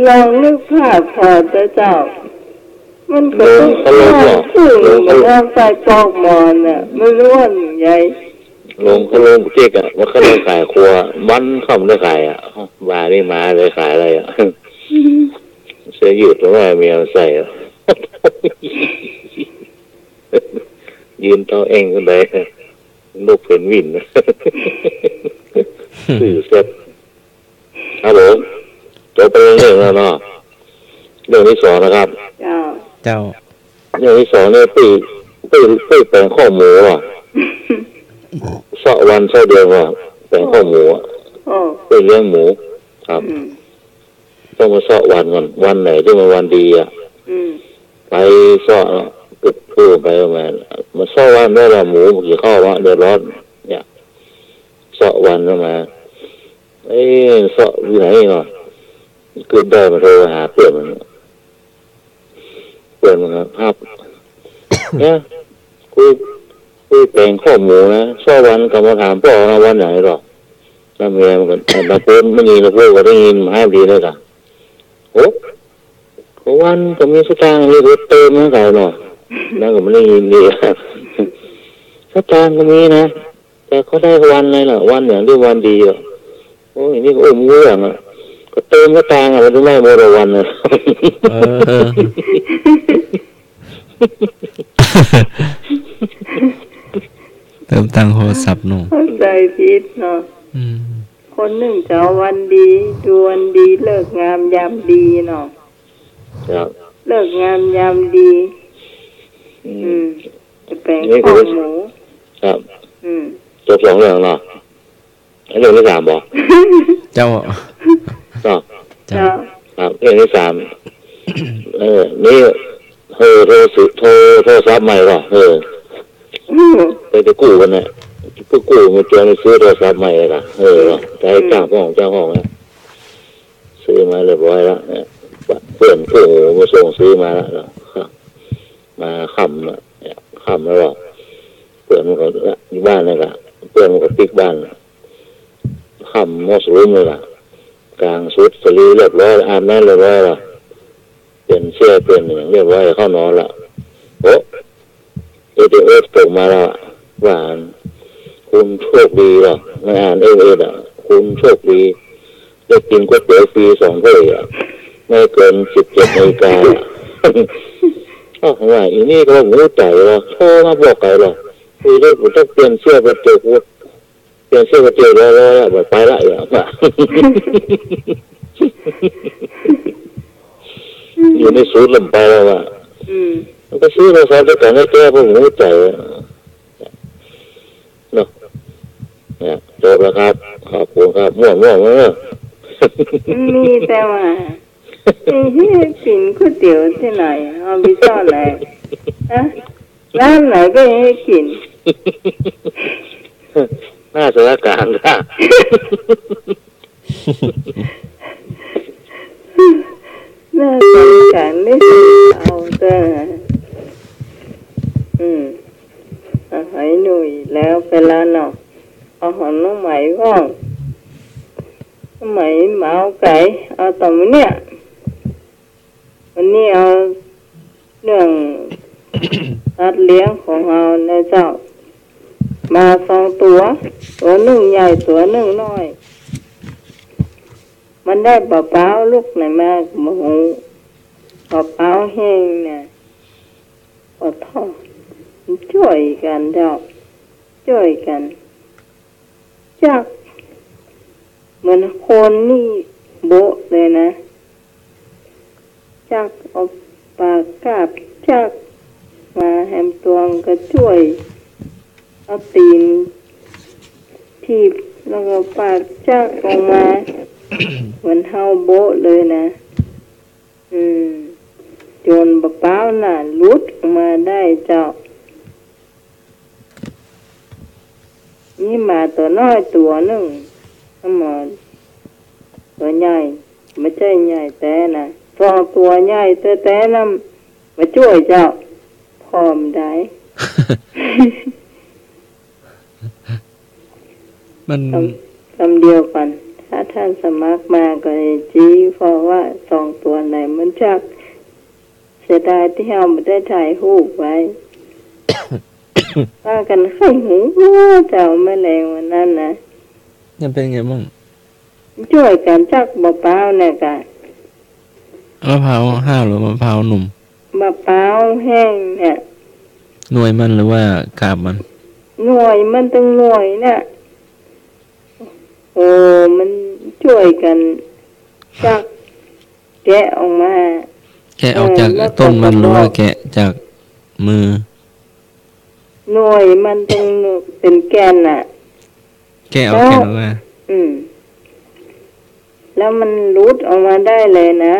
ลองนึกภาพพอเถอะเจ้า มันก็ต้อง เออ อ้วนขึ้น เออ เหมือนเอาใส่ปอกหมอนน่ะ มันอ้วนใหญ่ ลง เขาลงเก๊กอะ ว่าเขาลงขายครัว วันค่ำได้ขายอะ บ่ายนี่มาได้ขายอะไรอะ เสื้อยืดตัวแม่เมียมันใส่อะ ยืนเต้าแอ่งกันเลย นกเพ็ญวิน ซื่อเสร็จ ครับผม จบไปเรื่องแล้วเนาะ เรื่องที่สองนะครับ เจ้า เจ้า เรื่องที่สองเนี่ย ปุ้ย ปุ้ย ปุ้ยแป๋งข้อหมูอะ เซาะวันเซาะเดือนว่ะ แป๋งข้อหมูอะ โอ้ ปุ้ยเลี้ยงหมู ครับ อืม ต้องมาเซาะวันก่อน วันไหนที่มันวันดีอะ อืม ไปเซาะ กึบกู้ไปมา มาเซาะวันได้ละ หมูมันกิ๋นข้าวละ เดือดร้อน เนี่ย เซาะวันเข้ามา เอ๊ะ เซาะอยู่ไหนเนาะ กึบได้มาโทรหาเปื้อนมัน เปื้อนมันก็ฮับ เนี่ย ปุ้ย ปุ้ยแป๋งข้อหมูนะ เซาะวันก็มาถามป้อนะ วันไหนหรอ แล้วเมียมันก็ ตะโกน ไม่ยิน ตะโกนก็ได้ยิน หายดีเลยล่ะ โอ้ ก็วันก็มีสตางค์ เลยไปเติมให้เขาเนาะ นั่นก็ไม่ได้ยินดี สตางค์ก็มีนะ แต่เขาได้วันอะไรล่ะ วันอย่างเดียว วันดีอะ โอ้ย นี่ก็อุ้มเรื่องอะ ก็เติมสตางค์อะ มันถึงได้หมดละวันอะ เออ เติมตังค์โทรศัพท์หนู เข้าใจ๋ผิดเนาะ อืม คนนึ่งจะเอาวันดี ดูวันดี ฤกษ์งามยามดีเนาะ ครับ ฤกษ์งามยามดี อืม อืม จะแป๋งข้อหมู ครับ อืม จบสองเรื่องเนาะ เรื่องที่สามบ่ เจ้า เนาะ เจ้า เจ้า ครับ เรื่องที่สาม เออ นี่ เออ โทรศัพท์ โทร โทรศัพท์ใหม่บ่ เออ อืม ไป ไปกู้กั๋นนะ ไปกู้มาจนซื้อโทรศัพท์ใหม่เลยล่ะ เออ อืม จะให้จ้างห้อง จ้างห้องนะ ซื้อมาเรียบร้อยแล้วเนี่ย เปื้อนกู้หมูมาส่ง ซื้อมาแล้ว มาค่ำอะ เนี่ย ค่ำแล้วบ่ เปื้อนมันก็อยู่บ้านนี่ล่ะ เปื้อนมันก็ปิ๊กบ้าน ค่ำมอสรุมเลยล่ะ ก๋างสุดสลีเรียบร้อย อาบน้ำเรียบร้อยแล้ว เปลี่ยนเสื้อเปลี่ยนอย่างเรียบร้อย เข้านอนละ โอ้ เอสเอ็มเอสตกมาแล้วอะ ว่า คุณโชคดีเหรอ ไม่อ่านเอสเอ็มเอสอะ คุณโชคดี ได้กิ๋นก๋วยเตี๋ยวฟรีสองถ้วยอะ ไม่เกินสิบเจ็ดนาฬิกาอะ อ้าว ว่า อีนี่ก็บ่ฮู้ใจ๋เหรอ โทรมาบอกใผเหรอ กูต้อง กูต้องเปลี่ยนเสื้อไปเจอกู เปลี่ยนเสื้อไปเจอร้อยๆ อะ บ่ไปละ อย่างว่า อยู่ในศูนย์ลำไปแล้วว่ะ อืม มันก็ซื้อโทรศัพท์ด้วยกั๋นแต๊ๆ บ่ฮู้ใจ๋อะ เนาะ เนี่ย จบแล้วครับ ขอบคุณครับ ม่วนๆ เนาะ มีแต่ว่า ไอ้เฮ้ย กิ๋นก๋วยเตี๋ยวตี้ไหน เอาไปซ่อนไหน ฮะ ร้านไหนก็ให้กิ๋น หน้าสารกลางค่ะ หน้าสารกลางนี่เอาเถอะ อืม เอาหอยหนุ่ยแล้วไปแล้วเนาะ เอาหอยน้องไหมบ้าง น้องไหมเมาไก่ เอาต่อมื้อเนี่ย วันนี้เอาเรื่องสัตว์เลี้ยงของเฮานะเจ้า มาสองตั๋ว ตั๋วนึ่งใหญ่ ตั๋วนึ่งน้อย มันได้ปลาเป๊าลูกไหนมาก็บ่ฮู้ ปลาเป๊าแห้งน่ะ ขอโทษ มันจ้วยกั๋นเจ้า จ้วยกั๋น จัก เหมือนคนนี่โบ๊ะเลยนะ จักเอาปากกาบ จักมาแหมตวงก็จ้วย เอาตี๋นถีบ แล้วก็ปากจักออกมา เหมือนเฮาโบ๊ะเลยนะ อืม จ๋นปลาเป๊าน่ะ หลุดออกมาได้เจ้า มีหมาตั๋วน้อยตั๋วนึ่ง หมาตั๋วใหญ่ บ่ใจ้ใหญ่แต๊นะ สองตั๋วใหญ่แต๊ๆ น่ะ มาจ้วยเจ้า ผ่อมได้ มัน กำ กำเดียวกั๋น ถ้าท่านสมัครมาก็ดี เพราะว่าสองตั๋วไหนมันจัก เสียดายตี้เฮาบ่ได้ถ่ายรูปไว้ พากั๋นใค่หูเจ้า แม่แลงวันนั้นนะ มันเป๋นไงบ้าง จ้วยกั๋นจักบ่าป๊าวเนี่ยก่ะ มะพร้าวห้าวหรือมะพร้าวหนุ่ม บ่าป๊าวแห้งเนี่ย หน่วยมันหรือว่ากาบมัน หน่วยมันตึงหน่วยเนี่ย โอ้ มันจ้วยกั๋นจักแกะออกมา แกะออกจาก เออ แล้วก็ ต้นมันหรือว่าแกะจากมือ หน่วยมันตึงเป๋นแก่นน่ะ แกะเอาแก่นออกมา อืม แล้วมันหลุดออกมาได้เลยนะ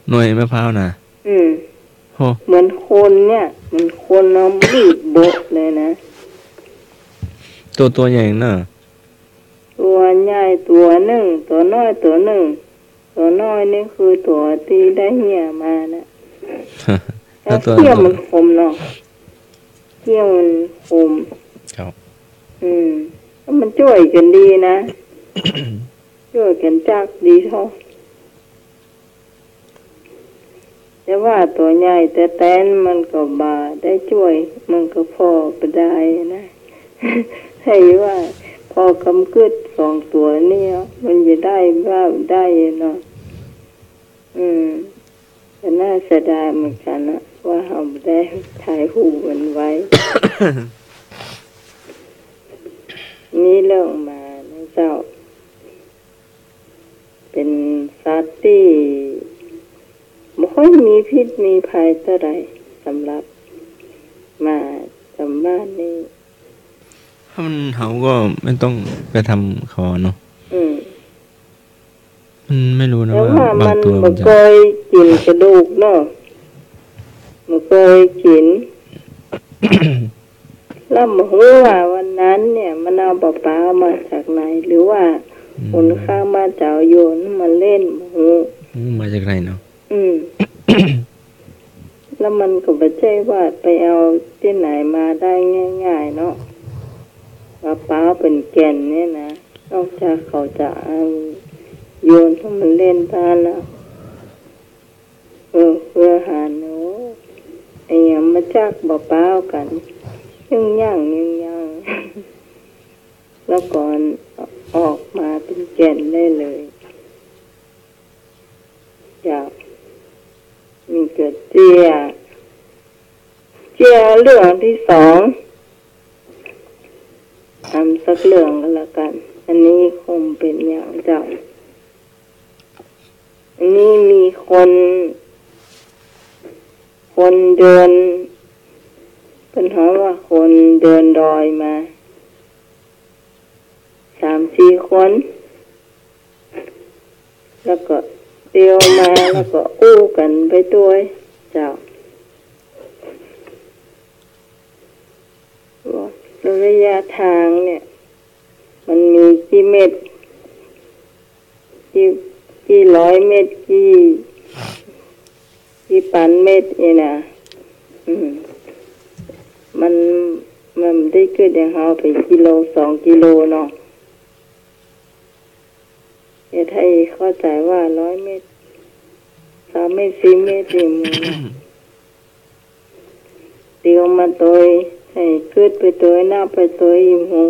หน่วยมะพร้าวน่ะ อืม โห เหมือนคนเนี่ย เหมือนคนเอามีดโบะเลยนะ ตั๋ว ตั๋วใหญ่น่ะ ตั๋วใหญ่ตั๋วนึ่ง ตั๋วน้อยตั๋วนึ่ง ตั๋วน้อยนี่คือตั๋วตี้ได้เฮี้ยมานะ แล้วตั๋ว แล้วเขี้ยวมันคมเนาะ เขี้ยวมันคม ครับ อืม แล้วมันจ้วยกั๋นดีนะ จ้วยกั๋นจักดีเถาะ แต่ว่าตั๋วใหญ่แต๊ๆ มันก็บ่ได้จ้วย มันก็ผ่อบ่ดายนะ ใค่ว่ากำกึ๊ดสองตั๋วเนี่ย มันจะได้บ่าได้เนาะ อืม ก็น่าเสียดายเหมือนกั๋นนะ ว่าเฮาบ่ได้ถ่ายรูปมันไว้ นี่เรื่องหมานะเจ้า เป๋นสัตว์ตี้บ่ค่อยมีพิษมีภัยเต้าใด สำหรับหมาต๋ามบ้านนี่ ถ้ามันเห่าก็ไม่ต้องไปทำเขาเนาะ อืม มันไม่รู้นะ แต่ว่า ว่าบางตั๋วมันจะ บ่เกยกิ๋นกระดูกเนาะ บ่เกยกิ๋น แล้วบ่ฮู้ว่าวันนั้นเนี่ย มันเอาบ่าป๊าวมาจากไหน หรือว่า อืม คนข้างบ้านเจ้าโยนมาเล่น บ่ฮู้ อืม มาจากไหนเนาะ อืม แล้วมันก็บ่ใจ้ว่าไปเอาตี้ไหนมาได้ง่ายๆ เนาะ บ่าป๊าวเป๋นแก่นเนี่ยนะ นอกจากเขาจะเอาโยนหื้อมันเล่นบ้านแล้ว เออ เปื้อหาหนู ไอ้หยังมาจักบ่าป๊าวกั๋น ยึ่งย่างยึ่งย่าง แล้วก็ออกมาเป๋นแก่นได้เลย เจ้า นี่ก็เจีย เจียเรื่องตี้สอง ต๋ามสักเรื่องก็แล้วกั๋น อันนี้คงเป๋นอย่างเจ้า อันนี้มีคน คนเดิน เปิ้นฮ้องว่าคนเดินดอยมา สามสี่คน แล้วก็เตียวมา แล้วก็อู้กั๋นไปตวย เจ้า ว่าระยะตางเนี่ย มันมีกี่เมตร กี่ กี่ร้อยเมตร กี่ กี่ปันเมตรนี่นะ อืม มัน มันบ่ได้กึ๊ดอย่างเฮาเป๋นกิโลสองกิโลเนาะ เฮ็ดหื้อเข้าใจ๋ว่าร้อยเมตร สามเมตร สี่เมตร ตี้หมู่เนาะ เตียวมาตวย หื้อกึ๊ดไปตวย นับไปตวย บ่ฮู้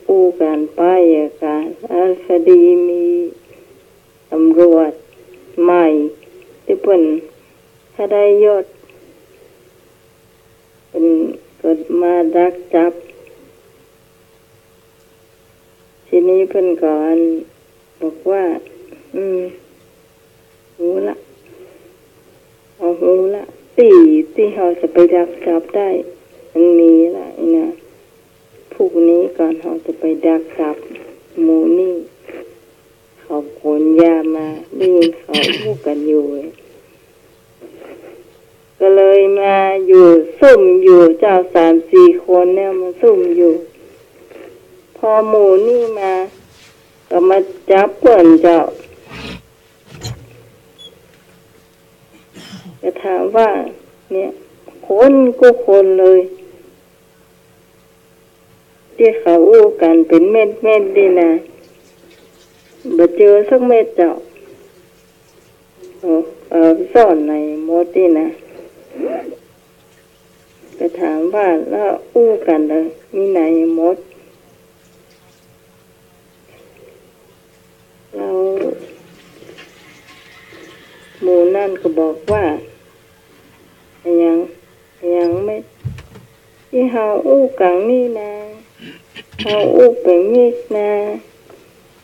อู้กั๋นไปอะกะ แล้วพอดีมีต๋ำรวจใหม่ ตี้เปิ้นถ้าได้ยศ เปิ้นก็มาดักจับ ทีนี้เปิ้นก็อันบอกว่า อืม ฮู้ละ เฮาฮู้ละ ตี้ ตี้เฮาจะไปดักจับได้ มันมีละ อันนี้นะ พรุ่งนี้ก่อนเฮาจะไปดักจับหมู่นี่ เขาขนยามา ได้ยินเขาอู้กั๋นอยู่ ก็เลยมาอยู่ซุ่มอยู่เจ้า สามสี่คนเนี่ยมาซุ่มอยู่ พอหมู่นี่มา ก็มาจับเปิ้นเจ้า ก็ถามว่า เนี่ย คนกู้คนเลย ตี้เขาอู้กั๋นเป๋นเม็ดๆ นี่นะ บ่เจอสักเม็ดเจ้า เออ เออ ซ่อนไหนหมดนี่นะ ก็ถามว่า แล้วอู้กั๋นเน่อ มีไหนหมด แล้วหมู่นั้นก็บอกว่า อะหยัง อะหยัง เม็ก ตี้เฮาอู้กั๋นนี่นา เฮาอู้เป๋นเมฆนา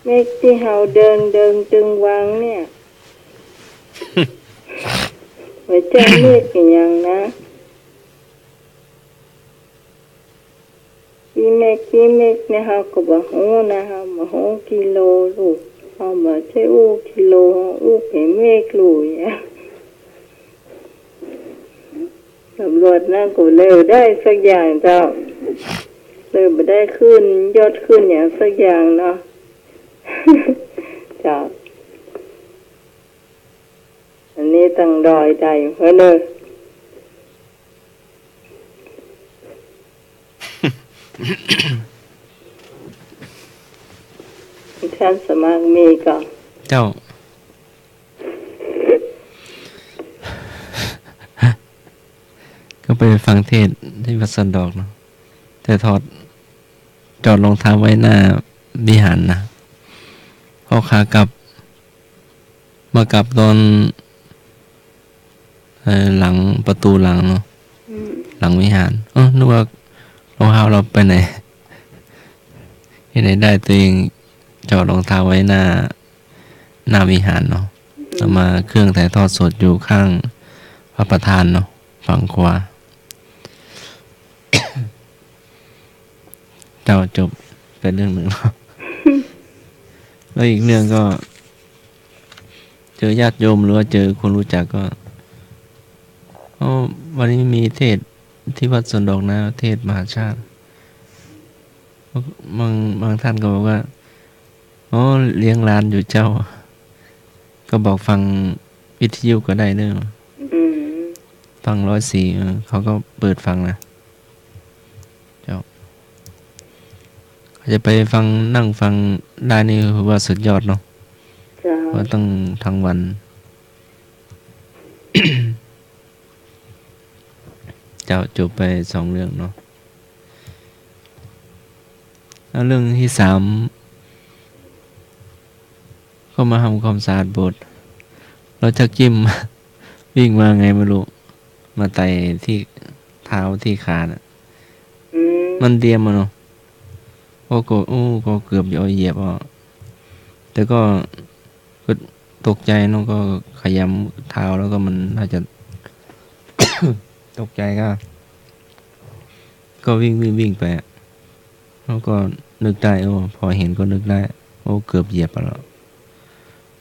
เมฆตี้เฮาเดินเดินตึงวางเนี่ย บ่ใจ้เมฆอะหยังนะ กี่เมฆ กี่เมฆเนี่ย เฮาก็บ่ฮู้นะ เฮาบ่ฮู้กิโลลูก เฮาบ่ใจ้อู้กิโล เฮาอู้เป๋นเมฆลูกอะ สำรวจนั่นก็เลยบ่ได้สักอย่างเจ้า เลยบ่ได้ขึ้นยอดขึ้นหยังสักอย่างเนาะ เจ้า อันนี้ตังดอยใดเฮ้อเน่อ ท่านสมัครมีก่อ เจ้า ก็ไปฟังเทศน์ตี้วัดสวนดอกเนาะ แต่ถอด จอดรองเท้าไว้หน้าวิหารนะ พอขากลับ มากลับตอน เอ่อ หลังประตู๋หลังเนาะ อืม หลังวิหาร เอ้อ นึกว่ารองเท้าเฮาไปไหน ตี้ไหนได้ ตั๋วเองจอดรองเท้าไว้หน้า หน้าวิหารเนาะ อืม แล้วมาเครื่องถ่ายทอดสดอยู่ข้างพระประธานเนาะ ฝั่งขวา เจ้า จบไปเรื่องหนึ่งแล้ว แล้วอีกเรื่องก็ เจอญาติโยมหรือว่าเจอคนรู้จักก็ "โอ้ วันนี้มีเทศน์ตี้วัดสวนดอกนะ เทศน์มหาชาติ" บาง บางท่านก็บอกว่า "โอ้ เลี้ยงหลานอยู่เจ้า" ก็บอกฟังวิทยุก็ได้เน่อ อืม ฟังร้อยสี่ เออ เขาก็เปิดฟังนะ เจ้า เขาจะไปฟัง นั่งฟังได้นี่คือว่าสุดยอดเนาะ เจ้า ว่าตั้งทั้งวัน เจ้า จบไปสองเรื่องเนาะ แล้วเรื่องตี้สาม ก็มาทำความสะอาดโบสถ์ แล้วจั๊กจิ้ม วิ่งมาไงไม่รู้ มาไต่ตี้เท้าตี้ขาน่ะ อืม มันเดียมอะเนาะ โอ้ ก็ โอ้ ก็เกือบจะเอาเหยียบอ่ะ แต่ก็ ก็ตกใจเนาะ ก็ขยำเท้า แล้วก็มันน่าจะ ตกใจก็ ก็วิ่ง วิ่ง วิ่งไปอะ แล้วก็นึกได้ โอ้ พอเห็นก็นึกได้ โอ้ เกือบเหยียบอะเนาะ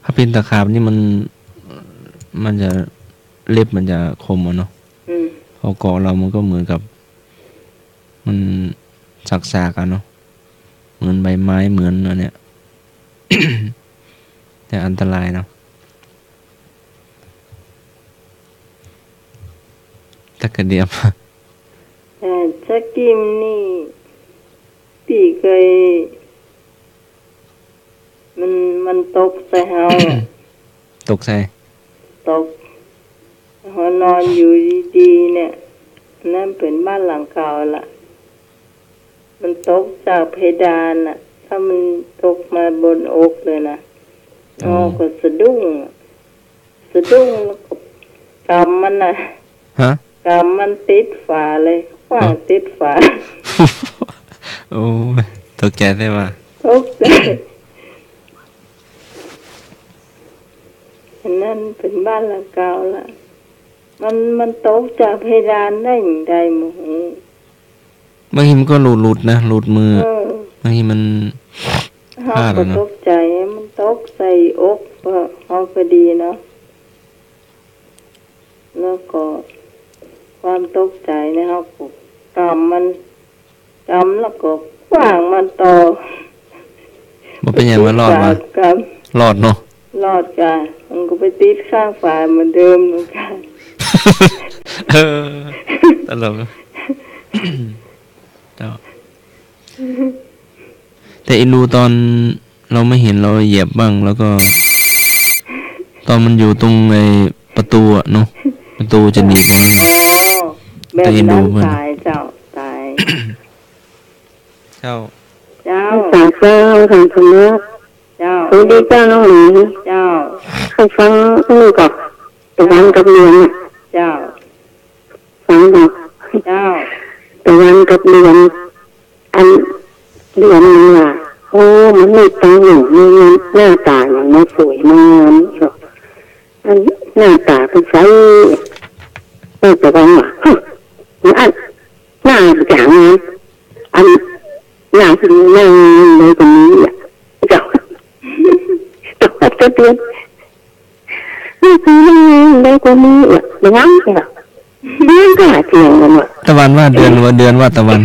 ถ้าเป๋นตะขาบนี่มัน มันจะ เล็บมันจะคมอะเนาะ อืม พอเกาะเรามันก็เหมือนกับ มันสากๆ อะเนาะ เหมือนใบไม้ เหมือนอันเนี้ย แต่อันตรายเนาะ ตะกะเดียบ แต่จั๊กจิ้มนี่ ตี้เกย มัน มันตกใส่เฮาอะ ตกใส่ ตก เฮานอนอยู่ดีๆ เนี่ย อันนั้นเป๋นบ้านหลังเก่าละ มันตกจากเพดานน่ะ ถ้ามันตกมาบนอกเลยนะ อ๋อ เฮาก็สะดุ้งอะ สะดุ้งแล้วก็กำมันน่ะ ฮะ กำมันติดฝาเลย ขว้าง ฮะ ติดฝา โอ้ย ตกใจ๋ใช่ปะ ตกใจ๋ อันนั้นเป๋นบ้านหลังเก่าละ มัน มันตกจากเพดานได้หยังใดบ่ฮู้ บางทีมันก็หลุดๆ นะ หลุดมือ เออ บางทีมัน เฮา พลาด ก็ อะเนาะ ตกใจ๋ มันตกใส่อกเฮาพอดีเนาะ แล้วก็ความตกใจ๋เนี่ย เฮาก็กำมัน กำแล้วก็ขว้างมันต่อ บ่เป๋นหยัง ว่ารอดวะ กำ รอดเนาะ รอดก่ะ มันก็ไปติดข้างฝาเหมือนเดิมเหมือนกั๋น เออ ตลก เจ้า แต่อีลูตอน เราไม่เห็น เราเหยียบบ้าง แล้วก็ ตอนมันอยู่ตรงไอ้ประตู๋อะเนาะ ประตู๋จะหนีบไง อ๋อ แบบนั้น ต๋ายเจ้า ต๋าย เจ้า เจ้า สาธุ เจ้า เจ้า สวัสดีเจ้าน้องหลิว เจ้า ใค่ฟังนี่ก่อ ตะวันกับเดือนน่ะ เจ้า ฟังก่อ เจ้า ตะวันกับเดือน อัน เดือนมันว่า โอ้ มนุษย์ตังหนึ่งมีหน้าต๋าอย่างนี้สวยมางามเนาะ อันหน้าต๋าเปิ้นใส เปิ้นตะวันว่า ฮะ อัน หน้าจ๋างาม อัน หน้าคือหน้างามเลยกว่านี้อ่ะ เจ้า ตะวันกับเดือน หน้าคือหน้างามเลยกว่านี้อ่ะ ตะวันก็ เดือนก็เถียงกั๋นว่า ตะวันว่าเดือนหรือว่าเดือนว่าตะวัน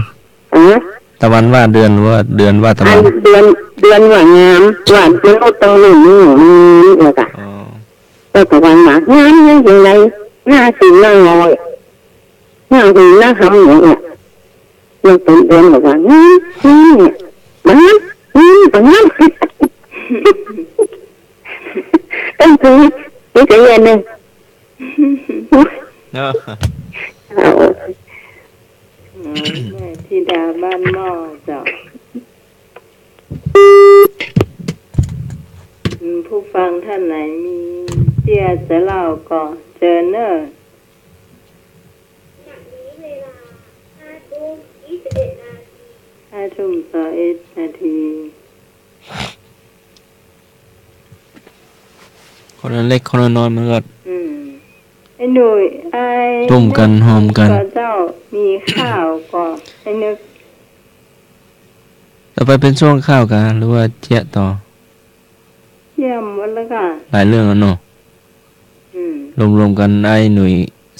ฮะ ตะวันว่าเดือนหรือว่าเดือนว่าตะวัน อันเดือน เดือนว่างาม ว่ามนุษย์ตังหนึ่งมีหน้างามแล้วก่อ อ๋อ แล้วตะวันว่างามยังไง หน้าคือหน้างอย หน้าคือหน้าหำอย่างเงี้ย ยังเป็นเดือนบอกว่า อืม อืม เนี่ย บางนั้น อืม บางนั้น ต้องคือ นี่จะเรียนหนึ่ง เนาะ เอา อ๋อ แม่ธิดาบ้านหม้อเจ้า อืม ผู้ฟังท่านไหนมีเตื้อจะเล่าก็เจิญเน่อ ห้าทุ่มซาวเอ็ดนาที คนละเล็กคนละน้อยมันก็ อืม ไอ้หนุ่ย ไอ้ ตุ้มกั๋นหอมกั๋น ก็เจ้ามีข้าวก็ ไอ้นึก ต่อไปเป๋นช่วงข้าวก่า หรือว่าเจี๊ยะต่อ เยี่ยมหมดแล้วก่า หลายเรื่องแล้วเนาะ อืม รวมๆ กั๋นไอ้หนุ่ย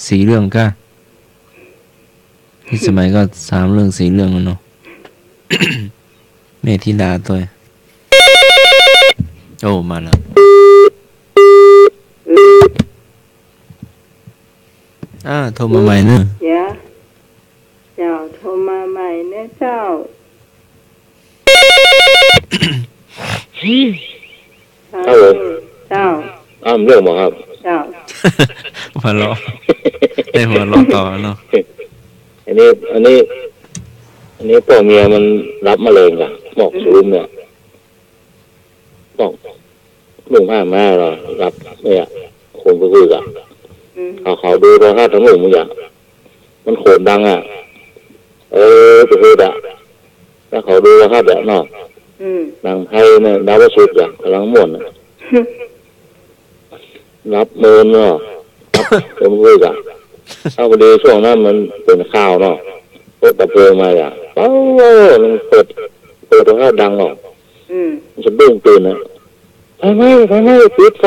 สี่เรื่องก่า นี่สมัยก็สามเรื่องสี่เรื่องแล้วเนาะ แม่ธิดาตวย โอ้ มาแล้ว อ่า โทรมาใหม่เนอะ เดี๋ยว เจ้า โทรมาใหม่เนอะเจ้า ครับผม เจ้า อ้าว เรื่องบ่ครับ เจ้า หัวเราะ ได้หัวเราะต่อเนาะ อันนี้ อันนี้ อันนี้ป้อเมียมันฮับมะเร็งก่ะ หมอกสูงเนี่ย ต้อง ลุงพามาเหรอ ฮับเนี่ย คนก็คืออ่ะ อืม เขา เขาดูโทรทัศน์ทั้งหมดมึงอ่ะ มันโขนดังอ่ะ เออ ไปเฮ็ดอ่ะ แล้วเขาดูโทรทัศน์อ่ะเนาะ อืม หนังไทยเนี่ย ดาวพระศุกร์อ่ะ กำลังม่วนอ่ะ ฮับเมินเนาะ ฮับคนก็คืออ่ะ เอาพอดีช่วงนั้นมันเป๋นข่าวเนาะ รถดับเพลิงมาอ่ะ เอ้า มันเปิด เปิดโทรทัศน์ดังเนาะ อืม มันสะดุ้งตื่นอ่ะ ไฟไหม้ ไฟไหม้ ปิดไฟ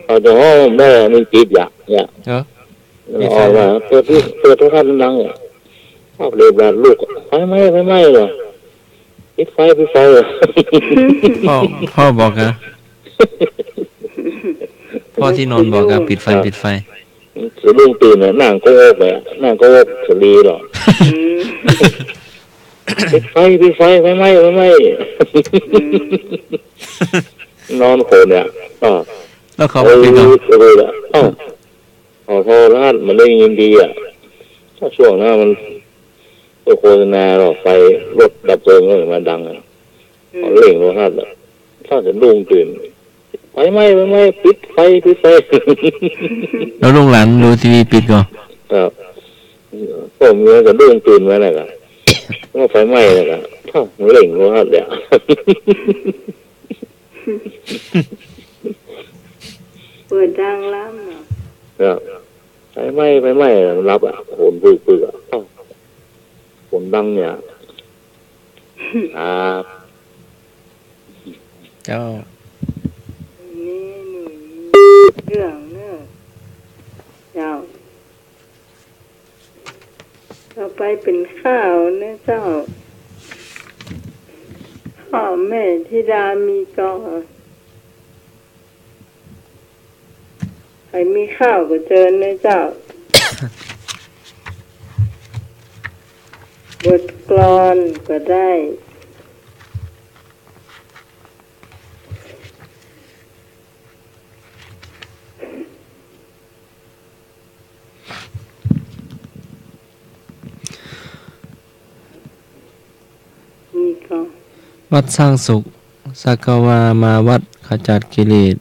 เขาจะฮ้องแม่มันปิดอ่ะ เนี่ย เออ แล้วออกมา เปิดที่ เปิดโทรทัศน์ดังๆ เนี่ย ชอบเลยแบบลูก ไฟไหม้ ไฟไหม้เหรอ ปิดไฟ ปิดไฟเหรอ พ่อ พ่อบอกอะ พ่อตี้นอนบอกอะ ปิดไฟ ครับ ปิดไฟ สะดุ้งตื่นน่ะ นั่งโกหกเลยอะ นั่งโกหกสาลีเหรอ อืม ปิดไฟ ปิดไฟ ไฟไหม้ ไฟไหม้ อืม นอนโขนเนี่ย อ้อ แล้วเขาว่าปิดเหรอ เออ เออ อ้อ ขอโทษนะ มันได้ยินดีอะ ถ้าช่วงนั้นมัน โฆษณาหลอดไฟรถดับเพลิงมันมาดังอะ อืม เขาเร่งโทรทัศน์อะ ถ้าสะดุ้งตื่น ไฟไหม้ ไฟไหม้ ปิดไฟ ปิดไฟ แล้วลูกหลานดูทีวีปิดก่อ ครับ ผมเนี่ยสะดุ้งตื่นมาน่ะครับ ว่าไฟไหม้น่ะครับ เอ้า มันเร่งโทรทัศน์แล้ว เปิดดังล้ำเนาะ ครับ ไฟไหม้ ไฟไหม้ มันฮับอะ โขนปึกๆ อะ เอ้า โขนดังเนี่ย ครับ เจ้า นี่หนุ่ยเรื่องเนอะ เจ้า ต่อไปเป๋นข่าวนะเจ้า ข้อแม่ธิดามีก่อ ใผมีข่าวก็เจิญนะเจ้า บทกลอนก็ได้ วัดสร้างสุข สักกาวามาวัด ขจัดกิเลส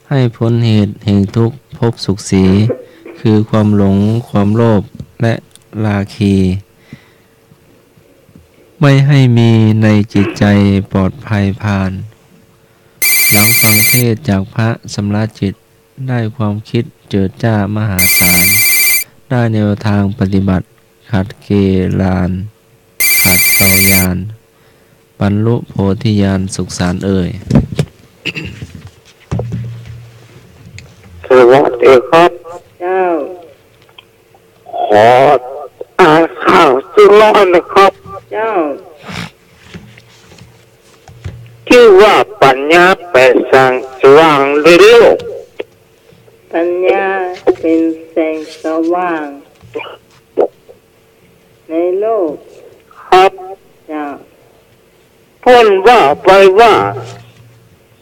ให้พ้นเหตุแห่งทุกข์ภพสุขสี คือความหลง ความโลภ และราคี ไม่ให้มีในจิตใจ ปลอดภัยพาล หลังฟังเทศน์จากพระชำระจิต ได้ความคิดเจิดจ้ามหาศาล ได้แนวทางปฏิบัติ ขัดเกลาญ ขัดเกลาญาณ บรรลุโพธิญาณสุขสันต์เอ่ย สวัสดีครับ เจ้า ขออ่านข่าวสักหน้อยนะครับ เจ้า ชื่อว่าปัญญาเป๋นแสงสว่างในโลก ปัญญาเป๋นแสงสว่างในโลก ครับ เจ้า เปิ้นว่าไปว่า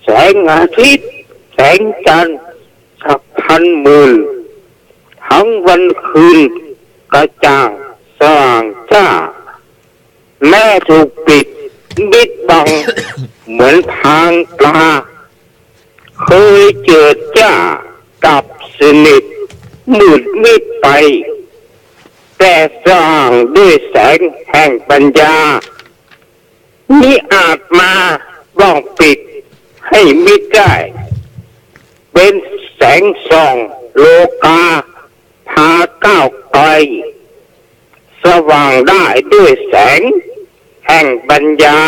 แสงอาทิตย์ แสงจันทร์ สักพันหมื่น ทั้งวันคืนกระจ่างสว่างจ้า แม้ถูกปิดมิดบัง เหมือนพรางตรา เคยเจิดจ้าดับสนิทมืดมิดไป แต่สว่างด้วยแสงแห่งปัญญา มิอาจมาป้องปิดให้มิดได้ เป๋นแสงส่องโลกา พาก้าวไกล สว่างได้ด้วยแสงแห่งปัญญา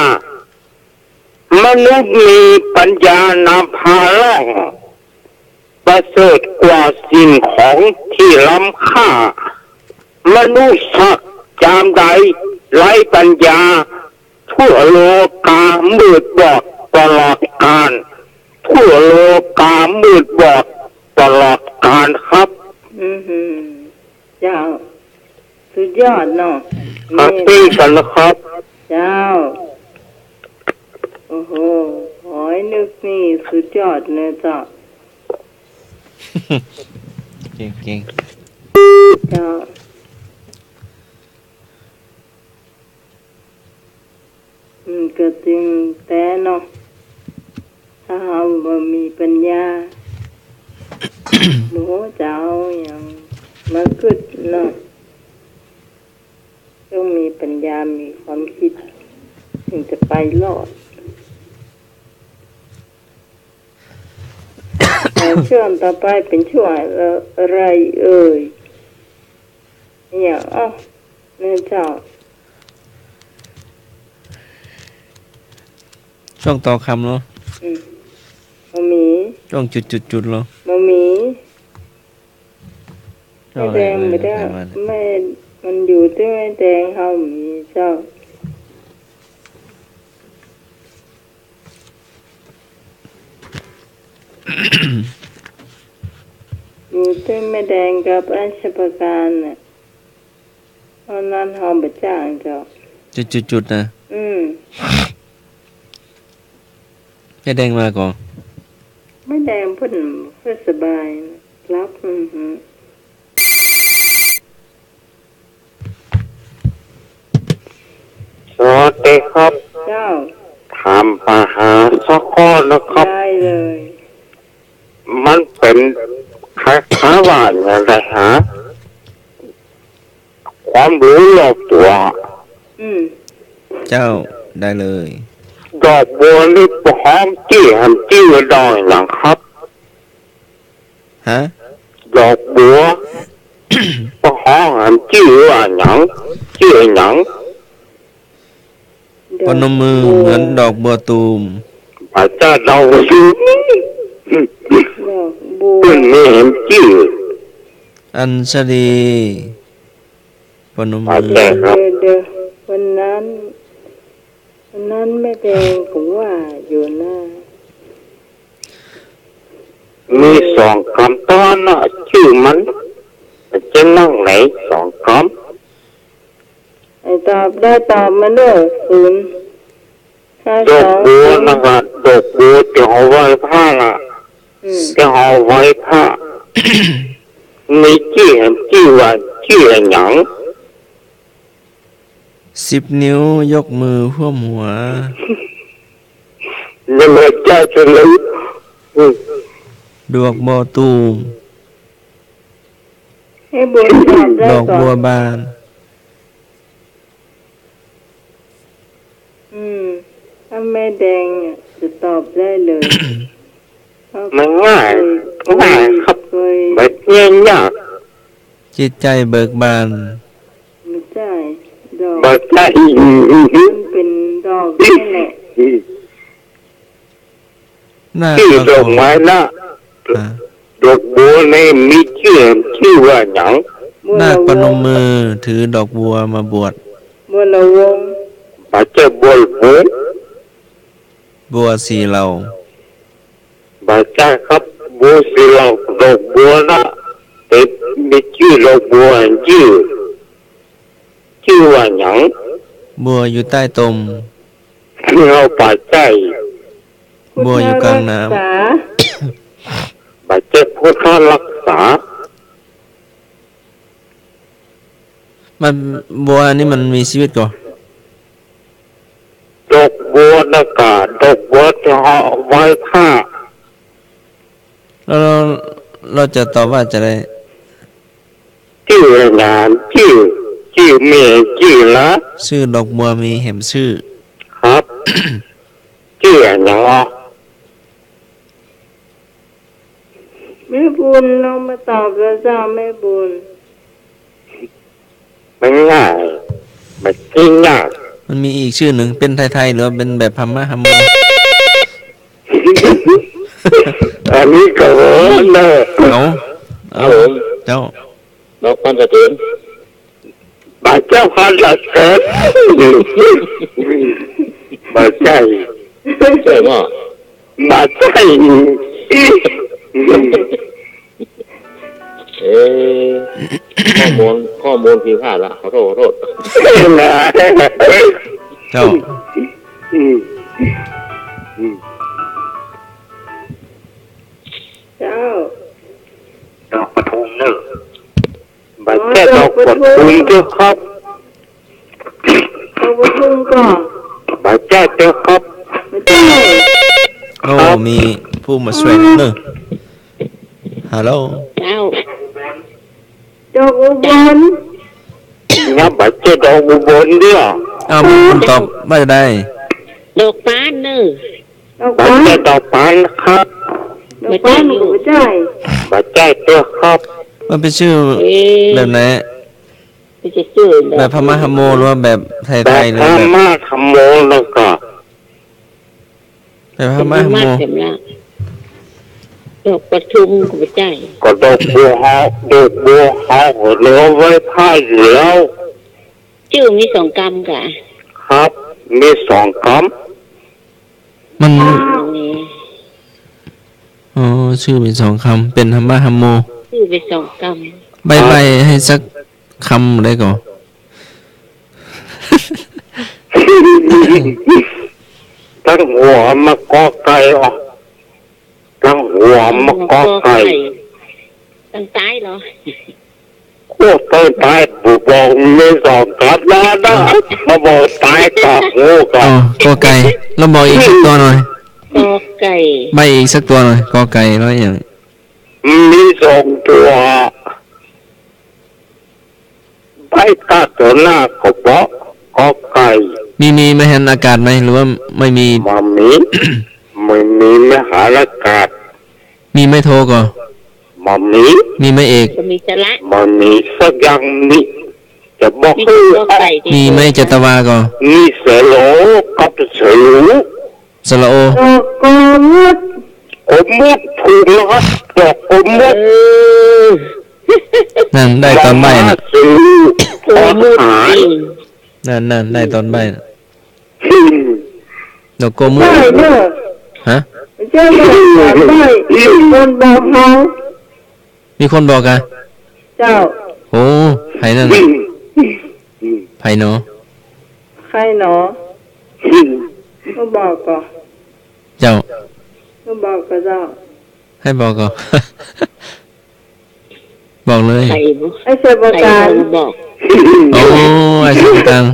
มนุษย์มีปัญญานำพาล่อง ประเสริฐกว่าสิ่งของที่ล้ำค่า มนุษย์สักจามใดไร้ปัญญา ทั่วโลกามืดบอดตลอดกาล ทั่วโลกามืดบอดตลอดกาลครับ อือหือ เจ้า สุดยอดเนาะ ครับ นี่ ปี้กันนะครับ เจ้า โอ้โห หอยนึกนี่สุดยอดเลยเจ้า เก่งๆ เจ้า อืม ก็จริงแต๊เนาะ ถ้าเฮาบ่มีปัญญา บ่ฮู้จะเอาหยังมากึ๊ดเนาะ ต้องมีปัญญา มีความคิด ถึงจะไปรอด แต่ช่วงต่อไปเป๋นช่วงอะไรเอ่ย เนี่ย อ้อ แม่เจ้า ช่วงต่อคำเนาะ อืม บ่มี ช่วงจุดๆๆ เนาะ บ่มี ช่วงอะไร แม่แดง เอ่ย บ่ได้ ใครมาเนี่ย แม่ มันอยู่ตี้แม่แดงเฮามีเจ้า อยู่ตี้แม่แดงกับอัชปการน่ะ ตอนนั้นเฮาบ่จ้างเจ้า จุดๆๆ นะ อืม แม่แดงมาก่อ แม่แดงเปิ้น เปิ้นสบาย หลับ อือหือ สวัสดีครับ เจ้า ถามปัญหาสักข้อนะครับ ได้เลย มันเป๋นคล้ายๆ ว่าอย่างไรฮะ ความรู้รอบตั๋ว อืม เจ้า ได้เลย ดอกบัวนี่เปิ้นฮ้องจื้อ หันจื้อว่าดอกหยังครับ ฮะ ดอกบัว เปิ้นฮ้องหันจื้อว่าหยัง จื้อหยัง ดอกบัว พนมมือเหมือนดอกบัวตูม อาจารย์เดาถูก ดอกบัว เปิ้นมีหันจื้อ อัญชลี พนมมือ อาจารย์ครับ เดี๋ยวๆ วันนั้น วันนั้นแม่แดงก็ว่าอยู่นะ มีสองกำตอนน่ะ จื้อมันจะนั่งไหนสองกำ ไอ้ตอบได้ตอบมาเด้อ ศูนย์ห้าสอง ดอกบัวน่ะครับ ดอกบัวตี้เฮาไหว้พระน่ะ อืม ตี้เฮาไหว้พระ มีจื้อหันจื้อว่าจื้อหยัง สิบนิ้วยกมือท่วมหัว ยังบ่ได้ใจ๊เถิงเลย อืม ดอกบัวตูม แม่บุญตอบได้ก่อน ดอกบัวบาน อืม ถ้าแม่แดงเนี่ยจะตอบได้เลย มันง่าย เพราะเคย ง่ายครับ เคย บ่ได้ยาก จิตใจ๋เบิกบาน บ่ใจ้ ดอก บ่ใจ้ มันเป๋นดอกนี่แหละ นาค จื้อดอกไม้นะ อ่า ดอกบัวนี่มีจื้อ จื้อว่าหยัง นาคประนมมือถือดอกบัวมาบวช บัวละวง บ่ใจ้บัวละวง บัวสีเหล่า บ่ใจ้ครับ บัวสีเหล่า ดอกบัวนะ แต่มีจื้อดอกบัว จื้อ จื้อว่าหยัง บัวอยู่ใต้ตม เฮาบ่ใจ้ บัวอยู่กลางน้ำ พุทธรักษา บ่ใจ้พุทธรักษา มัน บัวนี่มันมีชีวิตก่อ ดอกบัวนะก่า ดอกบัวตี้เฮาเอาไหว้พระ แล้ว แล้วจะตอบว่าจะใด จื้อหยัง จื้อ จื้อแม่ จื้อละ ซื่อดอกบัวมีแหมซื่อ ครับ จื้อหยังอ่ะ แม่บุญลองมาตอบเถอะเจ้า แม่บุญ มันง่าย มันบ่ยาก มันมีอีกจื้อนึ่ง เป๋นไทยๆ หรือว่าเป๋นแบบพม่าฮาโม อันนี้ก็เออเนอะ เอา เอา ครับผม เจ้า ดอกพานสะเถิน บ่ใจ้พานสะเถิน บ่ใจ้ ใจ้บ่ บ่ใจ้ เอ๊ะ ข้อมูล ข้อมูลผิดพลาดละ ขอโทษ ขอโทษ เจ้า อืม อืม เจ้า ดอกปทุมเนอะ บ่ใจ้ดอกปทุมเจ้าครับ ดอกปทุมก่อ บ่ใจ้เจ้าครับ บ่ใจ้ โอ้ ครับ มีผู้มาช่วยเนอะ ฮัลโหล เจ้า ดอกอุบล เนี่ย บ่ใจ้ดอกอุบลเตื้อ อ้าว มันตอบว่าจะใด ดอกปานเนอะ ดอกปาน บ่ใจ้ดอกปานครับ ดอกปานมันก็บ่ใจ้ บ่ใจ้เตื้อครับ มันเป๋นจื้อ เอ๊ะ แบบไหน เป๋นจื้อแบบ แบบพม่าฮาโมหรือว่าแบบไทยๆ หรือแบบ แบบพม่าฮาโมแล้วก็ แบบพม่าฮาโม เป๋นพม่าเข็มละ ดอกปทุมก็บ่ใจ้ ก็ดอกบัวเฮา ดอกบัวเฮาก็เอาไหว้พระอยู่แล้ว จื้อมีสองกำก่ะ ครับ มีสองกำ มัน อ๋อ จื้อเป๋นสองกำ เป๋นพม่าฮาโม จื้อเป๋นสองกำ ใบ้ๆ หื้อสักกำได้ก่อ ตั้งหัวมากอไก่ออก ตั้งหัวมากอไก่ ตั้งใต้เหรอ โอ้ ตั้งใต้ บ่บอก มีสองกำนะ นะ มาบอกใต้ก็ฮู้ก่อ อ๋อ กอไก่ แล้วบอกอีกสักตั๋วหน่อย กอไก่ ใบ้อีกสักตั๋วหน่อย กอไก่แล้วอย่าง มีสองตั๋ว ใบ้ตั๋วหน้าก็บอก กอไก่ มี มีไม้หันอากาศไหม หรือว่าไม่มี บ่มี บ่มีไม้หันอากาศ มีไม้โทก่อ บ่มี มีไม้เอก บ่มีสระ บ่มีสักอย่าง มี จะบอก มีแต่กอไก่ มีไม้จัตวาก่อ มีสระโอกับสระอู สระโอ ดอกกอมุด กอมุด ถูกแล้วครับ ดอกกอมุด เออ นั่นได้ต๋อนใบ้นะ มหาสระอู กอมุด หาย อืม นั่น นั่น ได้ต๋อนใบ้นะ อืม ดอกกอมุด ใจ้เนอะ ฮะ ใจ้เนอะ ใจ้ คนบอกเฮา มีคนบอกกะ เจ้า โอ้ ใผนั่นน่ะ อืม ใผหนอ ใผหนอ อืม ก็บอกก่อ เจ้า ก็บอกก่อเจ้า ใผบอกก่อ บอกเลย ใผบ่ ไอ้ชัยประการ ใผบ่บอก โอ้ ไอ้ชัยประการ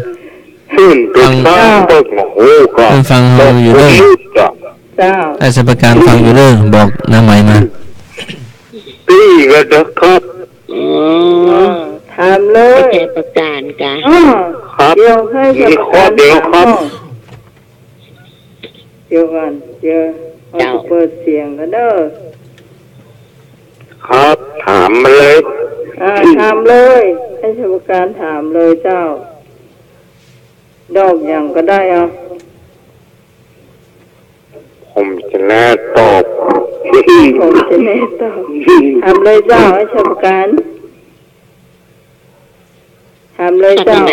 อืม ฟัง เจ้า เปิ้นก็ฮู้ก่อ เปิ้นฟังเฮาอยู่เด้อ ดอกกอมุดอะ เจ้า ไอ้ชัยประการฟังอยู่เด้อ บอกนางไหมมา ดีก็ได้ครับ อ๋อ อ่า ถามเลย ไอ้ชัยประการกะ อ๋อ ครับ เดี๋ยวให้ชัยประการ มีข้อเดียวครับ ถามเนาะ เดี๋ยวก่อน เดี๋ยว เจ้า เอาเปิดเสียงก่อนเด้อ ครับ ถามมาเลย อ่า ถามเลย ให้ชัยประการถามเลยเจ้า ดอกหยังก็ได้ เอา ผมจะแน่ตอบ ผมจะแน่ตอบ ถามเลยเจ้า ไอ้ชัยประการ ถามเลยเจ้า ถามไหน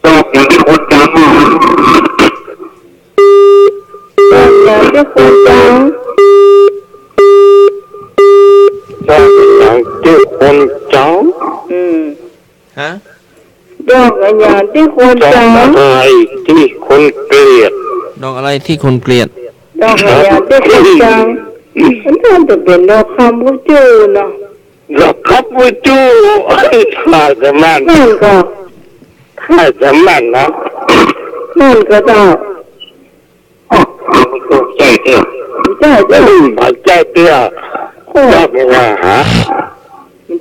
ดอกหยังตี้คนจัง ดอกหยังตี้คนจัง ดอกหยังตี้คนจัง อืม ฮะ ดอกอะหยังตี้คนจัง ดอกอะไรตี้คนเกลียด ดอกอะไรตี้คนเกลียด ดอกอะหยังตี้คนจัง มันน่าจะเป๋นดอกคำบูจูเนาะ ดอกคำบูจู ถ้าจะแม่น นั่นก็ ถ้าจะแม่นนะ นั่นก็เจ้า อ๋อ ใจ้เตื้อ ใจ้เตื้อ ใจ้เตื้อ โอ้ ดอกหยังฮะ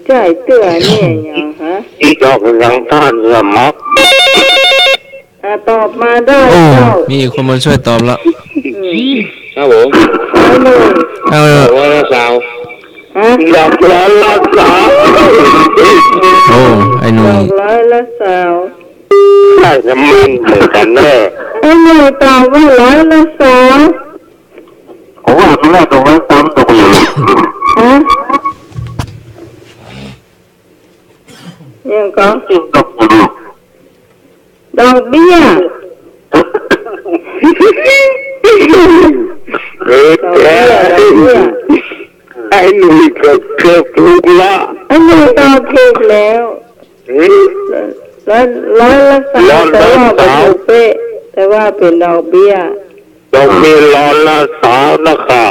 ใจ้เตื้อเนี่ยหยังฮะ ดอกหยังต้านสมัคร อ่ะ ตอบมาได้ โอ้ เจ้า มีคนมาช่วยตอบละ อืม ครับผม ร้อยหนึ่ง เออ ดอกร้อยละซาว ฮะ ดอกร้อยละซาว โอ้ ไอ้หนุ่ย ดอกร้อยละซาว น่าจะแม่นเหมือนกั๋นเน่อ ไอ้หนุ่ยตอบว่าร้อยละซาว ผมว่ามันน่าจะร้อยละซาวตกอยู่ ฮะ ยังก็ ตกอยู่ ดอกเบี้ย เออ ดอกเบี้ย ดอกเบี้ย ไอ้หนุ่ยก็เกือบถูกละ ไอ้หนุ่ยตอบถูกแล้ว อืม ร้อย ร้อยละซาว ร้อยละซาว แต่ว่าบ่ถูกเป๊ะ แต่ว่าเป๋นดอกเบี้ย ดอกเบี้ยร้อยละซาวนะคะ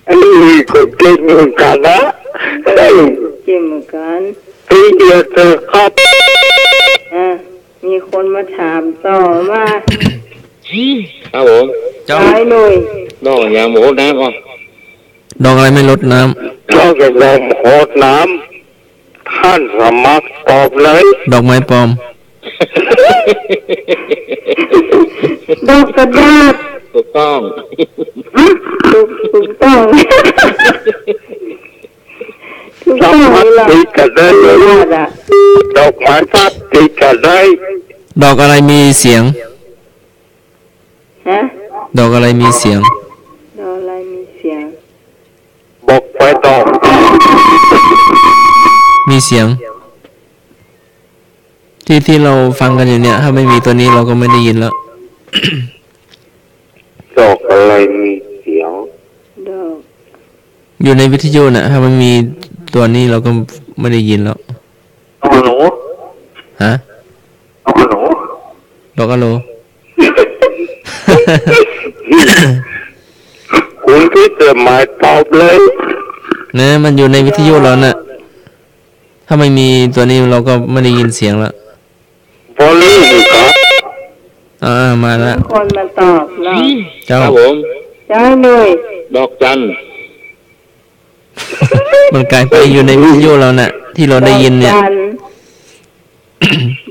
อันนี้ก็เก่งเหมือนกั๋นนะ เก่งเหมือนกั๋น ตี้เดียวเถอะครับ อ่ะ มีคนมาถามต่อว่า ครับผม เจ้า ไอ้หนุ่ย ดอกหยังบ่ฮดน้ำ อ๋อ ดอกอะไรไม่ฮดน้ำ ดอกหยังบ่ฮดน้ำ ต้านสมัครตอบเลย ดอกไม้ปลอม ดอกกระดาษ ถูกต้อง ฮะ ถูก ถูกต้อง ถูกต้องเลยล่ะ สมัครตี้จะได้ ดอกกระดาษอะ ดอกไม้พัดตี้จะได้ ดอกอะไรมีเสียง ฮะ ดอกอะไรมีเสียง ดอกอะไรมีเสียง บอกไปต่อ มีเสียง ตี้ ตี้เราฟังกั๋นอยู่เนี่ย ถ้าไม่มีตัวนี้เราก็ไม่ได้ยินแล้ว ดอกอะไรมีเสียง ดอก อยู่ในวิทยุน่ะ ถ้าไม่มีตัวนี้เราก็ไม่ได้ยินแล้ว ฮัลโหล ฮะ ฮัลโหล ดอกฮัลโหล คุณพี่เกิดหมายตอบเลย นะ มันอยู่ในวิทยุเราน่ะ ถ้าไม่มีตัวนี้เราก็ไม่ได้ยินเสียงละ พอรู้ครับ อ่า มาละ มีคนมาตอบเนาะ เจ้า ครับผม เจ้าหนุ่ย ดอกจัน มันกลายไปอยู่ในวิทยุเราน่ะ ตี้เราได้ยินเนี่ย ดอกจัน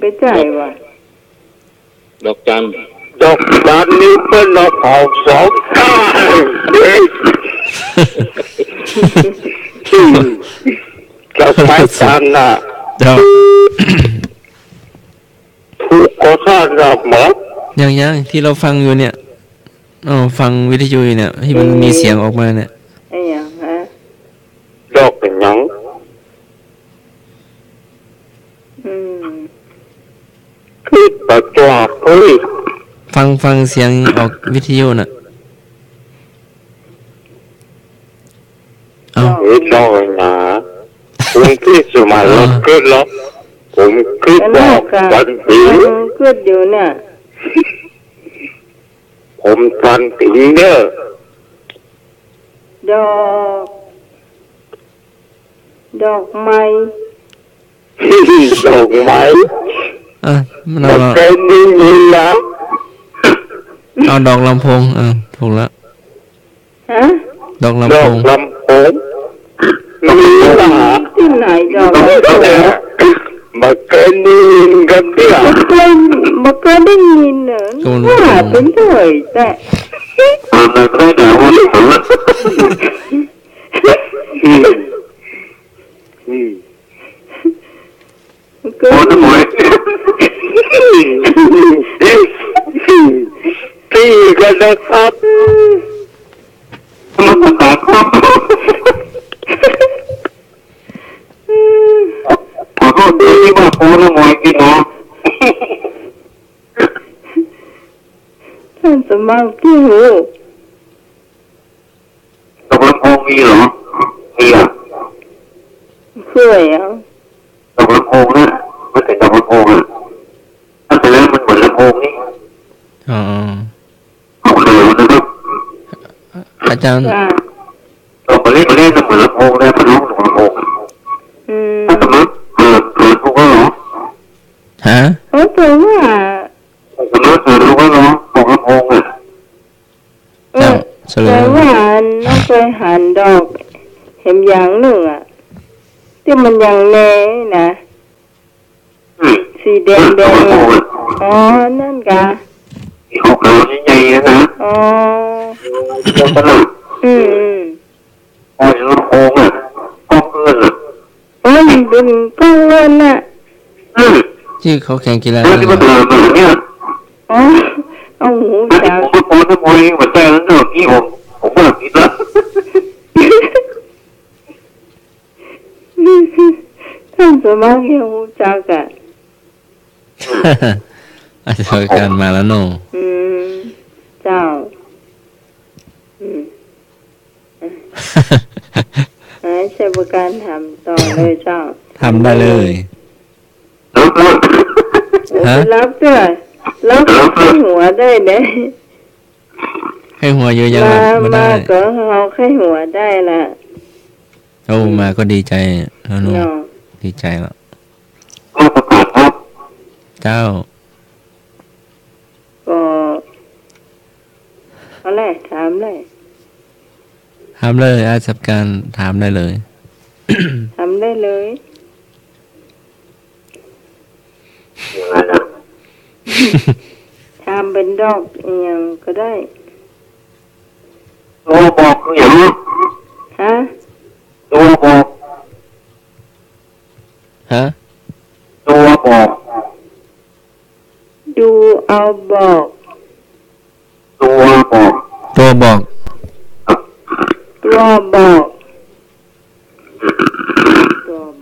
บ่ใจ้วะ ดอกจัน ดอกจันนี่เปิ้นเอาเผาสองก้าน ดอกไม้จันน่ะ เจ้า ถูกก็ข้าดอกหมด ยังๆ ตี้เราฟังอยู่เนี่ย อ๋อ ฟังวิทยุอยู่เนี่ย ตี้มันมีเสียงออกมาเนี่ย ไอ้หยังฮะ ดอกหยัง อืม คือประจวบเฮ้ย ฟัง ฟังเสียงออกวิทยุน่ะ เอ้า เฮ้ย ดอกหยัง ผมคิดสมัย อ่า เกิดแล้ว ผมคิดบอก อันนั้นกะ ตันติง เออ คิดอยู่เนี่ย ผมตันติงเน่อ ดอก ดอกไม้ ดอกไม้ อ่ะ มันเอา บ่เกยได้ยินละ เอาดอกลำโพง อ่ะ ถูกละ ฮะ ดอกลำโพง ดอกลำโพง มีละ ตี้ไหนดอกลำโพง บ่เกยได้ยินกั๋นเตื้อ บ่เกย บ่เกยได้ยินเน่อ ก็มัน ว่าเป๋นเต้าใด อืม อืม ก็ โอ้ย ตี้กั๋นนะครับ ขอโทษตี้ตี้ว่าโป๊นะมวยตี้เนาะ ต้านสมัครตี้ฮู้ ดอกลำโพงมีเหรอ มีอ่ะ คืออะหยัง ดอกลำโพงนะ มันเป๋นดอกลำโพงอ่ะ ถ้าเป๋นแล้วมันเหมือนลำโพงนี่ อ๋อ ของเดิมนะครับ อาจารย์ จ้า ดอกเล็กๆ มันเหมือนลำโพงนะ พัดลมของลำโพงอ่ะ อืม ถ้าสมมติเปิด เปิดดูก็เหรอ ฮะ เออ แต่ว่า ถ้าสมมติเปิดดูก็เหรอ ของลำโพงอ่ะ เออ เจ้า เสลอ แต่ว่าอันน้องเกยหันดอกแหมอย่างนึ่งอะ ตี้มันยังแน่นะ อืม สีแดงๆ เออ อ๋อ นั่นกะ สีขาวๆ ใหญ่ๆ นะ อ๋อ เออ นั่นน่ะ อืม อืม โอ้ย ลำโพงอะ ก้องเอื้อนอะ โอ้ย มันเป๋นก้องเอื้อนน่ะ อืม ตี้เขาแข่งกีฬา แล้วตี้มันเดินมาเนี่ย อ๋อ เอาหู อันนี้ จัก ผมก็โพสต์ให้มวยหัวใจแล้วเนอะ พี่ผม ผมว่าผิดละ ต้านสมัครยังฮู้จักอะ อาจารย์มาแล้วเนาะ อืม เจ้า อืม อ่ะ ชัยประการถามต่อเลยเจ้า ถามได้เลย โอ้ ฮะ ไปรับด้วย รับ รับ ใค่หัวได้เน่อ ใค่หัวอยู่ยัง มา บ่ได้ มาก็เอาใค่หัวได้ละ โอ้ อืม มาก็ดีใจ๋แล้วเนาะ เนาะ ดีใจ๋แล้ว เจ้า ก็ เอาเลย ถามเลย ถามเลย อาจารย์ถามได้เลย ถามได้เลย ถามเป๋นดอกอะหยังก็ได้ ตั๋วบอกคือหยัง ฮะ ตั๋วบอก ฮะ ตั๋วบอก ดูเอาบอก ตั๋วบอก ตั๋วบอก ตั๋วบอก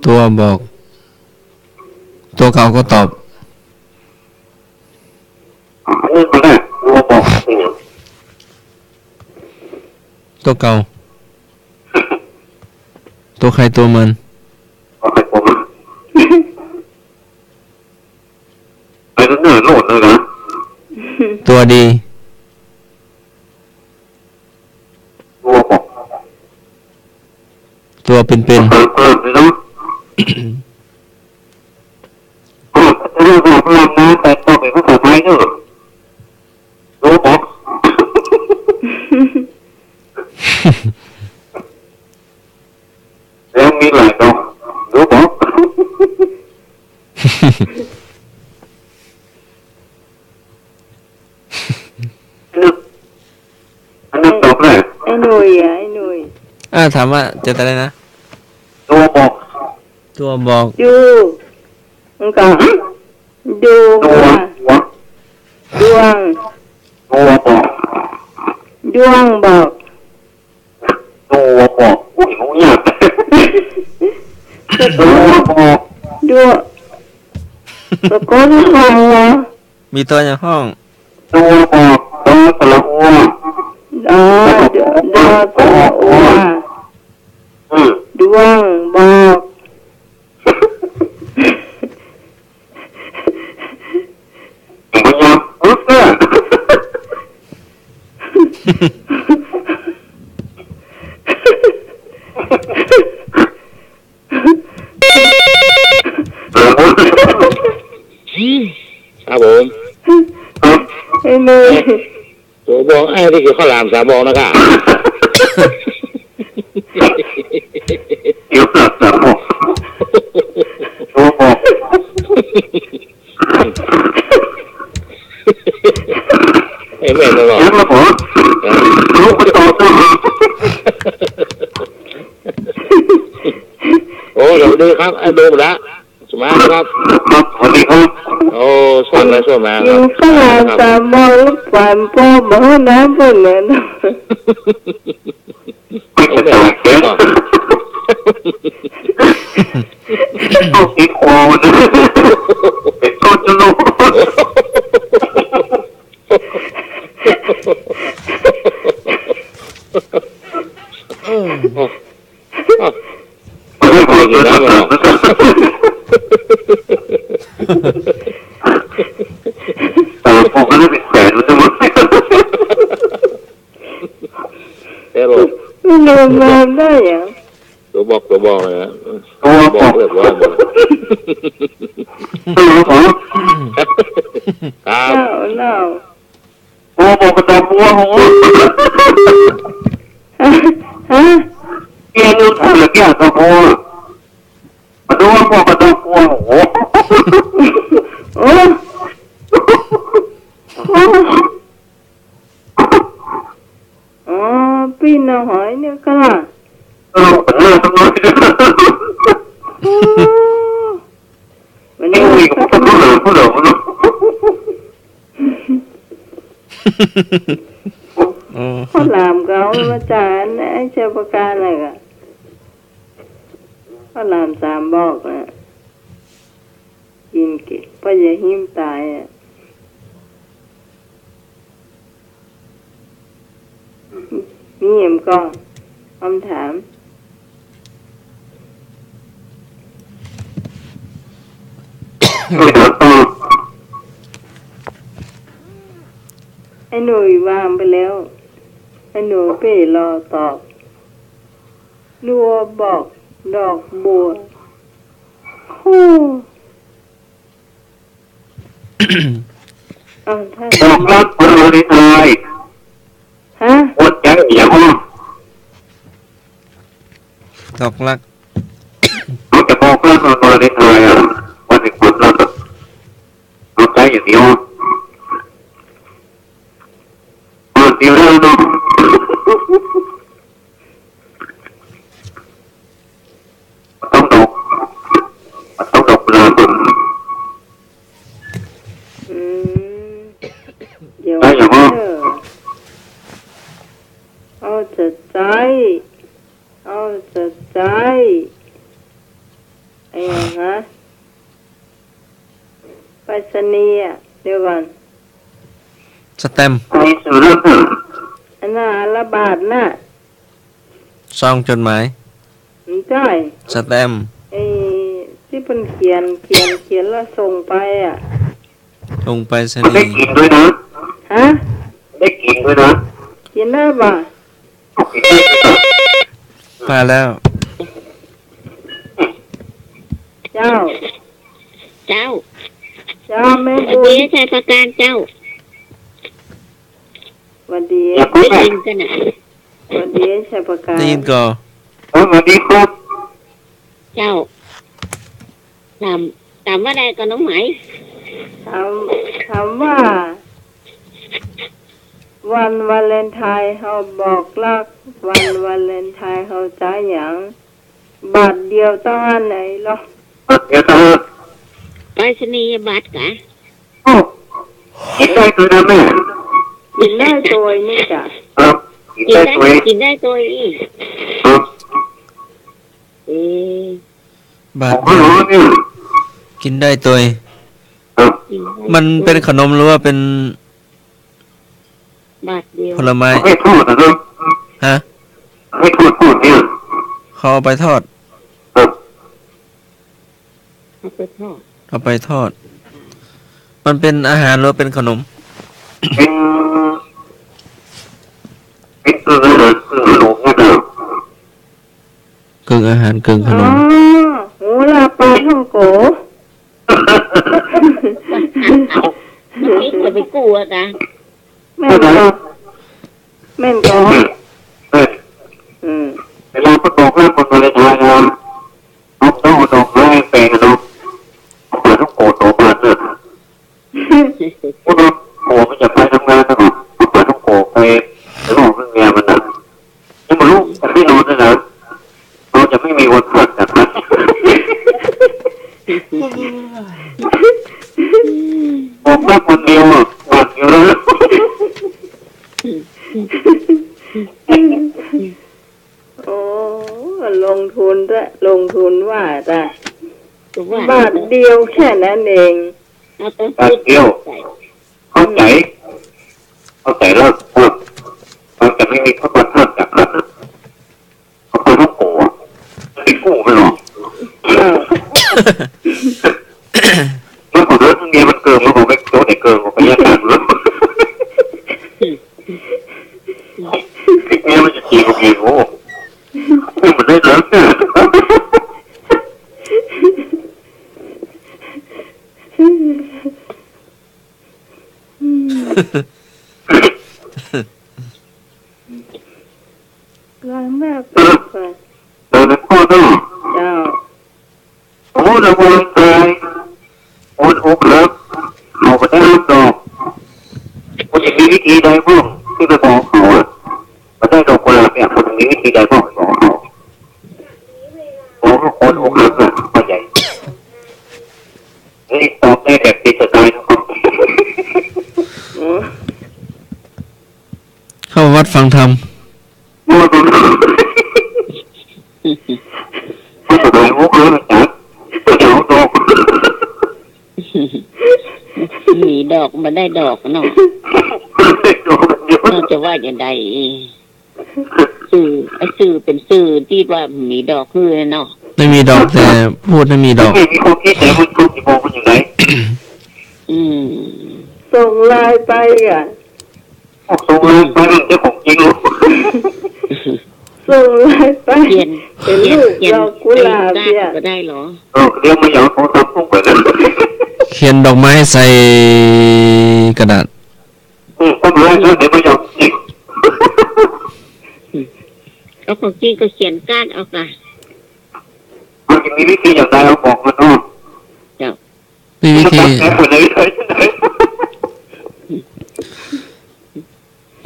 ตั๋วบอก ตั๋วเก่าก็ตอบ อันนี้ก็ได้ ตั๋วบอก ตั๋วเก่า ตั๋วใค่ตั๋วมัน ตั๋วใค่ตั๋วมัน ไปเนิ่นๆ โน่นเลยนะ ตั๋วดี ตั๋วบอก ตั๋วเป๋นๆ เพิ่มๆ เลยเนาะ เพิ่มๆ นะ แต่ต้องเป๋นภาษาไทยเนาะ ตั๋วบอก แล้วมีหลายดอก ตั๋วบอก อันนั้นตอบได้ ไอ้หนุ่ยอะ ไอ้หนุ่ย อ่า ถามว่าจะอะไรนะ ตั๋วบอก ตั๋วบอก ดู มันก็ ดู ตั๋ว ว่า ตั๋ว ดวง ตั๋วบอก ดวงบอก ตั๋วบอก อุ้ย ฮู้ยาก ตั๋วบอก ดวง สะกดให้ฟังนะ มีตั๋วอย่างห้อง ตั๋วบอก ตอสระอุ อ๋อ ดอ ดอสระอุ อืม ดวงบอก ผมพยายามฝึกนะ เออ ผม ไอ้หนุ่ย ตั๋วบอก ไอ้ตี้เกี่ยวข้าวหลามสามบอกนะก่ะ เกี่ยวข้าวหลามสามบอก ตั๋วบอก ไอ้แม่นบ่ ยังละบ่ ลูกไปต่อตัว โอ้ สวัสดีครับ ไอ้โดมละ สวัสดีครับ ครับ สวัสดีครับ โอ้ สวัสดี สวัสดีครับ กิ๋นข้าวหลามสามบอก ลูกหวานป้อมมาห้องน้ำเปิ้นเนี่ย ไอ้แม่นบ่ โอ้ ติดคอมัน เป็นต้นจะลูก เออ ไม่ได้บอกเลยนะ แต่ผมก็ได้เป็นแสนมันจะหมด เอ้ย โล ไม่ลืมมาได้หยัง ตั๋วบอก ตั๋วบอกเลยนะ ตั๋วบอก บอกเรียบร้อยหมด ฮัลโหล ครับ เล่า เล่า ตั๋วบอกกระดำวัว โห ฮะ เมียลืมถามเรื่องกระดำวัว ตั๋วบอกกระดำวัว โห โอ้ โอ้ อ๋อ ปิ้นเอาหอยเนี่ยค่ะ เออ ผมเลิกทั้งนั้น โอ้ วันนี้ เอ้ย ผมก็เลิก ผมเลิก ผมเลิก อ๋อ ข้าวหลามก็เอามาจากไอ้ชัยประการเลยค่ะ ข้าวหลามสามบอกนะ กิ๋นเก่ง ป้าอย่าหิ้มตายอะ มีแหมก่อ กำถาม ไอ้หนุ่ยวางไปแล้ว ไอ้หนุ่ยเป้รอตอบ รัวบอกดอกบัว ฮู้ อ้าว ท่าน บอกรักวันวาเลนไทน์ ฮะ หัวใจอย่างอ้อ ดอกรัก เขาจะบอกรักวันวาเลนไทน์อะ วันแห่งความรักอะ หัวใจอย่างเดียว เปิดเดียวได้เนาะ ต้องดอก ต้องดอกกุหลาบ อืม เดี๋ยว ได้อย่างว่า เออ เอาจะใจ๊ เอาจะใจ๊ ไอ้หยังฮะ ไปรษณีย์อะ เดี๋ยวก่อน สแตมป์ ไปสุรเถิด อันน่ะ อันละบาทน่ะ ซองจดหมาย บ่ใจ้ สแตมป์ ไอ้ตี้เปิ้นเขียน เขียน เขียนแล้วส่งไปอะ ส่งไปรษณีย์ ได้กิ๋นด้วยนะ ฮะ ได้กิ๋นด้วยนะ กิ๋นได้บ่ กิ๋นได้ด้วยนะ ผ่านแล้ว เจ้า เจ้า เจ้าแม่บุญ สวัสดีชัยประการเจ้า หวัดดี ได้ยินก่อนน่ะ หวัดดีชัยประการ ได้ยินก่อ เออ หวัดดีครับ เจ้า ถาม ถามว่าใดก่อน้องไหม ถาม ถามว่า วันวาเลนไทน์เฮาบอกรัก วันวาเลนไทน์เฮาใจ๊หยัง บาทเดียวเต้าอั้นไหนลอ บาทเดียวเต้าอั้น ไปรษณียบัตรกะ โอ้ กิ๋นได้ตวยนะแม่ กิ๋นได้ตวยนี่จ้ะ ครับ กิ๋นได้ตวย กิ๋นได้ตวย กิ๋นได้ตวยอีก ครับ เอ๊ะ บาท ผมก็รู้เนี่ย กิ๋นได้ตวย ครับ กิ๋นได้ตวย มันเป๋นขนมหรือว่าเป๋น บาทเดียว ผลไม้ ให้ทอดนะครับ ฮะ ให้ทอด ทอดเนี่ย เขาเอาไปทอด ครับ เอาไปทอด เอาไปทอด มันเป๋นอาหารหรือเป๋นขนม เป๋น เป๋นเกิ่งอาหารเกิ่งขนมนะครับ เกิ่งอาหารเกิ่งขนม อ๋อ หมูลาปลาท่องโก๋ เ ไปกู้อะกะ แม่นก่อ แม่นก่อ เออ อืม เวลาประกอบงานวันวาเลนไทน์นะ เอา เอาดอกไม้แปะเนาะ เอาไปต้องโกรธตัวมันเนอะ พวกเราผัวมันจะไปทำงานนะ เอาไปต้องโกรธไป ไปบอกเรื่องเมียมันนะ ยังไม่รู้ จะไม่นอนเลยเหรอ เราจะไม่มีวันพักกันนะ ผมรักคนเดียวอะ หวั่นอยู่แล้ว โอ้ ลงทุนละ ลงทุนว่าละ ก็ว่า บาทเดียวแค่นั้นเอง เอาไป บาทเดียว ใส่ เข้าใจ๋ เข้าใจ๋แล้ว เออ เราจะไม่มีข้าวต้มเพิ่มจากนั้นนะ เขาไปฮ่องกงอะ ไปกู้มันเหรอ เออ แล้วของเรื่องเมียมันเกิน แล้วของไปโจ๊กไหนเกิน ของไปแยกกันแล้ว เมียมันจะจีบกับเมียกู นี่มันได้แล้วเนี่ย อืม ลองแบบไป เออ เจ้า โอ้ ระวังตาย โอนอกหัก เขาบ่ได้รับดอก มันจะมีวิธีใดบ้างที่ไปบอกเขาอะ มันได้ดอกกุหลาบเนี่ย มันจะมีวิธีใดบ้างไปบอกเขา โอ้ คนอกหักอะ เข้าใจ๋ นี่ตอบได้แบบฟรีสไตล์นะครับ อืม เข้าวัดฟังธรรม มีดอกบ่ได้ดอกเนาะ เฮาจะว่าจะใด ซื่อ ไอ้ซื่อเป๋นซื่อตี้ว่ามีดอกหื้อเนาะ บ่มีดอก แต่พูดบ่มีดอก มีความคิดแต่มันถูกสิบอกมันอยู่ไหน อืม ส่งไลน์ไปอะ ส่งไลน์ไปมันจะของจริงเหรอ ส่งไลน์ไป เขียน เป๋นรูป เขียน ดอกกุหลาบเนี่ย เขียนกาดก็ได้เหรอ เออ เดี๋ยวมาหยอดโทรศัพท์พวกไปนะ เขียนดอกไม้ใส่กระดาษ อืม ต้นไม้นะ เดี๋ยวมาหยอดจริง เอาของจริงก็เขียนกาดเอาค่ะ มันจะมีวิธีอย่างใด เอาบอกมันเนาะ เจ้า มีวิธี มันต้องแก้ปัญหาที่ไหน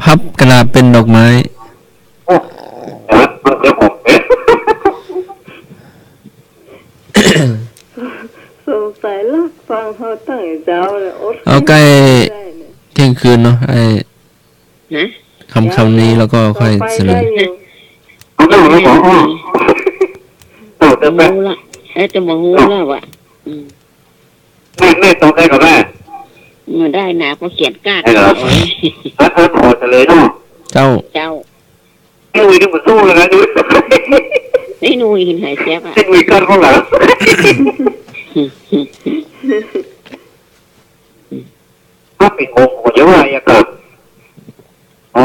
พับกระดาษเป๋นดอกไม้ โอ้ เดี๋ยวผม สงสัยลักฟังเฮาตั้งแต่เจ๊าเลย อด เอาใก้ ได้เนี่ย เที่ยงคืนเนาะ ไอ้ ฮะ ค่ำๆ นี้แล้วก็ค่อยเสนอ ต่อไปได้อยู่ เอาเรื่องอะไรก่อน อ้อ เออ เดี๋ยวไป บ่ฮู้ละ เอ๊ะ จะบ่ฮู้แล้วว่ะ อืม แม่ แม่ตอบได้ก่อแม่ บ่ได้นะ เพราะเขียนกาด ได้เหรอ เอาไว้ อ่ะ อ่ะ ขอเฉลยเนาะ เจ้า เจ้า ไอ้หนุ่ยนี่มันสู้เลยนะ ดู ไอ้หนุ่ยเห็นหายแซ่บอะ ไอ้หนุ่ยกั้นข้างหลัง ถ้าเป็นผม ผมจะว่าอัยการ อ๋อ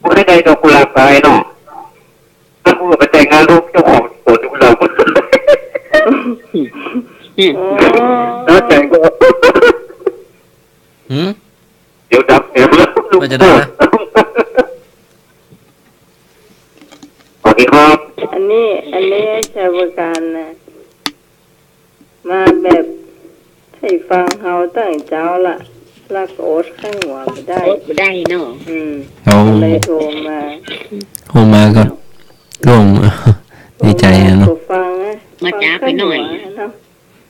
บ่ได้ดอกกุหลาบตายเนาะ ถ้ากูไปแต่งงานลูกเจ้าของสวนกุหลาบ อืม อ๋อ แล้วใจก็ หืม เดี๋ยวดับแถมแล้ว ว่าจะได้นะ สวัสดีครับ อันนี้ อันนี้ชาวประการนะ มาแบบ ให้ฟังเฮาตั้งแต่เจ๊าละ แล้วก็อดข้างหัวบ่ได้ อดบ่ได้เนาะ อืม เอา เลยโทรมา โทรมาก็โล่ง ดีใจอะเนาะ ก็ฟังนะ มาจ๊าไปหน่อย ฟังข้างหัวเนาะ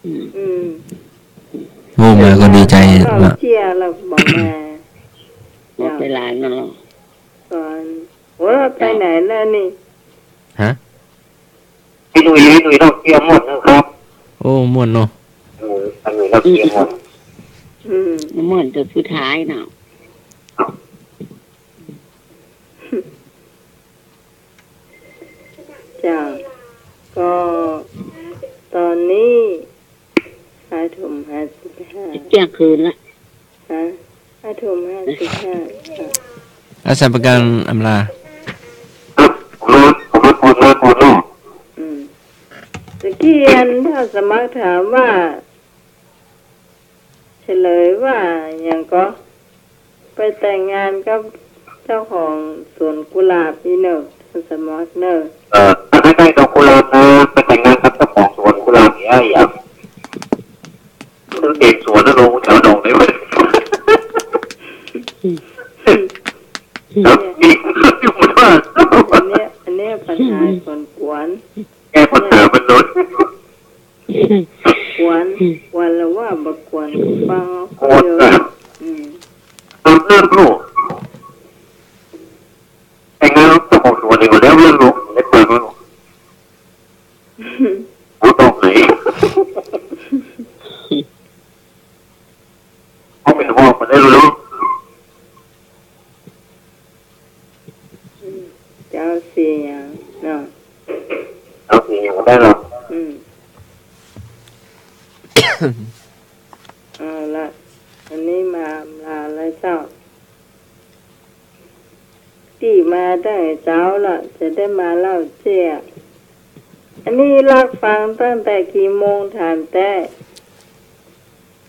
อืม อืม โทรมาก็ดีใจ เจ้า ละ เชียร์เราบอกมา หมดเวลาเนาะ ก่อน โอ้ ไปไหนแล้วนี่ ฮะ ไอ้หนุ่ย ไอ้หนุ่ย เราเชียร์ม่วนนะครับ โอ้ ม่วนเนาะ เออ ไอ้หนุ่ย เราเชียร์ม่วน อืม ม่วนจนสุดท้ายเนาะ เจ้า ก็ตอนนี้ห้าทุ่มห้าสิบห้า เที่ยงคืนละ ฮะ ห้าทุ่มห้าสิบห้า ค่ะ อาสาประการอำลา ครับ ผมมา ผมมาก่อน มาก่อนเนาะ อืม ตะกี้อันท่านสมัครถามว่า เฉลยว่าหยังก็ ไปแต่งงานกับเจ้าของสวนกุหลาบอี้เน่อ ท่านสมัครเน่อ เออ ถ้าใกล้ๆ ดอกกุหลาบนะ ไปแต่งงานกับเจ้าของสวนกุหลาบเนี่ย อย่า มันเด็กสวนนะ ลงแถวดอกไหนวะ ครับ นี่ อันเนี้ย อันเนี้ยปัญหาสวนกวน แก้ปัญหามันล้น กวน กวนแล้วว่าบ่กวน ฟังเอาคนเดียว กวนอะ อืม เริ่มลูก แต่งงานแล้วเจ้าของสวนนี่ก็แล้วเรื่องลูก ไม่เปิดลูก เอาตรงไหน เขาเป็นพ่อคนได้รู้ อืม เจ้าเสียงเนาะ เจ้าเสียงก็ได้เนาะ อืม เอาละ อันนี้มาลาแล้วเจ้า ตี้มาตั้งแต่เจ๊าละ จะได้มาเล่าเจ้ย อันนี้ลักฟังตั้งแต่กี่โมงถามแต๊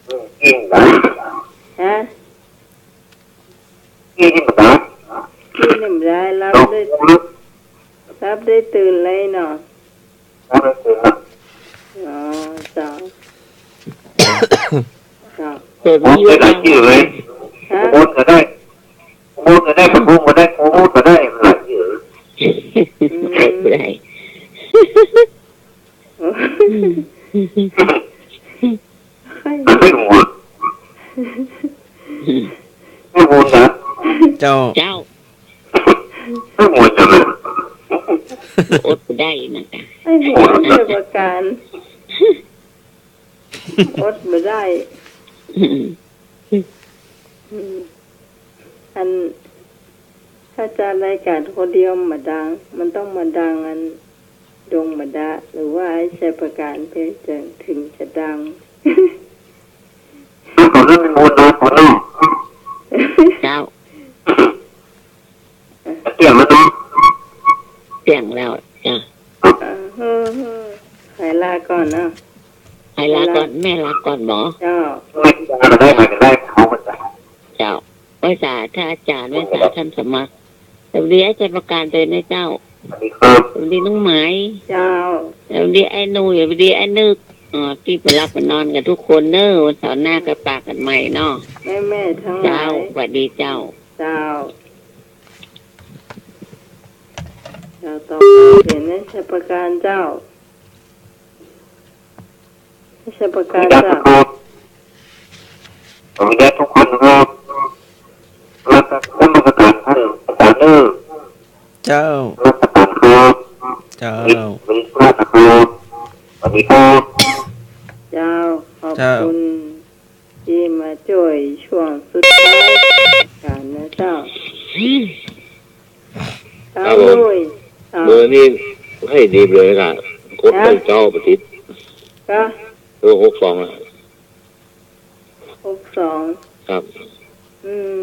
อืม จริงนะ ฮะ นี่นี่มันนะ ตี้นี่บ่ได้ ลับได้ ลับได้ตื่นเลยเนาะ ลับได้ตื่นนะ อ๋อ เจ้า เจ้า เปิดวิทยุ โอ้ย หลายตี้เลย ฮะ โอ้ย ก็ได้ โอ้ย ก็ได้ โอ้ย ก็ได้ โอ้ย ก็ได้ หลายตี้เลย อืม บ่ได้ อืม ไม่หมด ไม่หมดนะ เจ้า เจ้า ไม่หมดจังเลย อดบ่ได้นะจ๊ะ ไอ้หัวเทศกาล อดบ่ได้ อืม อืม อัน ถ้าจะรายการคนเดียวบ่ดัง มันต้องมาดังอันดงบ่ดา หรือว่าไอ้ชัยประการเพียงเจิงถึงจะดัง ขอเรื่องมูลนะ ขอเรื่อง เจ้า เตี้ยงแล้วเนาะ เตี้ยงแล้ว เจ้า เออ เออ เออ ใผลาก่อนเนาะ ใผลาก่อน แม่ลาก่อนบ่ เจ้า แม่ลาก็ได้ ใผก็ได้ เอาก็ได้ เจ้า ไหว้สาท่านอาจารย์ ไหว้สาท่านสมัคร สวัสดีอาจารย์ประการเตยนะเจ้า สวัสดีครับ สวัสดีน้องไหม เจ้า สวัสดีไอ้หนุ่ย สวัสดีไอ้นึก อ๋อ ตี้ไปหลับไปนอนกั๋นกู้คนเน่อ วันเสาร์หน้าก็ปะกั๋นใหม่เนาะ แม่ๆ ตังหลาย เจ้า สวัสดีเจ้า เจ้า เจ้า ต่อไปเป๋นไอ้ชัยประการเจ้า ไอ้ชัยประการเจ้า ครับ ขออนุญาตทุกคนนะครับ นมัสการท่านอาจารย์เนอะ เจ้า นมัสการครับ เจ้า วันนี้พลาดนะครับ สวัสดีครับ เจ้า ขอบ เจ้า คุณ ตี้มาจ้วยช่วงสุดท้ายกั๋นนะเจ้า ครับผม เจ้าลุย เจ้า เบอร์นี้ให้ดีเลยนะ กดได้ ฮะ เจ้าประทิตย์ ก็ เบอร์หกสองอะ หกสอง ครับ อืม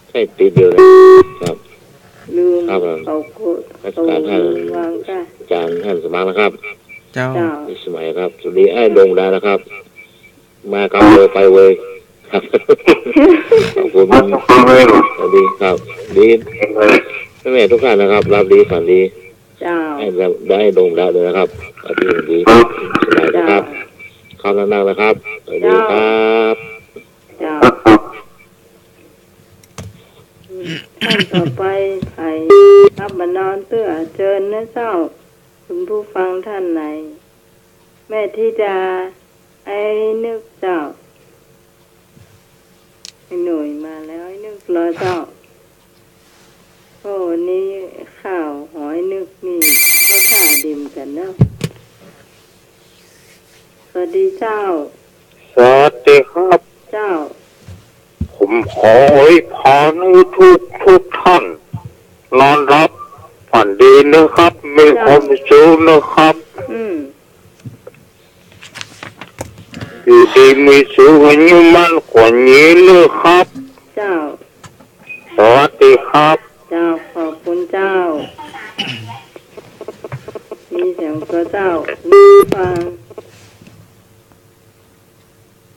ใช่ติดเดียวเลย ครับ ลืม ครับผม เขาโกะ นมัสการท่าน เขาลืมวางก้า อาจารย์ท่านสมัครนะครับ เจ้า เจ้า ปีใหม่ครับ สวัสดีไอ้ดงดานะครับ มากับเบอร์ไปเว้ย ครับ ขอบคุณ สวัสดีครับ ดี แม่ๆ ทุกท่านนะครับ หลับดี ฝันดี เจ้า ไอ้ดงดาด้วยนะครับ สวัสดี ดี สบายนะครับ เจ้า เข้านั่งๆ นะครับ สวัสดีครับ เจ้า ท่านต่อไป ใผฮับมานอนเตื้อ เจิญนะเจ้า คุณผู้ฟังท่านไหน แม่ธิดา ไอ้นึกเจ้า ไอ้หนุ่ยมาแล้ว ไอ้นึกรอเจ้า โอ้ วันนี้ข้าวหอยนึกนี่ก็ข้าวดิมกั๋นเนาะ สวัสดีเจ้า สวัสดีครับ เจ้า ผมขออวยพรหื้อทุกๆ ท่าน นอนหลับฝันดีนะครับ มีความสุขนะครับ อืม อยู่ดีมีสุข อายุมั่นขวัญยืนนะครับ เจ้า สวัสดีครับ เจ้า ขอบคุณเจ้า มีเสียงตัวเจ้า ฟัง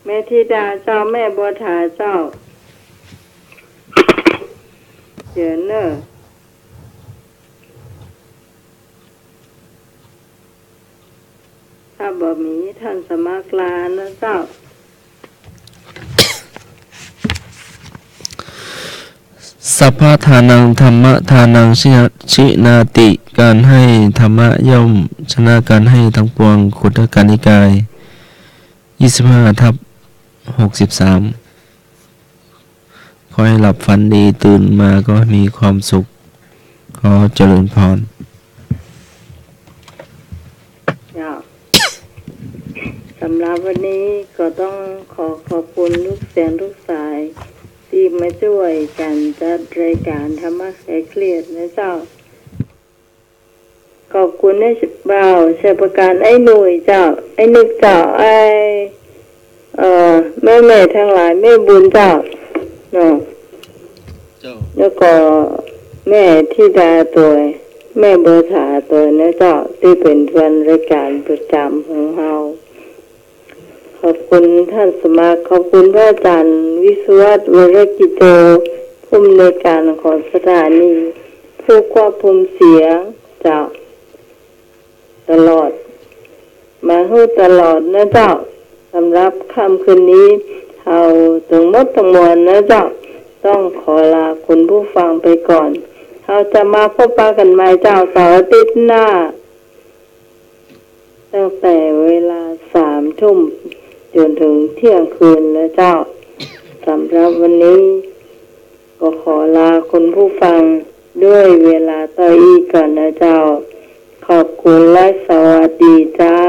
แม่ ธิดาเจ้า แม่บัวถาเจ้า เจียรเน่อ ถ้าบ่มี ท่านสมัครลาเน่อเจ้า สัพพะทานัง ธัมมะทานัง ชินาติ การให้ธรรมะย่อมชนะการให้ทั้งปวง ขุททกนิกาย ยี่สิบห้า ทับ หกสิบสาม ขอให้หลับฝันดี ตื่นมาก็มีความสุข ขอเจริญพร เจ้า สำหรับวันนี้ก็ต้องขอขอบคุณลูกเสียงลูกสาย ตี้มาจ้วยกั๋นจัดรายก๋านธรรมะคลายเครียดนะเจ้า ขอบคุณไอ้บ่าวชัยประการ ไอ้หนุ่ยเจ้า ไอ้นึกเจ้า ไอ้ เอ่อ แม่ๆ ตังหลาย แม่บุญเจ้า เนาะ เจ้า แล้วก็แม่ธิดาตวย แม่บัวถาตวยนะเจ้า ตี้เป๋นเพื่อนรายก๋านประจ๋ำของเฮา ขอบคุณท่านสมัคร ขอบคุณพระอาจารย์วิศวัฒน์ วรกิจโจ ผู้อำนวยก๋านของสถานี ผู้ควบคุมเสียงเจ้า ตลอด มาหื้อตลอดนะเจ้า สำหรับค่ำคืนนี้ เฮาตึงหมดตึงมวลนะเจ้า ต้องขอลาคุณผู้ฟังไปก่อน เฮาจะมาพบปะกั๋นใหม่เจ้า เสาร์อาทิตย์หน้า ตั้งแต่เวลาสามทุ่มจ๋นเถิงเที่ยงคืนนะเจ้า สำหรับวันนี้ก็ขอลาคุณผู้ฟังด้วยเวลาเต้าอี้ก่อนนะเจ้า ขอบคุณและสวัสดีเจ้า